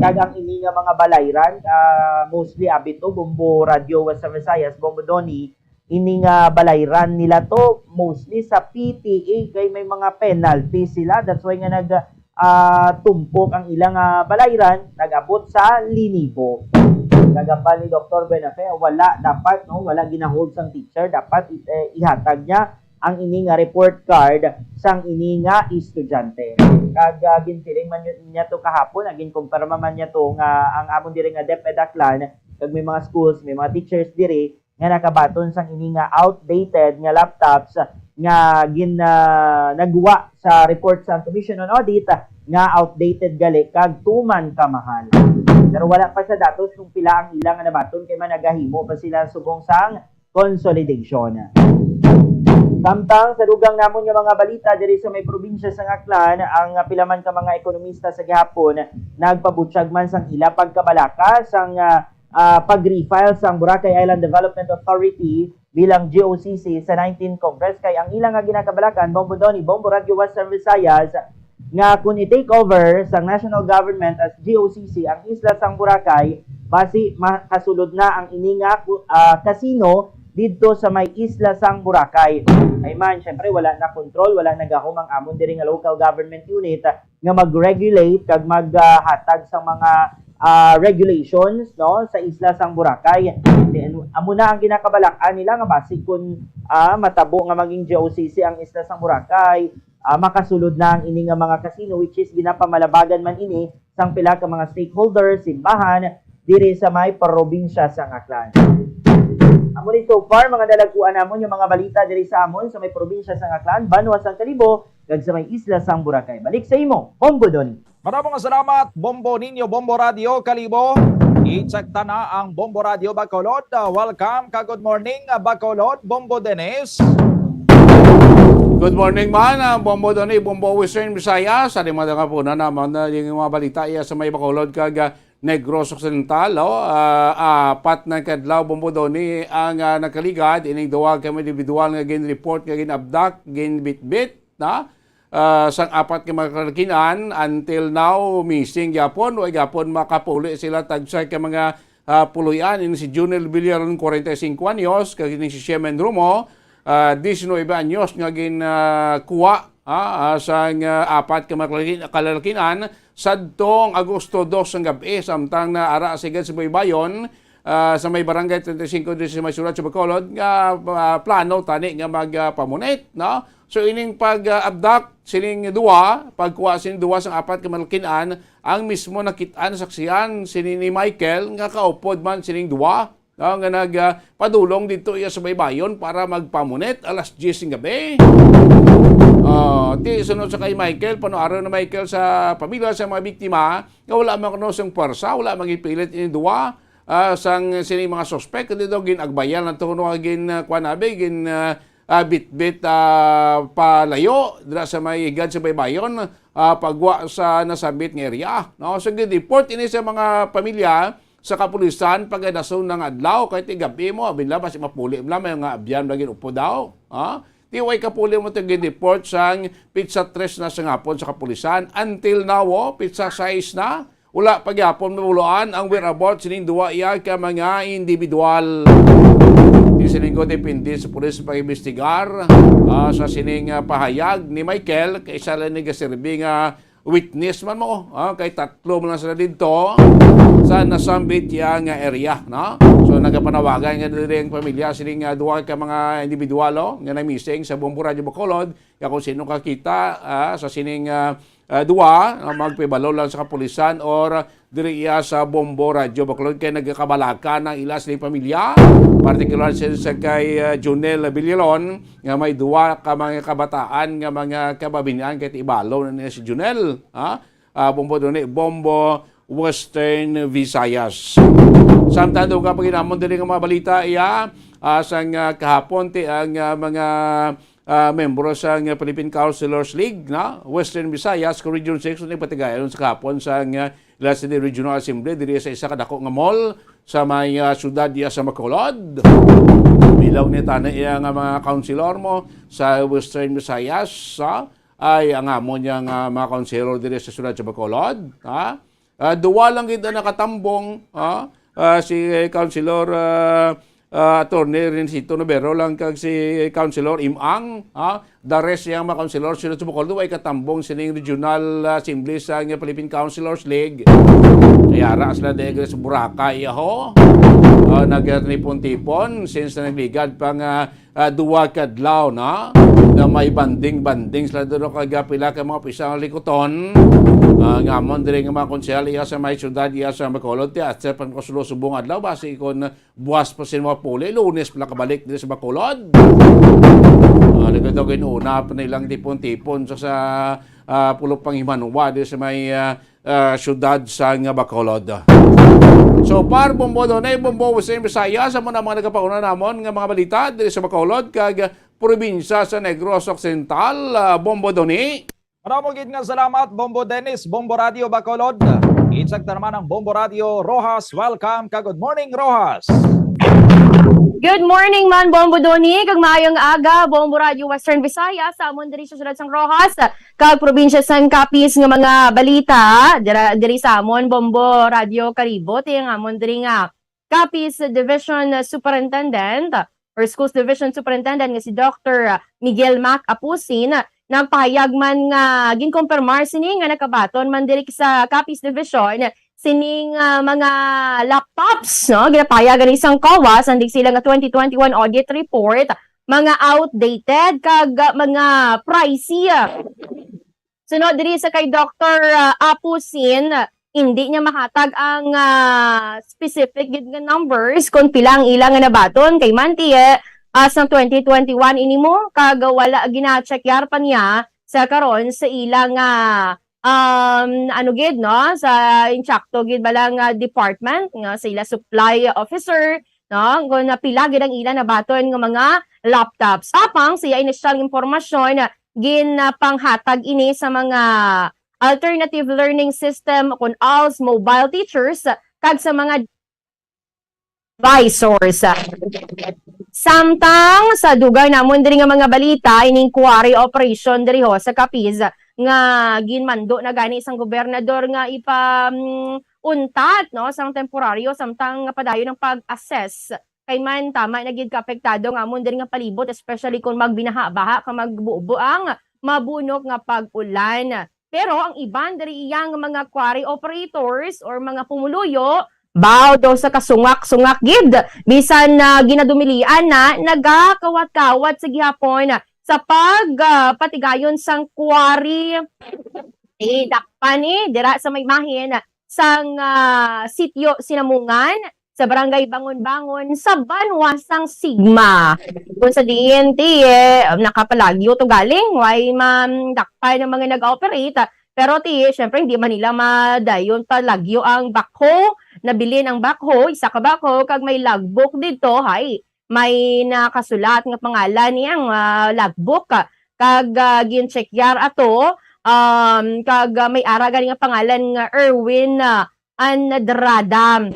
Kag ang ini nga mga balayran, ah, mostly abi to, Bombo Radyo Western Visayas, Bombo Donny, ini nga balayran nila to, mostly sa P T A, kay may mga penalty sila. That's why nga nag, ah, tumpok ang ilang, ah, balayran, nag-abot sa linibo. Kagambal ni Doktor Buenafe, wala dapat, no, wala ginahold sang teacher, dapat i-, eh, ihatag niya ang ini nga report card sang ini nga estudyante. Kag, ah, ginsiling man yun niya to kahapon, ah, ginkumpirma man niya to nga ang amon diri nga DepEd Aklan, kag may mga schools, may mga teachers diri nga nakabaton sang ini nga outdated nga laptops nga gin, ah, nagwa sa report sa Commission on Audit nga outdated gali kag tuman kamahal. Pero wala pa sa datos kung pila ang ila nga nabaton kay man nagahimo pa sila subong sang consolidation. Samtang sa dugang namon nga mga balita diri sa may probinsya sa Aklan, ang pila man ka mga ekonomista sa gihapon nagpabutyag man sang ila pagkabalaka sang, ah, ah, pag-refile sang Boracay Island Development Authority bilang G O C C sa nineteenth Congress, kay ang ila nga ginakabalakan, Bombo Donny, Bombo Radyo Western Visayas, nga kung i-take over sa national government as G O C C ang isla sang Boracay, basi makasulod na ang ini nga ku-, ah, casino didto sa may isla sang Boracay. Ay man, syempre, wala na control, wala na gahom ang amon diri nga local government unit nga mag-regulate kag maghatag sa mga, ah, regulations, no, sa isla sang Boracay. Then, amo na ang ginakabalak-an nila nga basi kun, ah, matabo nga maging G O C C ang isla sang Boracay, ah, makasulod na ang ini nga mga casino, which is ginapamalabagan man ini sang pila ka mga stakeholders, simbahan diri sa may probinsya sang Aklan. Amo ni so far mga nalaguan namon nga mga balita diri sa amon sa may probinsya sang Aklan, banwa sang Kalibo, kag sa may isla sang Boracay. Balik sa imo, Bombo Donny. Maramong salamat, Bombo Ninyo, Bombo Radio Kalibo. I-check ta na ang Bombo Radio Bacolod. Ah, welcome ka, good morning, ah, Bacolod, Bombo Dennis. Good morning man, ah, Bombo Donny, Bombo Western Visayas. Sa di madanga po na naman, ah, yung mga balita iya sa may Bacolod kag, ah, Negros Occidental, oh, ah, apat na kadlaw, Bombo Donny, ang, ah, nakaligad ining duha ka mga individual nga gin-report nga gin-abduct, ginbitbit, na, ah, sang apat ka mga kalalakinan. Until now, missing gyapon, wa gyapon makapuli sila. Tagsa ka mga, ah, puloy-an, ini si Junel Villaron, forty-five anyos, kag ini si Shemen Romo, ah, diecinuebe anyos, nga gin, ah, kuha, ah, ah, sang, ah, apat ka mga kalalakin-, kalalakinan sadtong Agosto dos sang gab-i, samtang naara sa igad sa Baybayon, ah, sa may Barangay thirty-five diri sa may Surat sa Bacolod, nga, ah, plano tani nga mag, ah, pamunit, no? So, ining pag, ah, abduct sining duwa, pagkuha sining duwa sang apat ka malkin-an, ang mismo nakit-an, nasaksian sini ni Michael nga kaupod man sining duwa, no, nga nag, ah, padulong didto iya sa Baybayon para magpamunit alas diyes ng gabi. Ah, ti sunod sa kay Michael, panuaro na Michael sa pamilya sa mga biktima nga wala man kuno sang pwersa, wala man gipilit ini duwa, ah, sang sini mga suspek, kundi daw gin-agbayan lang to, no, gin, ah, kuwan abi, gin, ah, ah, bitbit, ah, palayo dira sa may igad sa Baybayon, ah, pagwa sa nasambit nga area, no? So, gin-deport ini sa mga pamilya sa kapulisan pagkadason nga adlaw, kay ti gab-i mo, abin lang, basi mapuli mo lang, may nga abyan lagi upo daw, ha? Ti way kapuli mo ti gin-deport sang pitsa tres na sa ngapon sa kapulisan. Until now, oh, pitsa sais na, wala pa gyapon mabuloan ang whereabouts sining duwa iya ka mga individual. Ti sining ko depende sa pulis sa pag-imbestigar, ah, sa sining, ah, pahayag ni Michael, kay isa lang ni gaserbi nga witness man mo, ah, kay tatlo man lang sila didto sa nasambit iya nga area, no? So, nagapanawagan nga diri ang pamilya sining, ah, duha ka mga individual, oh, nga na-missing sa Bombo Radyo Bacolod, ya kung sino kakita, ah, sa sining, ah, ah, duwa, ah, magpibalo lang sa kapulisan or diri iya sa Bombo Radyo Bacolod kay nagakabalaka ang ila sining pamilya, partikular sa, sa kay, ah, Junel Villalon nga may duwa ka mga kabataan nga mga kababain-an kay ti ibalo na niya si Junel, ha? Ah, Bombo Doni, Bombo Western Visayas. Samtang dugang pa gid namon diri nga mga balita iya, ah, sang, ah, kahapon ti ang, ah, mga, ah, membro sang Philippine Councilors League, na Western Visayas, Region six, nagpatigayon sa kahapon sang, ah, Las Regional Assembly diri sa isa ka dako nga mall sa may, ah, siyudad iya sa Bacolod. Bilang ni tana iya nga mga councilor mo sa Western Visayas, ah, ay ang amon niya nga mga councilor diri sa siyudad sa Bacolod, ha? Ah, duwa lang gid ang nakatambong, ha? Ah, si, eh, Councilor, ah, ah, Attorney Rencito Nobero lang kag si Councilor Imang, ha? The rest yang mga councilor sila sa Bacolod, way katambong sining Regional, ah, Assembly sang Philippine Councilors League. Kaya ra sila dahil sa Boracay, aho. Ah, nagtipon-tipon since na nagligad pa nga, ah, duwa ka adlaw na, na may banding-banding sila dito kag pila ka mga opisyal nga likuton. Ah, ngamon diri nga mga konsehal iya sa may syudad, iya sa Bacolod, ti at sa pangkusulo subong adlaw, basi kon buwas pa sila mapuli, Lunes pa lang kabalik diri sa Bacolod. Ah, nagkataw gid una pa nilang tipon-tipon sa, sa, ah, pulong panghimanwa diri sa may, ah, ah, syudad sa nga Bacolod. So far, Bombo Donay, Bombo Western Visayas, amo na mga nagapauna namon nga mga balita diri sa Bacolod kag probinsya sa Negros Occidental. Ah, Bombo Donay. Maramo gid nga salamat, Bombo Dennis, Bombo Radio Bacolod. Insakto naman ang Bombo Radio Roxas. Welcome ka. Good morning, Roxas. Good morning man, Bombo Donny, kag maayong aga, Bombo Radio Western Visayas, sa amon diri sa siyudad sang Roxas, kag probinsya sang Capiz nga mga balita, dira, diri sa amon, Bombo Radio Karibo, ti ang amon diri nga Capiz Division Superintendent or Schools Division Superintendent nga si Doctor Miguel Mac Apusin, nagpahayag man nga ginkumpirmar sini nga nakabaton man diri sa Capiz Division sining, ah, mga laptops, no? Ginapahayag gani sang COA sa andig sila nga twenty twenty-one audit report, mga outdated kag, ah, mga pricey. Sunod diri sa kay Doctor, ah, Apusin, hindi niya mahatag ang, ah, specific gid nga numbers kung pila ang ila nga nabaton kay man ti, eh, as ng twenty twenty-one ini mo kag wala gina-check yar pa niya sa karon sa ila nga, um, ano gid, no, sa insakto gid bala nga department nga sa ila supply officer, no, kung na pila gid ang ila nabaton nga mga laptops. Apang sa iya inisyal impormasyon, ginapanghatag ini sa mga alternative learning system kun als mobile teachers kag sa mga advisors. Samtang sa dugay namon diri nga mga balita, ining quarry operation diri ho sa Capiz nga ginmando na gani sang gobernador nga ipa, mm, untat, no, sang temporaryo samtang padayon ang pag-assess kay man tama na gid ka apektado nga amon diri nga palibot, especially kung magbinaha-baha ka magbubo ang mabunok nga pag-ulan. Pero ang iban diri iyang mga quarry operators or mga pumuluyo, baw daw sa kasungak-sungak gid, bisan na ginadumilian na nagakawat-kawat sa gihapon sa pag, ah, patigayon sang quarry. Eh, dakpan, eh, dira sa may bahin sang, ah, sitio Sinamungan, sa Barangay Bangon-Bangon, sa banwa sang Sigma. Kung sa diin, ti, eh, nakapalagyo to galing, way madakpan ang mga nag-operate. Pero ti, syempre, hindi man nila madayon palagyo ang backhoe. Nabilin ang backhoe, isa ka backhoe, kag may logbook dito, hay. May nakasulat nga pangalan niyang, ah, logbook, ah, kag, ah, ginchekyar ato, um, kag, ah, may ara gani nga pangalan nga Erwin, ah, Andrada.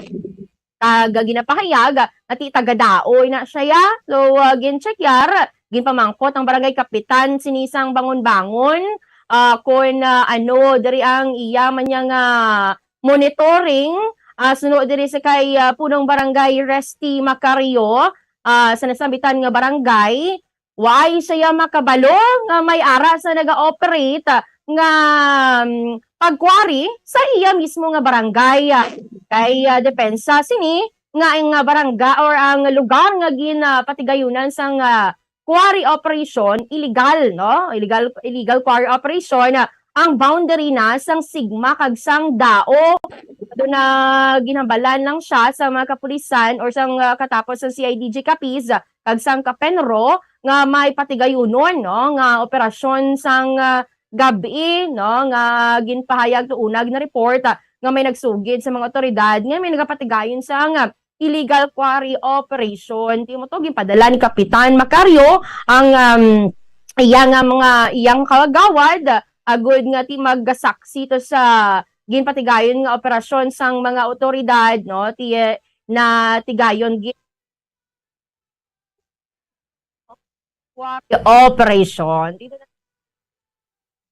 Kag, ah, ginapahayag, ah, nga ti taga-Daoy na siya, ya. So, ah, ginchekyar, ginpamangkot ang barangay kapitan sini sang Bangon-Bangon, ah, kun, ah, ano diri ang iya man niya nga monitoring, ah, suno diri sa kay, ah, punong barangay Resty Macario, ah, sa nasambitan nga barangay, way siya makabalo nga may ara sa naga-operate, ah, nga, mm, pag-quarry sa iya mismo nga barangay. Ah, kay, ah, depensa sini nga ang, ah, barangay or ang lugar nga gin, ah, patigayunan sang, ah, quarry operation, illegal, no? Illegal, illegal quarry operation, ah, ang boundary na sang Sigma kag sang Dao. Doon na ginhambalan lang siya sa mga kapulisan or sang, ah, katapos sa C I D G Capiz, ah, kag sang Kapenro nga may patigayunon, no, nga operasyon sang, ah, gabi, no, nga ginpahayag to una, gina-report, ah, nga may nagsugid sa mga otoridad nga may nagapatigayon sang, ah, illegal quarry operation. Ti mo to, ginpadala ni Kapitan Macario ang, um, iya nga mga, iyang kagawad, agud nga ti magasaksi to sa ginpatigayon nga operasyon sang mga otoridad, no? Ti, eh, natigayon gi-, quarry operation. Dito na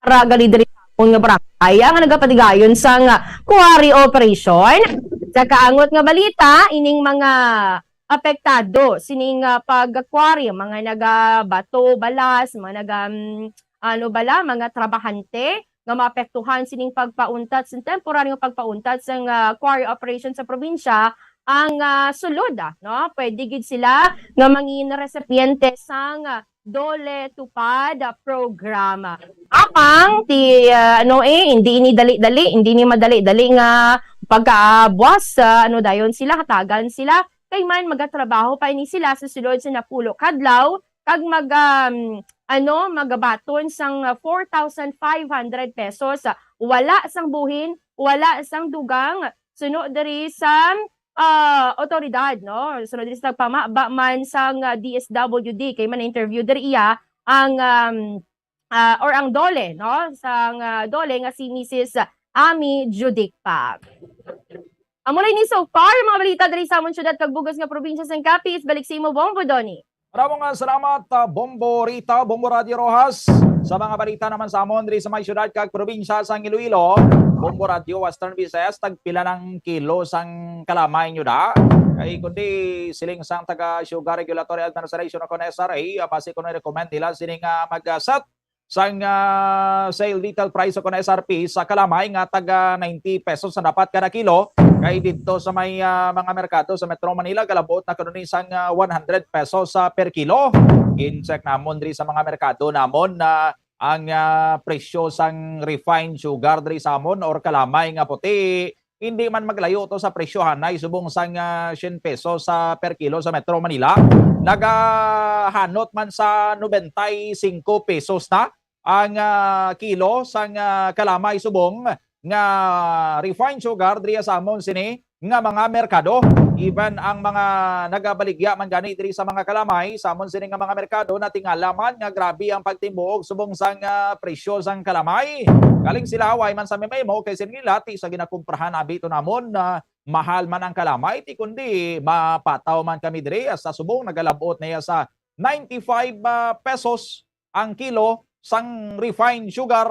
para gali diri sa amon nga barangay ang nagapatigayon sang quarry operation. Sa kaangot nga balita, ining mga apektado sining, ah, pag-quarry, mga nagabato balas, mga naga, mm, ano bala, mga trabahante nga maapektuhan sining pagpauntat, sa temporaryong pagpauntat sang, ah, quarry operation sa probinsya, ang, ah, sulod, ah, no? Pwede gid sila nga mangin resipiente sang, ah, DOLE TUPAD program. Apang ti, ah, ano, eh, hindi ini dali-dali, hindi ni madali-dali nga pagkabuas, ah, ano dayon sila, hatagan sila, kay man magatrabaho pa ini sila sa sulod sa napulo ka adlaw, kag mag, um, ano, magabaton sang, ah, four thousand five hundred pesos. Wala sang buhin, wala sang dugang, suno diri sa, ah, otoridad, no? Suno diri sa pamaba man sang, ah, D S W D, kay man interview diri iya ang, um, ah, or ang DOLE, no? Sang, ah, DOLE nga si Missus Amy Judicpa. Amo lang ni so far, mga balita diri sa amon syudad kag bug-os nga probinsya sang Capiz. Balik sa imo, Bombo Donny. Maramong nga salamat, ah, Bombo Rita, Bombo Radio Rojas. Sa mga balita naman sa amon diri sa may syudad kag probinsya sang Iloilo, Bombo Radio Western Visayas, tagpila ng kilo sang kalamay nyo da? Kay kundi siling sang taga Sugar Regulatory Administration o kon S R A, ah, base kuno recommend nila sini nga mag, ah, set sang, ah, sale retail price o kon S R P sa kalamay nga taga ninety pesos na dapat kada kilo. Kay didto sa may, ah, mga merkado sa Metro Manila, galabot na kuno ni sang, ah, one hundred pesos sa per kilo. Gin-check namon diri sa mga merkado namon na ang, ah, presyo sang refined sugar diri sa amon or kalamay nga puti, hindi man maglayo to sa presyohanay subong sang, ah, cien pesos sa per kilo sa Metro Manila. Nagahanot man sa nobenta y cinco pesos na ang, ah, kilo sang, ah, kalamay subong nga refined sugar diri sa amon sini nga mga merkado. Even ang mga nagabaligya man gani diri sa mga kalamay sa amon sini nga mga merkado, natingala man nga grabe ang pagtimbuog subong sang, ah, presyo sang kalamay. Kaling sila, way man sa memo kay sini nila, ti sa ginakumprahan abi to namon, ah, mahal man ang kalamay, ti kundi mapataw man kami diri sa subong nagalabot na iya sa ninety-five, ah, pesos ang kilo sang refined sugar.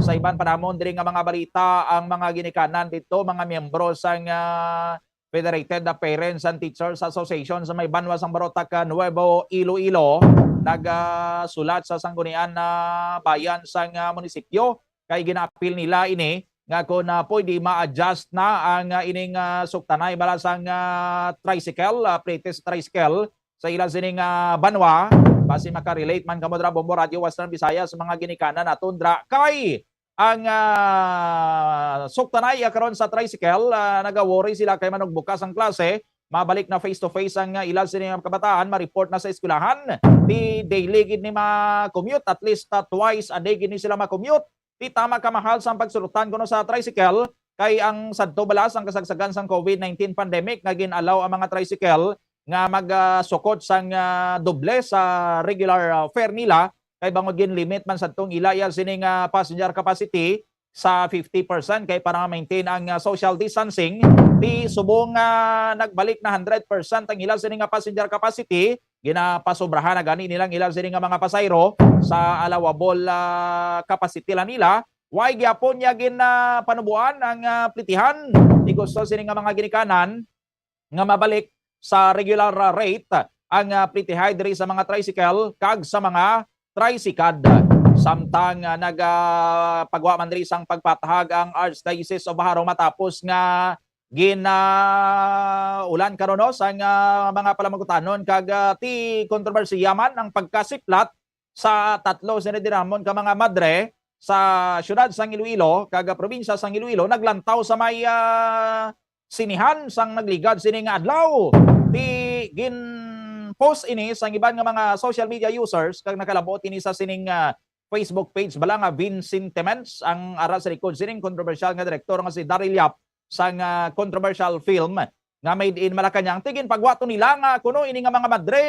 Sa iban pa namon diri nga mga balita, ang mga ginikanan dito, mga miyembro sang, ah, Federated Parents and Teachers Association sa may banwa sang Barotac, ah, Nuevo Iloilo, nagasulat sa Sanggunian na Bayan sang, ah, munisipyo kay ginaapil nila ini nga kung, ah, pwede ma-adjust na ang, ah, ining, ah, suktanay bala sang, ah, tricycle, ah, pretest tricycle sa ila sining, ah, banwa. Basi makarelate man kamo dira, Bombo Radio Western Visayas, sa mga ginikanan naton dira. Kay ang, ah, suktanay, ah, karon sa tricycle, ah, nagaworry sila kay manugbukas ang klase, mabalik na face-to-face ang, ah, ila sining mga kabataan, ma-report na sa eskwelahan. Di daily gid ni ma-commute, at least, ah, twice a day gid ni sila ma-commute. Di tama ka mahal sang pagsurutan kuno sa tricycle, kay ang sadto bala sang kasagsagan sang COVID nineteen pandemic nga gin-allow ang mga tricycle nga mag, ah, sukot sang, ah, doble sa regular, ah, fare nila, kay bangod gin-limit man sadtong ila iya sining, ah, passenger capacity sa fifty percent kay para ma-maintain ang, ah, social distancing. Di subong nga nagbalik na hundred percent ang ila sining nga passenger capacity, ginapasobrahan na gani nilang ila sini nga mga pasayro sa allowable, ah, capacity lang nila. Why gyapon niya gin, ah, panubuan ang, ah, plitihan? Di gusto sini nga mga ginikanan nga mabalik sa regular, ah, rate ang, ah, plitihay diri sa mga tricycle kag sa mga tricycad. Samtang, ah, nagapagwa man diri sang pagpatahag ang Archdiocese of Jaro matapos nga ginaulan karon, no, sang, ah, mga palamagutanon kag, ah, ti kontrobersiya man ang pagkasiplat sa tatlo sini dinamon ka mga madre sa siyudad sang Iloilo kag, ah, probinsya sang Iloilo. Naglantaw sa may, ah, sinihan sang nagligad sini nga adlaw. Ti gin-post ini sang iban nga mga social media users kag nakalabot ini sa sining, ah, Facebook page bala nga Vincentements ang ara sa likod sining kontrobersyal nga direktor nga si Daryl Yap sang, ah, controversial film nga Made in Malacañang. Ti ginpagwa to nila nga kuno ini nga mga madre,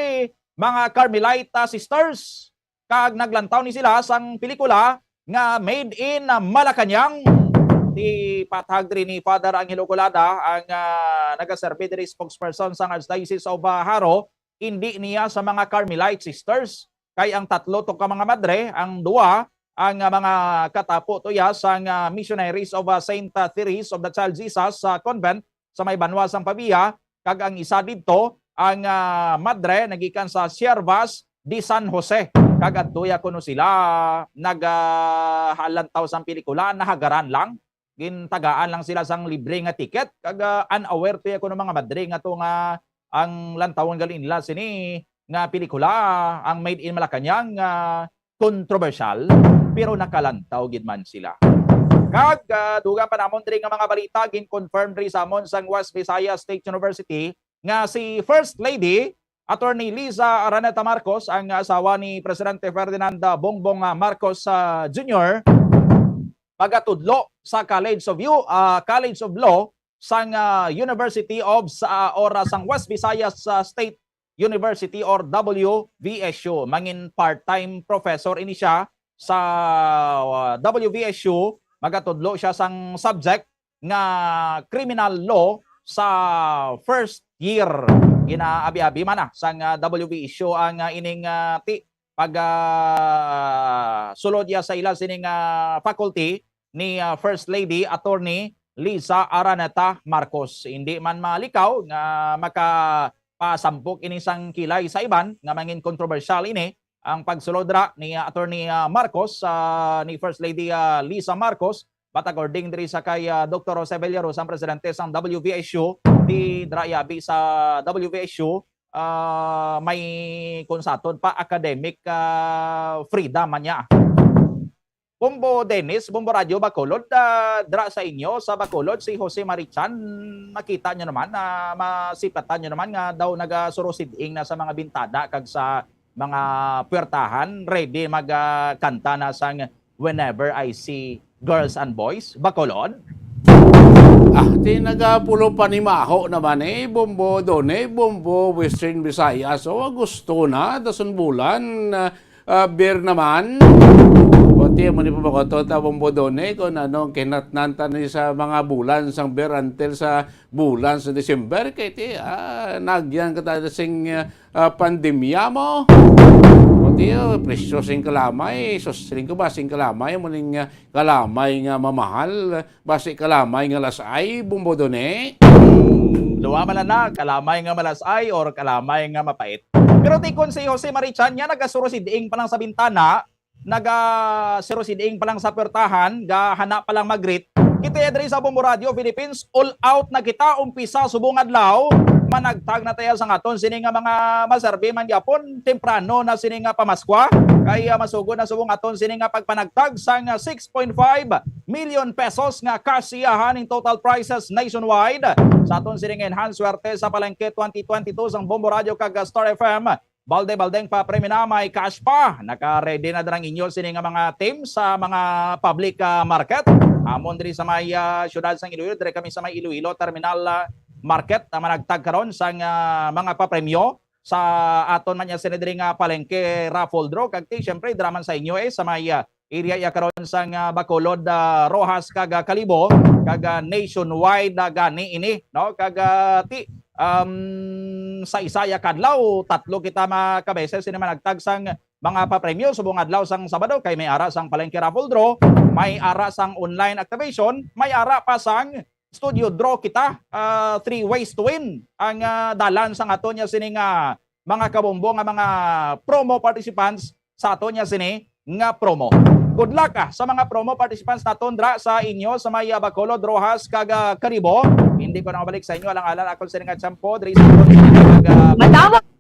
mga Carmelite, ah, sisters, kag naglantaw ni sila sang pelikula nga Made in, ah, Malacañang. Ti patag diri ni Father Angelo Colada, ang, ah, nagaserbi diri spokesperson sang Archdiocese of, ah, Jaro, indi niya sa mga Carmelite sisters, kay ang tatlo to ka mga madre, ang duwa ang, ah, mga katapo to ya sang, ah, Missionaries of, ah, Saint, ah, Therese of the Child Jesus sa convent sa may banwa sang Pavia, kag ang isa didto ang, ah, madre nagikan sa Siervas de San Jose. Kag adto ya kuno sila nagahalantaw sang pelikula, nahagaran lang. Gintagaan lang sila sang libre nga ticket. Kag, ah, unaware to ya kuno mga madre nga to nga ang lantawon gali nila sini nga pelikula, ang Made in Malacañang, ah, kontrobersyal, pero nakalantaw gid man sila. Kag, ah, dugang pa namon diri nga mga balita, gin-confirm diri sa amon sang West Visayas State University nga si First Lady Attorney Liza Araneta Marcos, ang asawa ni Presidente Ferdinand Bongbong, ah, Marcos, ah, Junior, magatudlo sa College of U-, ah, College of Law sang, ah, University of sa or, ah, sang West Visayas, ah, State University or W V S U. Mangin part-time professor ini siya sa, ah, W V S U. Magatudlo siya sang subject nga criminal law sa first year. Ginaabi-abi man na sang, ah, W V S U ang, ah, ining, ah, ti-, pag, ah, sulod ya sa ila sining, ah, faculty ni, ah, First Lady Attorney Liza Araneta Marcos. Hindi man malikaw nga makapasampok ini sang kilay sa iban nga mangin kontrobersyal ini ang pagsulod ra ni, ah, Attorney, ah, Marcos, ah, ni First Lady, ah, Liza Marcos, but according diri sa kay, ah, Doktor Jose Villarosa, ang presidente sang W V S U, di dira yabi sa W V S U, ah, may kung sa aton pa academic, ah, freedom man niya. Bombo Dennis, Bombo Radyo Bacolod, ah, dira sa inyo sa Bacolod, si Jose Marichan, nakita nyo naman, ah, masipatan nyo naman nga daw nagasurosiding na sa mga bintana kag sa mga puwertahan, ready mag, ah, kanta na sang Whenever I See Girls and Boys, Bacolod. Ah, ti nagapulo panimaho naman eh, Bombo Done, Bombo Western Visayas. So, gusto na, dason bulan, ah, ah, beer naman. Pati mo ni pamakoto ta, Bombo Done, kung ano ang kinatnan ta ni sa mga bulan sang beer until sa bulan sa December. Kay ti, ah, nagyan ka ta sing, ah, ah, pandemya mo. Pati, oh, presyo sing kalamay. Sus, siling ko ba, sing kalamay, mo ning, ah, kalamay nga mamahal. Basi kalamay nga lasay, Bombo Done. Duha man na, kalamay nga malasay or kalamay nga mapait. Pero tikon si Jose Marichan, niya nagasurosiding pa lang sa bintana, nagasurosiding pa lang sa puwertahan, gahana pa lang mag-greet. Kita diri sa Bombo Radio Philippines, all out na kita, umpisa subong adlaw. Managtag na tayo sa aton sini nga mga maserbi man gyapon, temprano na sini nga pamaskwa. Kay, ah, masugod na subong aton sini nga pagpanagtag sang six point five million pesos nga cash iyahan ning total prizes nationwide sa aton sining Enhance Swerte sa Palengke twenty twenty-two sang Bombo Radio kag Star F M. Balde-baldeng pa premyo na, may cash pa. Naka-ready na dira ang inyo sini nga mga team sa mga public, ah, market. Amon diri sa may, ah, siyudad sang Iloilo, diri kami sa may Iloilo Terminal, ah, Market, ang managtag karon sang, ah, mga papremyo sa aton man niya sini diri nga palengke raffle draw. Kag ti, syempre, dira man sa inyo, eh, sa may, ah, area ya karon sang, ah, Bacolod, ah, Roxas kag, ah, Kalibo, kag, ah, nationwide na gani ini, no? Kag, ah, ti, um, sa isa ya kadlaw, tatlo kita makabeses ini managtag sang mga papremyo subong adlaw sang Sabado, kay may ara sang palengke raffle draw, may ara sang online activation, may ara pa sang studio draw kita, ah, three ways to win ang, ah, dalan sang aton niya sini nga mga kabombo nga mga promo participants sa aton niya sini nga promo. Good luck, ah, sa mga promo participants naton dra sa inyo sa may, ah, Bacolod, Roxas, kag, ah, Kalibo. Hindi ko na mabalik sa inyo. Alang-alang ako sini nga tiyempo, diri sa aton sini nga, ah, Madamo!